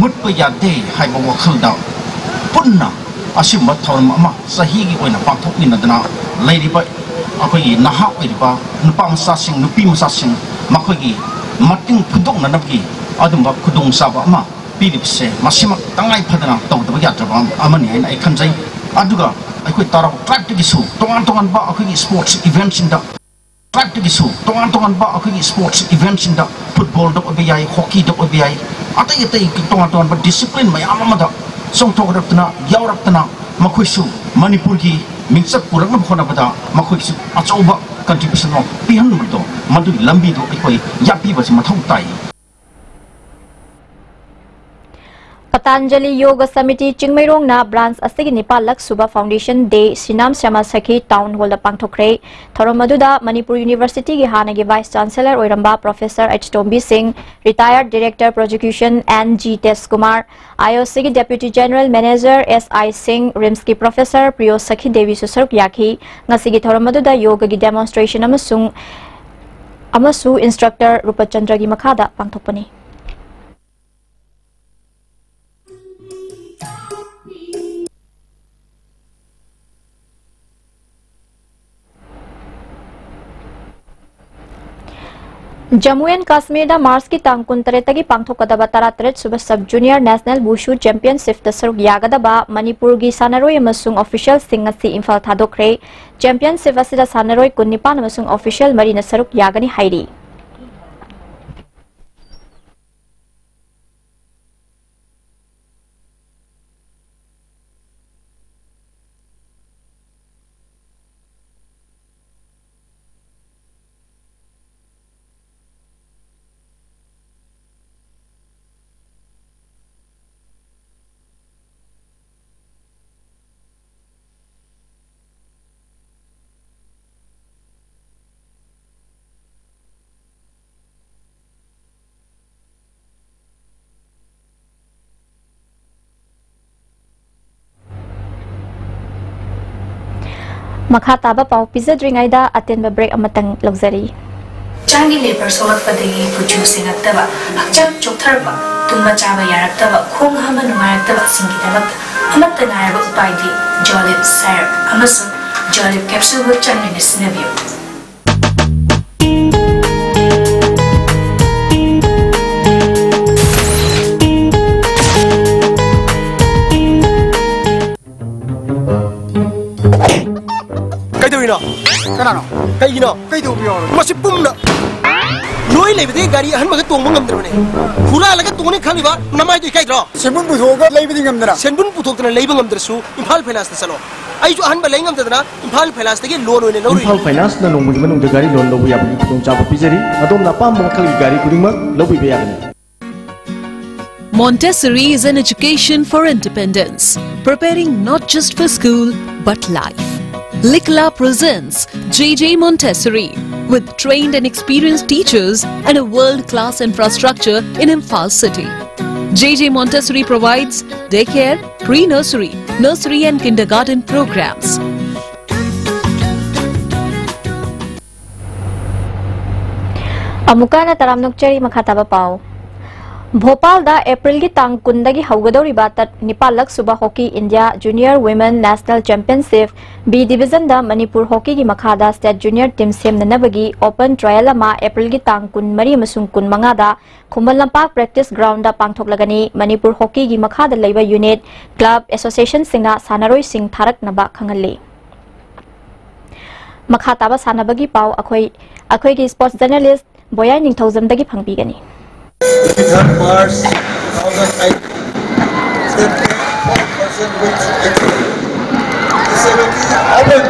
ꯃꯨꯠꯄ ꯌꯥꯗꯦ ꯍꯥꯏꯕ ꯋꯥꯈꯜꯗ ꯄꯨꯟꯅ ꯑꯁꯤꯒꯨꯝꯕ ꯊꯧꯔꯝ ꯑꯃ ꯆꯍꯤꯒꯤ ꯑꯣꯏꯅ ꯄꯥꯡꯊꯣꯛꯃꯤꯟꯅꯗꯅ ꯂꯩꯔꯤꯕ ꯑꯩꯈꯣꯏꯒꯤ ꯅꯍꯥ ꯑꯣꯏꯔꯤꯕ ꯅꯨꯄꯥ ꯃꯆꯥꯁꯤꯡ, ꯅꯨꯄꯤ ꯃꯆꯥꯁꯤꯡ ꯃꯈꯣꯏꯒꯤ ꯃꯇꯦꯡ ꯐꯨꯗꯣꯛꯅꯅꯕꯒꯤ ꯑꯗꯨꯝꯕ ꯈꯨꯗꯣꯡꯆꯥꯕ ꯑꯃ ꯄꯤꯔꯤꯕꯁꯦ ꯃꯁꯤꯃꯛ ꯇꯉꯥꯏ ꯐꯗꯅ ꯇꯧꯗꯕ ꯌꯥꯗ꯭ꯔꯕ ꯑꯃꯅꯤ ꯍꯥꯏꯅ ꯑꯩ ꯈꯟꯖꯩ꯫ ꯑꯗꯨꯒ ꯑꯩꯈꯣꯏ ꯇꯔꯥꯎ tribe ꯇꯒꯤꯁꯨ ꯇꯣꯉꯥꯟ ꯇꯣꯉꯥꯟꯕ ꯑꯩꯈꯣꯏꯒꯤ sports event ꯁꯤꯡꯗ, tribe ꯇꯒꯤꯁꯨ ꯇꯣꯉꯥꯟ ꯇꯣꯉꯥꯟꯕ ꯑꯩꯈꯣꯏꯒꯤ sports event ꯁꯤꯡꯗ football ꯗ ꯑꯣꯏꯕ ꯌꯥꯏ, hockey ꯗ ꯑꯣꯏꯕ ꯌꯥꯏ, ꯑꯇꯩ ꯑꯇꯩ ꯇꯣꯉꯥꯟ ꯇꯣꯉꯥꯟꯕ discipline ꯃꯌꯥꯝ ꯑꯃꯗ ꯆꯣꯡꯊꯣꯛꯔꯛꯇꯅ, ꯌꯥꯎꯔꯛꯇꯅ ꯃꯈꯣꯏꯁꯨ ꯃꯅꯤꯄꯨꯔꯒꯤ ꯃꯤꯡꯆꯠ ꯄꯨꯔꯛꯅꯕ ꯍꯣꯠꯅꯕꯗ ꯃꯈꯣꯏꯒꯤꯁꯨ ꯑꯆꯧꯕ contribution ꯑꯃ ꯄꯤꯍꯟꯕꯗꯣ, ꯃꯗꯨꯒꯤ ꯂꯝꯕꯤꯗꯣ ꯑꯩꯈꯣꯏ ꯌꯥꯠꯄꯤꯕꯁꯤ ꯃꯊꯧ ꯇꯥꯏ꯫ ꯄꯇꯥꯟꯖꯂꯤ ꯌꯣꯒ ꯁꯃꯤꯇꯤ ꯆꯤꯡꯃꯩꯔꯣꯡꯅ branch ꯑꯁꯤꯒꯤ ꯅꯤꯄꯥꯜꯂꯛ ꯁꯨꯕ Foundation Day ꯁꯤꯅꯥꯝ ꯁ꯭ꯌꯥꯃꯥ ꯁꯈꯤ Town Hall ꯗ ꯄꯥꯡꯊꯣꯛꯈ꯭ꯔꯦ꯫ ꯊꯧꯔꯝ ꯑꯗꯨꯗ ꯃꯅꯤꯄꯨꯔ University ꯒꯤ ꯍꯥꯟꯅꯒꯤ Vice Chancellor ꯑꯣꯏꯔꯝꯕ Professor H ꯇꯣꯝꯕꯤ ꯁꯤꯡ, Retired Director Prosecution N G ꯇꯦꯖ Kumar, I O C ꯒꯤ Deputy General Manager S I ꯁꯤꯡ, RIMS ꯀꯤ Professor ꯄ꯭ꯔꯤꯌꯣ ꯁꯈꯤ ꯗꯦꯕꯤꯁꯨ ꯁꯔꯨꯛ ꯌꯥꯈꯤ꯫ ꯉꯁꯤꯒꯤ ꯊꯧꯔꯝ ꯑꯗꯨꯗ ꯌꯣꯒꯒꯤ demonstration ꯑꯃꯁꯨꯡ, ꯑꯃꯁꯨ instructor ꯔꯨꯄꯆꯟꯗ꯭ꯔꯒꯤ ꯃꯈꯥꯗ ꯄꯥꯡꯊꯣꯛꯄꯅꯤ꯫ ꯖꯝꯃꯨ ꯑꯦꯟ ꯀꯥꯁꯃꯤꯔꯗ ꯃꯥꯔꯆꯀꯤ ꯇꯥꯡ ꯀꯨꯟꯇꯔꯦꯠꯇꯒꯤ ꯄꯥꯡꯊꯣꯛꯀꯗꯕ ꯇꯔꯥꯇꯔꯦꯠ ꯁꯨꯕ Sub Junior National Wushu Championship ꯇ ꯁꯔꯨꯛ ꯌꯥꯒꯗꯕ ꯃꯅꯤꯄꯨꯔꯒꯤ ꯁꯥꯟꯅꯔꯣꯏ ꯑꯃꯁꯨꯡ official ꯁꯤꯡ ꯉꯁꯤ ꯏꯝꯐꯥꯜ ꯊꯥꯗꯣꯛꯈ꯭ꯔꯦ꯫ Championship ꯑꯁꯤꯗ ꯁꯥꯟꯅꯔꯣꯏ ꯀꯨꯟꯅꯤꯄꯥꯟ ꯑꯃꯁꯨꯡ official ꯃꯔꯤꯅ ꯁꯔꯨꯛ ꯌꯥꯒꯅꯤ ꯍꯥꯏꯔꯤ꯫ ꯃꯈꯥ ꯇꯥꯕ ꯄꯥꯎ ꯄꯤꯖꯗ꯭ꯔꯤꯉꯩꯗ ꯑꯇꯦꯟꯕ ꯕ꯭ꯔꯦꯛ ꯑꯃꯇꯪ ꯂꯧꯖꯔꯤ꯫ ꯍꯛꯆꯥꯡꯒꯤ ꯂꯦꯕꯔ ꯁꯣꯛꯂꯛꯄꯗꯒꯤ ꯀꯨꯆꯨ ꯁꯦꯡꯉꯛꯇꯕ, ꯍꯛꯆꯥꯡ ꯆꯣꯛꯊꯔꯛꯄ, ꯇꯨꯝꯕ ꯆꯥꯕ ꯌꯥꯔꯛꯇꯕ, ꯈꯣꯡ ꯍꯥꯝꯕ ꯅꯨꯡꯉꯥꯏꯔꯛꯇꯕꯁꯤꯡꯒꯤꯗꯃꯛꯇ ꯑꯃꯠꯇ ꯉꯥꯏꯔꯕ ꯎꯄꯥꯏꯗꯤ ꯖꯣꯂꯤꯞ ꯁꯥꯏꯔꯞ ꯑꯃꯁꯨꯡ ꯖꯣꯂꯤꯞ ꯀꯦꯞꯁꯨꯜꯕꯨ ꯆꯥꯡ ꯅꯥꯏꯅ ꯁꯤꯖꯤꯟꯅꯕꯤꯌꯨ꯫ ꯀꯩꯗꯧꯔꯤꯅꯣ? ꯀꯅꯥꯅꯣ? ꯀꯩꯒꯤꯅꯣ? ꯀꯩꯗꯧꯕ ꯌꯥꯎꯔꯒꯦ? ꯃꯁꯤ ꯄꯨꯝꯅ ꯂꯣꯏ ꯂꯩꯕꯗꯒꯤ ꯒꯥꯔꯤ ꯑꯍꯟꯕꯒ ꯇꯣꯡꯕ ꯉꯝꯗ꯭ꯔꯕꯅꯦ꯫ ꯍꯨꯔꯥꯜꯂꯒ ꯇꯣꯡꯅꯤ ꯈꯜꯂꯤꯕ ꯅꯃꯥꯏꯗꯣ ꯏꯀꯥꯏꯗ꯭ꯔꯣ? ꯁꯦꯟꯕꯨꯟ ꯄꯨꯊꯣꯛꯑꯒ ꯂꯩꯕꯗꯤ ꯉꯝꯗꯅ? ꯁꯦꯟꯕꯨꯟ ꯄꯨꯊꯣꯛꯇꯅ ꯂꯩꯕ ꯉꯝꯗ꯭ꯔꯁꯨ ꯏꯝꯐꯥꯜ ꯐꯥꯏꯅꯥꯟꯁꯇ ꯆꯠꯂꯣ꯫ ꯑꯩꯁꯨ ꯑꯍꯟꯕ ꯂꯩ ꯉꯝꯗꯗꯅ ꯏꯝꯐꯥꯜ ꯐꯥꯏꯅꯥꯟꯁꯇꯒꯤ ꯂꯣꯟ ꯑꯣꯏꯅ ꯂꯧꯔꯨꯏ꯫ ꯏꯝꯐꯥꯜ ꯐꯥꯏꯅꯥꯟꯁꯅ ꯅꯣꯡꯃꯒꯤ ꯃꯅꯨꯡꯗ ꯒꯥꯔꯤ ꯂꯣꯟ ꯂꯧꯕ ꯌꯥꯕꯒꯤ ꯈꯨꯗꯣꯡꯆꯥꯕ ꯄꯤꯖꯔꯤ꯫ ꯑꯗꯣꯝꯅ ꯑꯄꯥꯝꯕ ꯃꯈꯜꯒꯤ ꯒꯥꯔꯤ ꯈꯨꯗꯤꯡꯃꯛ ꯂꯧꯕꯤꯕ ꯌꯥꯒꯅꯤ꯫ Montessori is an education for independence, preparing not just for school, but life. Likla presents J J Montessori, with trained and experienced teachers and a world-class infrastructure in Imphal city. J J Montessori provides daycare, pre-nursery, nursery and kindergarten programs. ꯑꯃꯨꯛꯀ ꯍꯟꯅ ꯇꯔꯥꯝꯅ ꯑꯣꯛꯆꯔꯤ꯫ ꯃꯈꯥ ꯇꯥꯕ ꯄꯥꯎ꯫ ꯚꯣꯄꯥꯜꯗ ꯑꯦꯄ꯭ꯔꯤꯜꯒꯤ ꯇꯥꯡ ꯀꯨꯟꯗꯒꯤ ꯍꯧꯒꯗꯧꯔꯤꯕ ꯇꯠ ꯅꯤꯄꯥꯜꯂꯛ ꯁꯨꯕ hockey India junior women national championship B ꯗꯤꯕꯤꯖꯟꯗ ꯃꯅꯤꯄꯨꯔ ꯍꯣꯀꯤꯒꯤ ꯃꯈꯥꯗ ꯁ꯭ꯇꯦꯠ ꯖꯨꯅꯤꯌꯔ ꯇꯤꯝ ꯁꯦꯝꯅꯅꯕꯒꯤ ꯑꯣꯄꯟ ꯇ꯭ꯔꯥꯌꯦꯜ ꯑꯃ ꯑꯦꯄ꯭ꯔꯤꯜꯒꯤ ꯇꯥꯡ ꯀꯨꯟꯃꯔꯤ ꯑꯃꯁꯨꯡ ꯀꯨꯟꯃꯉꯥꯗ ꯈꯨꯃꯟ ꯂꯝꯄꯥꯛ ꯄ꯭ꯔꯦꯛꯇꯤꯁ ꯒ꯭ꯔꯥꯎꯟꯗ ꯄꯥꯡꯊꯣꯛꯂꯒꯅꯤ꯫ ꯃꯅꯤꯄꯨꯔ ꯍꯣꯀꯤꯒꯤ ꯃꯈꯥꯗ ꯂꯩꯕ ꯌꯨꯅꯤꯠ, ꯀ꯭ꯂꯕ, ꯑꯦꯁꯣꯁꯤꯌꯦꯁꯟꯁꯤꯡꯅ ꯁꯥꯟꯅꯔꯣꯏꯁꯤꯡ ꯊꯥꯔꯛꯅꯕ ꯈꯪꯍꯜꯂꯤ꯫ ꯃꯈꯥ ꯇꯥꯕ ꯁꯥꯟꯅꯕꯒꯤ ꯄꯥꯎ ꯑꯩꯈꯣꯏ, ꯑꯩꯈꯣꯏꯒꯤ ꯁ꯭ꯄꯣꯔꯠꯁ ꯖꯔꯅꯦꯂꯤꯁ ꯕꯣꯌꯥꯏ ꯅꯤꯡꯊꯧꯖꯝꯗꯒꯤ ꯐꯪꯕꯤꯒꯅꯤ꯫ Third March two thousand nineteen, the twenty-four percent with disability open.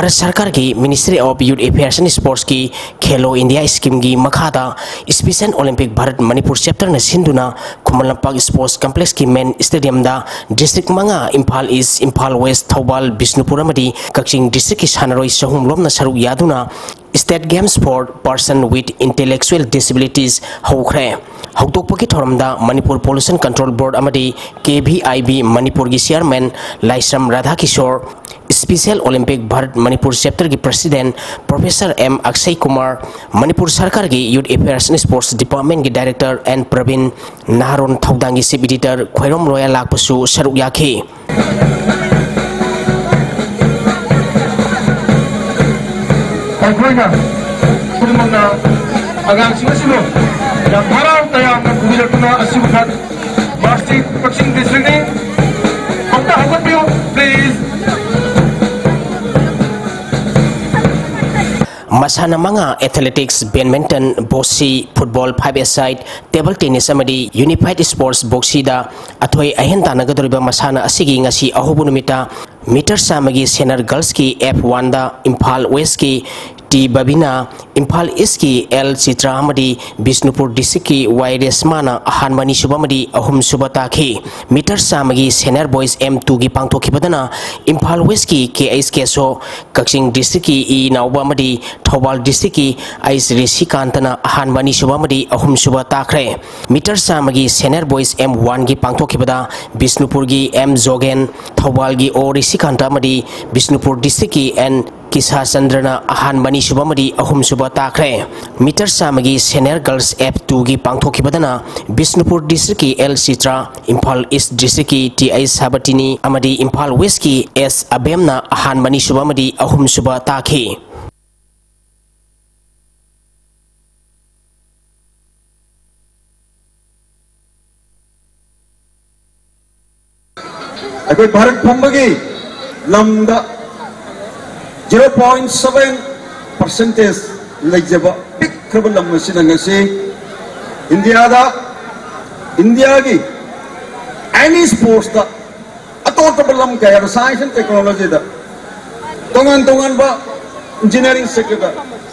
Bharat ꯁꯔꯀꯥꯔꯒꯤ Ministry of Youth Affairs and Sportsꯀꯤ ꯈꯦꯂꯣ ꯏꯟꯗꯤꯌꯥ ꯁ꯭ꯀꯤꯝꯒꯤ ꯃꯈꯥꯗ Special Olympic ꯚꯥꯔꯠ ꯃꯅꯤꯄꯨꯔ ꯆꯦꯞꯇꯔꯅ ꯁꯤꯟꯗꯨꯅ ꯈꯨꯃꯟ ꯂꯝꯄꯥꯛ ꯁ꯭ꯄꯣꯔꯠꯁ ꯀꯝꯄ꯭ꯂꯦꯛꯁꯀꯤ ꯃꯦꯟ ꯁ꯭ꯇꯦꯗꯤꯌꯝꯗ ꯗꯤꯁꯇ꯭ꯔꯤꯛ ꯃꯉꯥ, ꯏꯝꯐꯥꯜ ꯏꯁ, ꯏꯝꯐꯥꯜ ꯋꯦꯁ, ꯊꯧꯕꯥꯜ, ꯕꯤꯁꯅꯨꯄꯨꯔ ꯑꯃꯗꯤ ꯀꯛꯆꯤꯡ ꯗꯤꯁꯇ꯭ꯔꯤꯛꯀꯤ ꯁꯥꯟꯅꯔꯣꯏ ꯆꯍꯨꯝ ꯂꯣꯝꯅ ꯁꯔꯨꯛ ꯌꯥꯗꯨꯅ State Games for Person with Intellectual Disabilities ꯍꯧꯈ꯭ꯔꯦ꯫ ꯍꯧꯗꯣꯛꯄꯒꯤ ꯊꯧꯔꯝꯗ ꯃꯅꯤꯄꯨꯔ Pollution Control Board ꯑꯃꯗꯤ ꯀꯦ ꯚꯤ ꯑꯥꯏ ꯕꯤ ꯃꯅꯤꯄꯨꯔꯒꯤ chairman Laishram Radhakishore, Special Olympic Bharat Manipur ꯆꯦꯞꯇꯔꯒꯤ president professor M Akshay Kumar, Manipur ꯁꯔꯀꯥꯔꯒꯤ Youth Affairs and Sports Departmentꯀꯤ ꯗꯥꯏꯔꯦꯛꯇꯔ ꯑꯦꯟ ꯄ꯭ꯔꯕꯤꯟ, ꯅꯍꯥꯔꯣꯟ ꯊꯧꯗꯥꯡꯒꯤ ꯆꯤꯐ ꯏꯗꯤꯇꯔ ꯈ꯭ꯋꯥꯏꯔꯣꯝ ꯂꯣꯌꯥ ꯂꯥꯛꯄꯁꯨ ꯁꯔꯨꯛ ꯌꯥꯈꯤ꯫ ꯑꯩꯈꯣꯏꯅ ꯄꯨꯝꯅꯃꯛꯅ ꯑꯉꯥꯡꯁꯤꯡ ꯑꯁꯤꯕꯨ ꯌꯥꯝ ꯍꯔꯥꯎ ꯇꯌꯥꯝꯅ ꯄꯨꯕꯤꯔꯛꯇꯨꯅ ꯑꯁꯤꯒꯨꯝꯕ ꯃꯥꯔꯁꯤ ꯀꯛꯆꯤꯡ ꯗꯤꯁꯇ꯭ꯔꯤꯛꯅꯤ꯫ ꯑꯝꯇ ꯍꯧꯒꯠꯄꯤꯌꯨ, please꯫ ꯃꯁꯥꯟꯅ ꯃꯉꯥ, athletics, badminton, bocce, football five-a-side, table tennis ꯑꯃꯗꯤ unified sports bocceꯗ ꯑꯊꯣꯏ ꯑꯍꯦꯟ ꯇꯥꯟꯅꯒꯗꯧꯔꯤꯕ ꯃꯁꯥꯟꯅ ꯑꯁꯤꯒꯤ ꯉꯁꯤ ꯑꯍꯧꯕ ꯅꯨꯃꯤꯠꯇ ꯃꯤꯇꯔ ꯆꯥꯝꯃꯒꯤ senior girlsꯀꯤ F oneꯗ ꯏꯝꯐꯥꯜ ꯋꯦꯁꯀꯤ ꯇꯤ ꯕꯕꯤꯅꯥ, ꯏꯝꯐꯥꯜ ꯏꯁꯀꯤ ꯑꯦꯜ ꯆꯤꯇ꯭ꯔꯥ ꯑꯃꯗꯤ ꯕꯤꯁꯅꯨꯄꯨꯔ ꯗꯤꯁꯇ꯭ꯔꯤꯛꯀꯤ ꯋꯥꯏ ꯔꯦꯁꯃꯥꯅ ꯑꯍꯥꯟꯕ, ꯑꯅꯤꯁꯨꯕ ꯑꯃꯗꯤ ꯑꯍꯨꯝꯁꯨꯕ ꯇꯥꯈꯤ꯫ ꯃꯤꯇꯔ ꯆꯥꯝꯃꯒꯤ senior boys M twoꯒꯤ ꯄꯥꯡꯊꯣꯛꯈꯤꯕꯗꯅ ꯏꯝꯐꯥꯜ ꯋꯦꯁꯀꯤ ꯀꯦ ꯑꯩꯆ ꯀꯦꯁꯣ, ꯀꯛꯆꯤꯡ ꯗꯤꯁꯇ꯭ꯔꯤꯛꯀꯤ ꯏ ꯅꯥꯎꯕ ꯑꯃꯗꯤ ꯊꯧꯕꯥꯜ ꯗꯤꯁꯇ꯭ꯔꯤꯛꯀꯤ ꯑꯩꯆ ꯔꯤꯁꯤꯀꯥꯟꯇꯅ ꯑꯍꯥꯟꯕ, ꯑꯅꯤꯁꯨꯕ ꯑꯃꯗꯤ ꯑꯍꯨꯝꯁꯨꯕ ꯇꯥꯈ꯭ꯔꯦ꯫ ꯃꯤꯇꯔ ꯆꯥꯝꯃꯒꯤ senior boys M oneꯒꯤ ꯄꯥꯡꯊꯣꯛꯈꯤꯕꯗ ꯕꯤꯁꯅꯨꯄꯨꯔꯒꯤ ꯑꯦꯝ ꯖꯣꯒꯦꯟ, ꯊꯧꯕꯥꯜꯒꯤ ꯑꯣ ꯔꯤꯁꯤꯀꯥꯟꯇ ꯑꯃꯗꯤ ꯕꯤꯁꯅꯨꯄꯨꯔ ꯗꯤꯁꯇ꯭ꯔꯤꯛꯀꯤ ꯑꯦꯟ ꯀꯤꯁꯥ ꯆꯟꯗ꯭ꯔꯅ ꯑꯍꯥꯟꯕ, ꯑꯅꯤꯁꯨꯕ ꯑꯃꯗꯤ ꯑꯍꯨꯝꯁꯨꯕ ꯇꯥꯈ꯭ꯔꯦ꯫ ꯃꯤꯇꯔ ꯆꯥꯝꯃꯒꯤ senior girls F twoꯒꯤ ꯄꯥꯡꯊꯣꯛꯈꯤꯕꯗꯅ ꯕꯤꯁꯅꯨꯄꯨꯔ ꯗꯤꯁꯇ꯭ꯔꯤꯛꯀꯤ ꯑꯦꯜ ꯆꯤꯇ꯭ꯔꯥ, ꯏꯝꯐꯥꯜ ꯏꯁ ꯗꯤꯁꯇ꯭ꯔꯤꯛꯀꯤ ꯇꯤ ꯑꯩꯆ ꯁꯥꯕꯇꯤꯅꯤ ꯑꯃꯗꯤ ꯏꯝꯐꯥꯜ ꯋꯦꯁꯀꯤ ꯑꯦꯁ ꯑꯕꯦꯝꯅ ꯑꯍꯥꯟꯕ, ꯑꯅꯤꯁꯨꯕ ꯑꯃꯗꯤ ꯑꯍꯨꯝꯁꯨꯕ ꯇꯥꯈꯤ꯫ ꯑꯩꯈꯣꯏ ꯚꯥꯔꯠ ꯄꯨꯝꯕꯒꯤ ꯂꯝꯗ zero point seven percentage ꯂꯩꯖꯕ ꯄꯤꯛꯈ꯭ꯔꯕ ꯂꯝ ꯑꯁꯤꯅ ꯉꯁꯤ ꯏꯟꯗꯤꯌꯥꯗ, ꯏꯟꯗꯤꯌꯥꯒꯤ any sportsꯇ, ꯑꯇꯣꯞ ꯑꯇꯣꯞꯄ ꯂꯝ ꯀꯌꯥꯗ, science and technologyꯗ ꯇꯣꯉꯥꯟ ꯇꯣꯉꯥꯟꯕ engineering sector,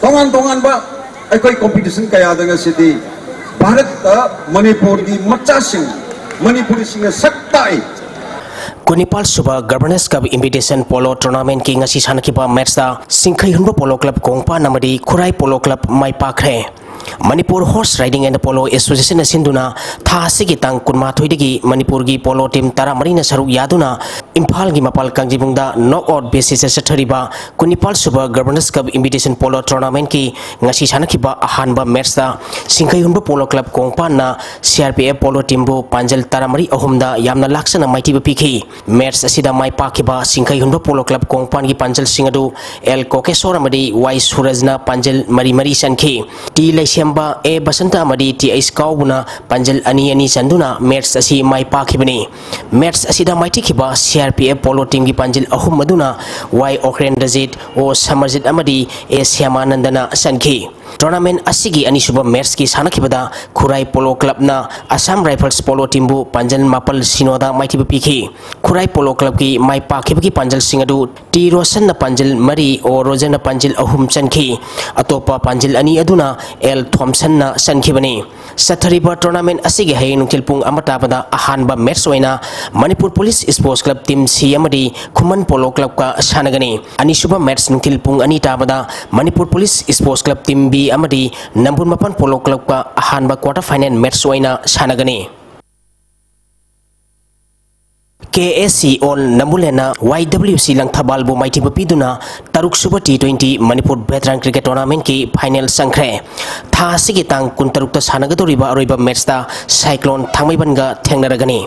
ꯇꯣꯉꯥꯟ ꯇꯣꯉꯥꯟꯕ ꯑꯩꯈꯣꯏ competition ꯀꯌꯥꯗ ꯉꯁꯤꯗꯤ ꯚꯥꯔꯠꯇ ꯃꯅꯤꯄꯨꯔꯒꯤ ꯃꯆꯥꯁꯤꯡ, ꯃꯅꯤꯄꯨꯔꯤꯁꯤꯡꯅ ꯁꯛ ꯇꯥꯛꯏ꯫ ꯀꯨꯟꯅꯤꯄꯥꯜ ꯁꯨꯕ Governors Cup Invitation Polo Tournamentꯀꯤ ꯉꯁꯤ ꯁꯥꯟꯅꯈꯤꯕ matchꯇ ꯁꯤꯡꯈꯩ ꯍꯨꯟꯕ Polo Club ꯀꯣꯡꯄꯥꯟ ꯑꯃꯗꯤ ꯈꯨꯔꯥꯏ Polo Club my ꯄꯥꯛꯈ꯭ꯔꯦ꯫ Manipur Horse Riding and Polo Associationꯅ ꯁꯤꯟꯗꯨꯅ ꯊꯥ ꯑꯁꯤꯒꯤ ꯇꯥꯡ ꯀꯨꯟꯃꯥꯊꯣꯏꯗꯒꯤ ꯃꯅꯤꯄꯨꯔꯒꯤ polo team ꯇꯔꯥꯃꯔꯤꯅ ꯁꯔꯨꯛ ꯌꯥꯗꯨꯅ ꯏꯝꯐꯥꯜꯒꯤ ꯃꯄꯥꯜ ꯀꯥꯡꯖꯩꯕꯨꯡꯗ knock out basisꯇ ꯆꯠꯊꯔꯤꯕ ꯀꯨꯟꯅꯤꯄꯥꯜ ꯁꯨꯕ Governors Cup Invitation Polo Tournamentꯀꯤ ꯉꯁꯤ ꯁꯥꯟꯅꯈꯤꯕ ꯑꯍꯥꯟꯕ matchꯇ ꯁꯤꯡꯈꯩ ꯍꯨꯟꯕ Polo Club ꯀꯣꯡꯄꯥꯟꯅ CRPF Polo teamꯕꯨ ꯄꯥꯟꯖꯜ ꯇꯔꯥꯃꯔꯤ ꯑꯍꯨꯝꯗ ꯌꯥꯝꯅ ꯂꯥꯛꯆꯅ ꯃꯥꯏꯊꯤꯕ ꯄꯤꯈꯤ꯫ Match ꯑꯁꯤꯗ ꯃꯥꯏ ꯄꯥꯛꯈꯤꯕ ꯁꯤꯡꯈꯩ ꯍꯨꯟꯕ Polo Club ꯀꯣꯡꯄꯥꯟꯒꯤ ꯄꯥꯟꯖꯜꯁꯤꯡ ꯑꯗꯨ L ꯀꯣꯀꯦꯁꯣꯔ ꯑꯃꯗꯤ Y ꯁꯨꯔꯖꯅ ꯄꯥꯟꯖꯜ ꯃꯔꯤ ꯃꯔꯤ ꯆꯟꯈꯤ꯫ T ꯂꯩꯁꯦꯝꯕ, A ꯕꯁꯟꯇ ꯑꯃꯗꯤ Th ꯀꯥꯎꯕꯅ ꯄꯥꯟꯖꯜ ꯑꯅꯤ ꯑꯅꯤ ꯆꯟꯗꯨꯅ match ꯑꯁꯤ ꯃꯥꯏ ꯄꯥꯛꯈꯤꯕꯅꯤ꯫ Match ꯑꯁꯤꯗ ꯃꯥꯏꯊꯤꯈꯤꯕ CRPF Polo teamꯒꯤ ꯄꯥꯟꯖꯜ ꯑꯍꯨꯝ ꯑꯗꯨꯅ Y ꯑꯣꯈ꯭ꯔꯦꯟꯗ꯭ꯔꯖꯤꯠ, O ꯁꯃꯔꯖꯤꯠ ꯑꯃꯗꯤ A ꯁ꯭ꯌꯥꯃꯥꯅꯟꯗꯅ ꯆꯟꯈꯤ꯫ Tournament ꯑꯁꯤꯒꯤ ꯑꯅꯤꯁꯨꯕ matchꯀꯤ ꯁꯥꯟꯅꯈꯤꯕꯗ ꯈꯨꯔꯥꯏ Polo Clubꯅ Assam Rifles Polo teamꯕꯨ ꯄꯥꯟꯖꯜ ꯃꯥꯄꯜ ꯁꯤꯅꯣꯗ ꯃꯥꯏꯊꯤꯕ ꯄꯤꯈꯤ꯫ ꯈꯨꯔꯥꯏ Polo Clubꯀꯤ ꯃꯥꯏ ꯄꯥꯛꯈꯤꯕꯒꯤ ꯄꯥꯟꯖꯜꯁꯤꯡ ꯑꯗꯨ T ꯔꯣꯁꯟꯅ ꯄꯥꯟꯖꯜ ꯃꯔꯤ, O ꯔꯣꯖꯟꯅ ꯄꯥꯟꯖꯜ ꯑꯍꯨꯝ ꯆꯟꯈꯤ꯫ ꯑꯇꯣꯞꯄ ꯄꯥꯟꯖꯜ ꯑꯅꯤ ꯑꯗꯨꯅ L ꯊꯣꯝꯁꯟꯅ ꯆꯟꯈꯤꯕꯅꯤ꯫ ꯆꯠꯊꯔꯤꯕ tournament ꯑꯁꯤꯒꯤ ꯍꯌꯦꯡ ꯅꯨꯡꯊꯤꯜ ꯄꯨꯡ ꯑꯃ ꯇꯥꯕꯗ ꯑꯍꯥꯟꯕ match ꯑꯣꯏꯅ Manipur Police Sports Club team C ꯑꯃꯗꯤ ꯈꯨꯃꯟ Polo Clubꯀ ꯁꯥꯟꯅꯒꯅꯤ꯫ ꯑꯅꯤꯁꯨꯕ match ꯅꯨꯡꯊꯤꯜ ꯄꯨꯡ ꯑꯅꯤ ꯇꯥꯕꯗ Manipur Police Sports Club team B ꯑꯃꯗꯤ ꯅꯝꯕꯨꯜ ꯃꯄꯥꯟ Polo Clubꯀ ꯑꯍꯥꯟꯕ quarter final match ꯑꯣꯏꯅ ꯁꯥꯟꯅꯒꯅꯤ꯫ KSC All ꯅꯝꯕꯨꯜ ꯑꯦꯟꯅ YWC ꯂꯪꯊꯕꯥꯜꯕꯨ ꯃꯥꯏꯊꯤꯕ ꯄꯤꯗꯨꯅ ꯇꯔꯨꯛ ꯁꯨꯕ T twenty Manipur Veteran Cricket Tournamentꯀꯤ final ꯆꯪꯈ꯭ꯔꯦ꯫ ꯊꯥ ꯑꯁꯤꯒꯤ ꯇꯥꯡ ꯀꯨꯟꯇꯔꯨꯛꯇ ꯁꯥꯟꯅꯒꯗꯧꯔꯤꯕ ꯑꯔꯣꯏꯕ matchꯇ Cyclone ꯊꯥꯡꯃꯩꯕꯟꯒ ꯊꯦꯡꯅꯔꯒꯅꯤ꯫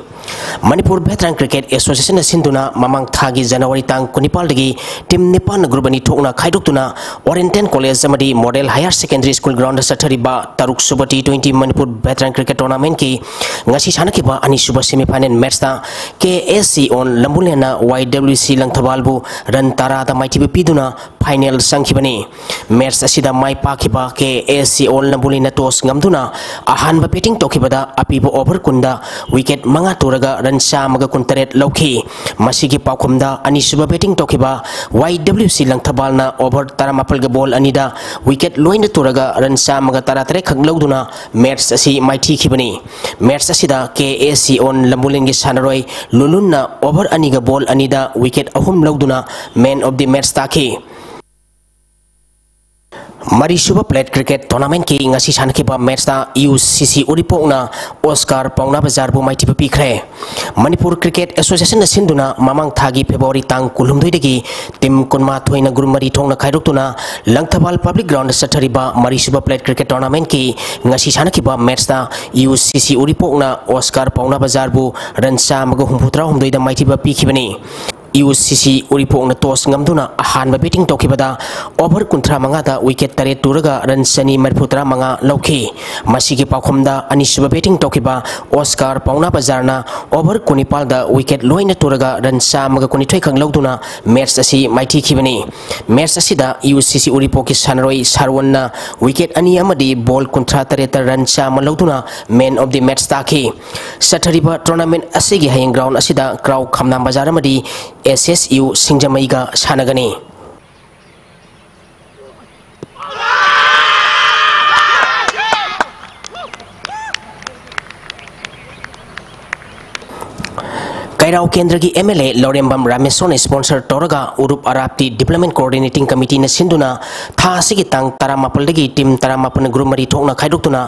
ꯃꯅꯤꯄꯨꯔ Veteran Cricket Associationꯅ ꯁꯤꯟꯗꯨꯅ ꯃꯃꯥꯡ ꯊꯥꯒꯤ January ꯇꯥꯡ ꯀꯨꯟꯅꯤꯄꯥꯜꯗꯒꯤ team ꯅꯤꯄꯥꯟꯅ group ꯑꯅꯤ ꯊꯣꯛꯅ ꯈꯥꯏꯗꯣꯛꯇꯨꯅ Oriental College ꯑꯃꯗꯤ Model Higher Secondary School groundꯗ ꯆꯠꯊꯔꯤꯕ ꯇꯔꯨꯛ ꯁꯨꯕ T twenty Manipur Veteran Cricket Tournamentꯀꯤ ꯉꯁꯤ ꯁꯥꯟꯅꯈꯤꯕ ꯑꯅꯤꯁꯨꯕ semifinal matchꯇ ꯀꯦ ꯑꯦꯁ ꯁꯤ ꯑꯣꯜ ꯂꯝꯕꯨꯂꯦꯟꯅ ꯋꯥꯏ ꯗꯕ꯭ꯂꯤꯎ ꯁꯤ ꯂꯪꯊꯕꯥꯜꯕꯨ run ꯇꯔꯥꯗ ꯃꯥꯏꯊꯤꯕ ꯄꯤꯗꯨꯅ final ꯆꯪꯈꯤꯕꯅꯤ꯫ Match ꯑꯁꯤꯗ ꯃꯥꯏ ꯄꯥꯛꯈꯤꯕ ꯀꯦ ꯑꯦꯁ ꯁꯤ ꯑꯣꯜ ꯂꯝꯕꯨꯂꯦꯟꯅ toss ꯉꯝꯗꯨꯅ ꯑꯍꯥꯟꯕ batting ꯇꯧꯈꯤꯕꯗ ꯑꯄꯤꯕ over ꯀꯨꯟꯗ wicket ꯃꯉꯥ ꯇꯨꯔꯒ run ꯆꯥꯝꯃꯒ ꯀꯨꯟꯇꯔꯦꯠ ꯂꯧꯈꯤ꯫ ꯃꯁꯤꯒꯤ ꯄꯥꯎꯈꯨꯝꯗ ꯑꯅꯤꯁꯨꯕ batting ꯇꯧꯈꯤꯕ ꯋꯥꯏ ꯗꯕ꯭ꯂꯤꯎ ꯁꯤ ꯂꯪꯊꯕꯥꯜꯅ over ꯇꯔꯥꯃꯥꯄꯜꯒ ball ꯑꯅꯤꯗ wicket ꯂꯣꯏꯅ ꯇꯨꯔꯒ run ꯆꯥꯝꯃꯒ ꯇꯔꯥꯇꯔꯦꯠ ꯈꯛ ꯂꯧꯗꯨꯅ match ꯑꯁꯤ ꯃꯥꯏꯊꯤꯈꯤꯕꯅꯤ꯫ Match ꯑꯁꯤꯗ ꯀꯦ ꯑꯦꯁ ꯁꯤ ꯑꯣꯜ ꯂꯝꯕꯨꯂꯦꯟꯒꯤ ꯁꯥꯟꯅꯔꯣꯏ ꯂꯨꯂꯨꯟꯅ over ꯑꯅꯤꯒ ball ꯑꯅꯤꯗ wicket ꯑꯍꯨꯝ ꯂꯧꯗꯨꯅ man of the match ꯇꯥꯈꯤ꯫ ꯃꯔꯤꯁꯨꯕ plate cricket tournamentꯀꯤ ꯉꯁꯤ ꯁꯥꯟꯅꯈꯤꯕ matchꯇ ꯌꯨ ꯁꯤ ꯁꯤ ꯎꯔꯤꯄꯣꯛꯅ ꯑꯣꯁꯀꯥꯔ ꯄꯥꯎꯅꯥ ꯕꯖꯥꯔꯕꯨ ꯃꯥꯏꯊꯤꯕ ꯄꯤꯈ꯭ꯔꯦ꯫ ꯃꯅꯤꯄꯨꯔ Cricket Associationꯅ ꯁꯤꯟꯗꯨꯅ ꯃꯃꯥꯡ ꯊꯥꯒꯤ February ꯇꯥꯡ ꯀꯨꯟꯍꯨꯝꯗꯣꯏꯗꯒꯤ team ꯀꯨꯟꯃꯥꯊꯣꯏꯅ group ꯃꯔꯤ ꯊꯣꯛꯅ ꯈꯥꯏꯗꯣꯛꯇꯨꯅ ꯂꯪꯊꯕꯥꯜ Public Groundꯗ ꯆꯠꯊꯔꯤꯕ ꯃꯔꯤꯁꯨꯕ plate cricket tournamentꯀꯤ ꯉꯁꯤ ꯁꯥꯟꯅꯈꯤꯕ matchꯇ ꯌꯨ ꯁꯤ ꯁꯤ ꯎꯔꯤꯄꯣꯛꯅ ꯑꯣꯁꯀꯥꯔ ꯄꯥꯎꯅꯥ ꯕꯖꯥꯔꯕꯨ run ꯆꯥꯝꯃꯒ ꯍꯨꯝꯐꯨꯇꯔꯥꯍꯨꯝꯗꯣꯏꯗ ꯃꯥꯏꯊꯤꯕ ꯄꯤꯈꯤꯕꯅꯤ꯫ ꯌꯨ ꯁꯤ ꯁꯤ ꯎꯔꯤꯄꯣꯛꯅ toss ꯉꯝꯗꯨꯅ ꯑꯍꯥꯟꯕ batting ꯇꯧꯈꯤꯕꯗ over ꯀꯨꯟꯊ꯭ꯔꯥ ꯃꯉꯥꯗ wicket ꯇꯔꯦꯠ ꯇꯨꯔꯒ run ꯆꯅꯤ ꯃꯔꯤꯐꯨ ꯇꯔꯥ ꯃꯉꯥ ꯂꯧꯈꯤ꯫ ꯃꯁꯤꯒꯤ ꯄꯥꯎꯈꯨꯝꯗ ꯑꯅꯤꯁꯨꯕ batting ꯇꯧꯈꯤꯕ ꯑꯣꯁꯀꯥꯔ ꯄꯥꯎꯅꯥ ꯕꯖꯥꯔꯅ over ꯀꯨꯟꯅꯤꯄꯥꯜꯗ wicket ꯂꯣꯏꯅ ꯇꯨꯔꯒ run ꯆꯥꯝꯃꯒ ꯀꯨꯟꯅꯤꯊꯣꯏ ꯈꯛ ꯂꯧꯗꯨꯅ match ꯑꯁꯤ ꯃꯥꯏꯊꯤꯈꯤꯕꯅꯤ꯫ Match ꯑꯁꯤꯗ ꯌꯨ ꯁꯤ ꯁꯤ ꯎꯔꯤꯄꯣꯛꯀꯤ ꯁꯥꯟꯅꯔꯣꯏ ꯁꯥꯔꯋꯟꯅ wicket ꯑꯅꯤ ꯑꯃꯗꯤ ball ꯀꯨꯟꯊ꯭ꯔꯥ ꯇꯔꯦꯠꯇ run ꯆꯥꯝꯃ ꯂꯧꯗꯨꯅ man of the match ꯇꯥꯈꯤ꯫ ꯆꯠꯊꯔꯤꯕ tournament ꯑꯁꯤꯒꯤ ꯍꯌꯦꯡ ground ꯑꯁꯤꯗ ꯀ꯭ꯔꯥꯎ ꯈꯝꯅꯥꯝ ꯕꯖꯥꯔ ꯑꯃꯗꯤ ꯑꯦꯁ ꯑꯦꯁ ꯌꯨ ꯁꯤꯡꯖꯃꯩꯒ ꯁꯥꯟꯅꯒꯅꯤ꯫ ꯀꯩꯔꯥꯎ ꯀꯦꯟꯗ꯭ꯔꯒꯤ ꯑꯦꯝ ꯑꯦꯜ ꯑꯦ ꯂꯧꯔꯦꯝꯕꯝ ꯔꯥꯃꯦꯁꯣꯔꯅ sponsor ꯇꯧꯔꯒ ꯎꯔꯨꯞ ꯑꯔꯥꯞꯇꯤ Development Coordinating Committeeꯅ ꯁꯤꯟꯗꯨꯅ ꯊꯥ ꯑꯁꯤꯒꯤ ꯇꯥꯡ ꯇꯔꯥꯃꯥꯄꯜꯗꯒꯤ team ꯇꯔꯥꯃꯥꯄꯜꯅ group ꯃꯔꯤ ꯊꯣꯛꯅ ꯈꯥꯏꯗꯣꯛꯇꯨꯅ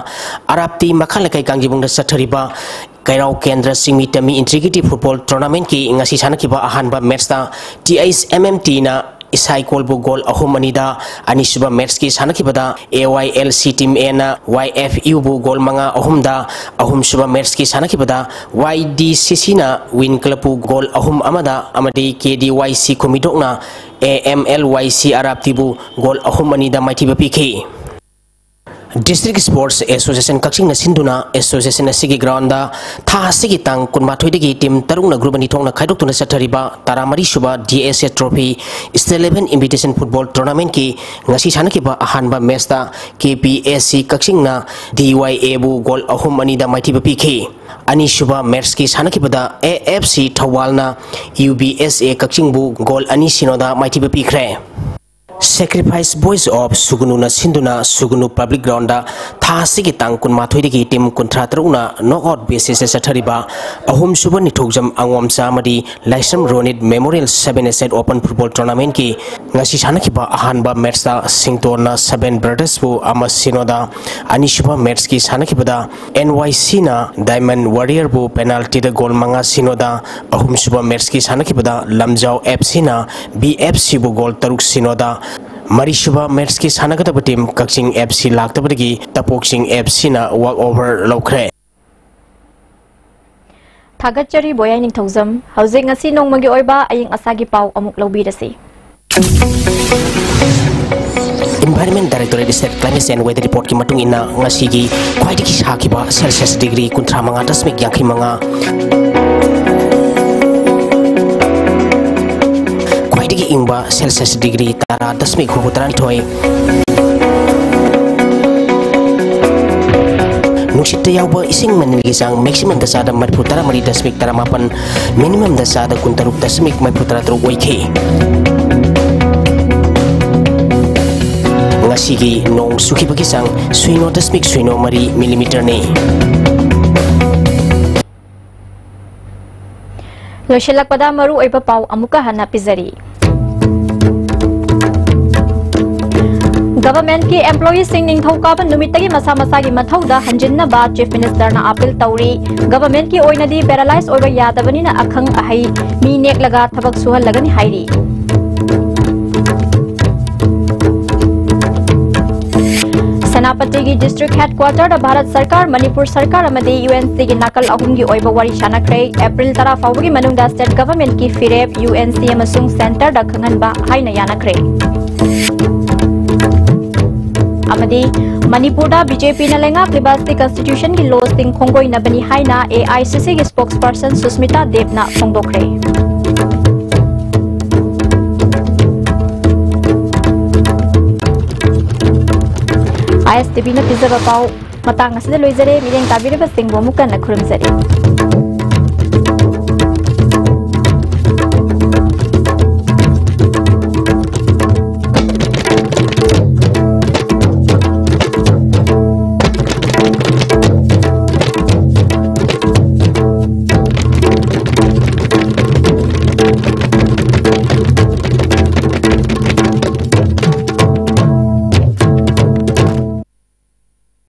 ꯑꯔꯥꯞꯇꯤ ꯃꯈꯥ ꯂꯩꯀꯥꯏ ꯀꯥꯡꯖꯤꯕꯨꯡꯗ ꯆꯠꯊꯔꯤꯕ ꯀꯩꯔꯥꯎ ꯀꯦꯟꯗ꯭ꯔ ꯆꯤꯡꯃꯤ ꯇꯝꯃꯤ integrity football tournamentꯀꯤ ꯉꯁꯤ ꯁꯥꯟꯅꯈꯤꯕ ꯑꯍꯥꯟꯕ matchꯇ ꯇꯤ ꯑꯩꯆ ꯑꯦꯝ ꯑꯦꯝ ꯇꯤꯅ ꯏꯁꯥꯏꯀꯣꯜꯕꯨ goal ꯑꯍꯨꯝ ꯑꯅꯤꯗ, ꯑꯅꯤꯁꯨꯕ matchꯀꯤ ꯁꯥꯟꯅꯈꯤꯕꯗ A Y L C team Aꯅ ꯋꯥꯏ ꯑꯦꯐ ꯌꯨꯕꯨ goal ꯃꯉꯥ ꯑꯍꯨꯝꯗ, ꯑꯍꯨꯝꯁꯨꯕ matchꯀꯤ ꯁꯥꯟꯅꯈꯤꯕꯗ ꯋꯥꯏ ꯗꯤ ꯁꯤ ꯁꯤꯅ Win Clubꯄꯨ goal ꯑꯍꯨꯝ ꯑꯃꯗ ꯑꯃꯗꯤ ꯀꯦ ꯗꯤ ꯋꯥꯏ ꯁꯤ ꯈꯨꯃꯤꯗꯣꯛꯅ ꯑꯦ ꯑꯦꯝ ꯑꯦꯜ ꯋꯥꯏ ꯁꯤ ꯑꯔꯥꯞꯇꯤꯕꯨ goal ꯑꯍꯨꯝ ꯑꯅꯤꯗ ꯃꯥꯏꯊꯤꯕ ꯄꯤꯈꯤ꯫ District Sports Association ꯀꯛꯆꯤꯡꯅ ꯁꯤꯟꯗꯨꯅ association ꯑꯁꯤꯒꯤ ground ꯊꯥ ꯑꯁꯤꯒꯤ ꯇꯥꯡ ꯀꯨꯟꯃꯥꯊꯣꯏꯗꯒꯤ team ꯇꯔꯨꯛꯅ group ꯑꯅꯤ ꯊꯣꯛꯅ ꯈꯥꯏꯗꯣꯛꯇꯨꯅ ꯆꯠꯊꯔꯤꯕ ꯇꯔꯥꯃꯔꯤ ꯁꯨꯕ D S A Trophy State Level Invitation Football Tournamentꯀꯤ ꯉꯁꯤ ꯁꯥꯟꯅꯈꯤꯕ ꯑꯍꯥꯟꯕ matchꯇ K P S C ꯀꯛꯆꯤꯡꯅ D Y Aꯕꯨ goal ꯑꯍꯨꯝ ꯑꯅꯤꯗ ꯃꯥꯏꯊꯤꯕ ꯄꯤꯈꯤ꯫ ꯑꯅꯤꯁꯨꯕ matchꯀꯤ ꯁꯥꯟꯅꯈꯤꯕꯗ A F C ꯊꯧꯕꯥꯜꯅ U B S A ꯀꯛꯆꯤꯡꯕꯨ goal ꯑꯅꯤ ꯁꯤꯅꯣꯗ ꯃꯥꯏꯊꯤꯕ ꯄꯤꯈ꯭ꯔꯦ꯫ Sacrifice Boys of ꯁꯨꯒꯅꯨꯅ ꯁꯤꯟꯗꯨꯅ ꯁꯨꯒꯅꯨ public groundꯗ ꯊꯥ ꯑꯁꯤꯒꯤ ꯇꯥꯡ ꯀꯨꯟꯃꯥꯊꯣꯏꯗꯒꯤ team ꯀꯨꯟꯊ꯭ꯔꯥ ꯇꯔꯨꯛꯅ knockout basisꯇ ꯆꯠꯊꯔꯤꯕ ꯑꯍꯨꯝꯁꯨꯕ ꯅꯤꯡꯊꯧꯖꯝ ꯑꯉꯣꯝꯆꯥ ꯑꯃꯗꯤ ꯂꯥꯏꯁ꯭ꯔꯝ Ronit Memorial seven A set open football tournamentꯀꯤ ꯉꯁꯤ ꯁꯥꯟꯅꯈꯤꯕ ꯑꯍꯥꯟꯕ matchꯇ ꯁꯤꯡꯇꯣꯟꯅ Seven Brothersꯕꯨ ꯑꯃ ꯁꯤꯅꯣꯗ, ꯑꯅꯤꯁꯨꯕ matchꯀꯤ ꯁꯥꯟꯅꯈꯤꯕꯗ N Y Cꯅ Diamond Warriorꯕꯨ penaltyꯗ goal ꯃꯉꯥ ꯁꯤꯅꯣꯗ, ꯑꯍꯨꯝꯁꯨꯕ matchꯀꯤ ꯁꯥꯟꯅꯈꯤꯕꯗ ꯂꯝꯖꯥꯎ F Cꯅ B F Cꯕꯨ goal ꯇꯔꯨꯛ ꯁꯤꯅꯣꯗ, ꯃꯔꯤꯁꯨꯕ matchꯀꯤ ꯁꯥꯟꯅꯒꯗꯕ team ꯀꯛꯆꯤꯡ F C ꯂꯥꯛꯇꯕꯗꯒꯤ ꯇꯄꯣꯛꯆꯤꯡ F Cꯅ walkover ꯂꯧꯈ꯭ꯔꯦ꯫ ꯊꯥꯒꯠꯆꯔꯤ ꯕꯣꯌꯥꯏ ꯅꯤꯡꯊꯧꯖꯝ꯫ ꯍꯧꯖꯤꯛ ꯉꯁꯤ ꯅꯣꯡꯃꯒꯤ ꯑꯣꯏꯕ ꯑꯏꯪ ꯑꯁꯥꯒꯤ ꯄꯥꯎ ꯑꯃꯨꯛ ꯂꯧꯕꯤꯔꯁꯤ꯫ Environment Directorate State Climate Change Weather Reportꯀꯤ ꯃꯇꯨꯡ ꯏꯟꯅ ꯉꯁꯤꯒꯤ ꯈ꯭ꯋꯥꯏꯗꯒꯤ ꯁꯥꯈꯤꯕ Celsius degree ꯀꯨꯟꯊ꯭ꯔꯥ ꯃꯉꯥ ꯗꯁꯃꯤꯛ ꯌꯥꯡꯈꯩ ꯃꯉꯥ, ꯈ꯭ꯋꯥꯏꯗꯒꯤ ꯏꯪꯕ Celsius degree ꯇꯔꯥ ꯗꯁꯃꯤꯛ ꯍꯨꯝꯐꯨ ꯇꯔꯥꯅꯤꯊꯣꯏ, ꯅꯨꯡꯁꯤꯠꯇ ꯌꯥꯎꯕ ꯏꯁꯤꯡ ꯃꯅꯤꯜꯒꯤ ꯆꯥꯡ maximumꯗ ꯆꯥꯗ ꯃꯔꯤꯐꯨ ꯇꯔꯥꯃꯔꯤ ꯗꯁꯃꯤꯛ ꯇꯔꯥꯃꯥꯄꯟ, minimumꯗ ꯆꯥꯗ ꯀꯨꯟꯇꯔꯨꯛ ꯗꯁꯃꯤꯛ ꯃꯔꯤꯐꯨ ꯇꯔꯥꯇꯔꯨꯛ ꯑꯣꯏꯈꯤ꯫ ꯉꯁꯤꯒꯤ ꯅꯣꯡ ꯆꯨꯈꯤꯕꯒꯤ ꯆꯥꯡ ꯁꯨꯏꯅꯣ ꯗꯁꯃꯤꯛ ꯁꯨꯏꯅꯣ ꯃꯔꯤ millimeterꯅꯤ꯫ ꯂꯣꯏꯁꯤꯜꯂꯛꯄꯗ ꯃꯔꯨꯑꯣꯏꯕ ꯄꯥꯎ ꯑꯃꯨꯛꯀ ꯍꯟꯅ ꯄꯤꯖꯔꯤ꯫ Governmentꯀꯤ employeeꯁꯤꯡ ꯅꯤꯡꯊꯧꯀꯥꯕ ꯅꯨꯃꯤꯠꯇꯒꯤ ꯃꯁꯥ ꯃꯁꯥꯒꯤ ꯃꯊꯧꯗ ꯍꯟꯖꯤꯟꯅꯕ Chief Ministerꯅ appeal ꯇꯧꯔꯤ꯫ Governmentꯀꯤ ꯑꯣꯏꯅꯗꯤ paralyze ꯑꯣꯏꯕ ꯌꯥꯗꯕꯅꯤꯅ ꯑꯈꯪ ꯑꯍꯩ ꯃꯤ ꯅꯦꯛꯂꯒ ꯊꯕꯛ ꯁꯨꯍꯜꯂꯒꯅꯤ ꯍꯥꯏꯔꯤ꯫ ꯁꯦꯅꯥꯄꯇꯤꯒꯤ district headquarterꯗ ꯚꯥꯔꯠ ꯁꯔꯀꯥꯔ, ꯃꯅꯤꯄꯨꯔ ꯁꯔꯀꯥꯔ ꯑꯃꯗꯤ UNCꯒꯤ ꯅꯥꯀꯜ ꯑꯍꯨꯝꯒꯤ ꯑꯣꯏꯕ ꯋꯥꯔꯤ ꯁꯥꯟꯅꯈ꯭ꯔꯦ꯫ April ꯇꯔꯥ ꯐꯥꯎꯕꯒꯤ ꯃꯅꯨꯡꯗ state governmentꯀꯤ ꯐꯤꯔꯦꯞ UNC ꯑꯃꯁꯨꯡ centreꯗ ꯈꯪꯍꯟꯕ ꯍꯥꯏꯅ ꯌꯥꯅꯈ꯭ꯔꯦ꯫ ꯑꯃꯗꯤ ꯃꯅꯤꯄꯨꯔꯗ ꯕꯤ ꯖꯦ ꯄꯤꯅ ꯂꯩꯉꯥꯛꯂꯤꯕ ꯑꯁꯤ ꯀꯟꯁꯇꯤꯇ꯭ꯌꯨꯁꯟꯒꯤ ꯂꯣꯁꯤꯡ ꯈꯣꯡꯒꯣꯏꯅꯕꯅꯤ ꯍꯥꯏꯅ ꯑꯦ ꯑꯥꯏ ꯁꯤ ꯁꯤꯒꯤ ꯁ꯭ꯄꯣꯛꯁꯄꯔꯁꯟ ꯁꯨꯁꯃꯤꯇꯥ ꯗꯦꯕꯅ ꯐꯣꯡꯗꯣꯛꯈ꯭ꯔꯦ꯫ ꯑꯥꯏ ꯑꯦꯁ ꯇꯤ ꯚꯤꯅ ꯄꯤꯖꯕ ꯄꯥꯎ ꯃꯇꯥꯡ ꯑꯁꯤꯗ ꯂꯣꯏꯖꯔꯦ꯫ ꯃꯤꯠꯌꯦꯡ ꯇꯥꯕꯤꯔꯤꯕꯁꯤꯡꯕꯨ ꯑꯃꯨꯛ ꯍꯟꯅ ꯈꯨꯔꯨꯝꯖꯔꯤ꯫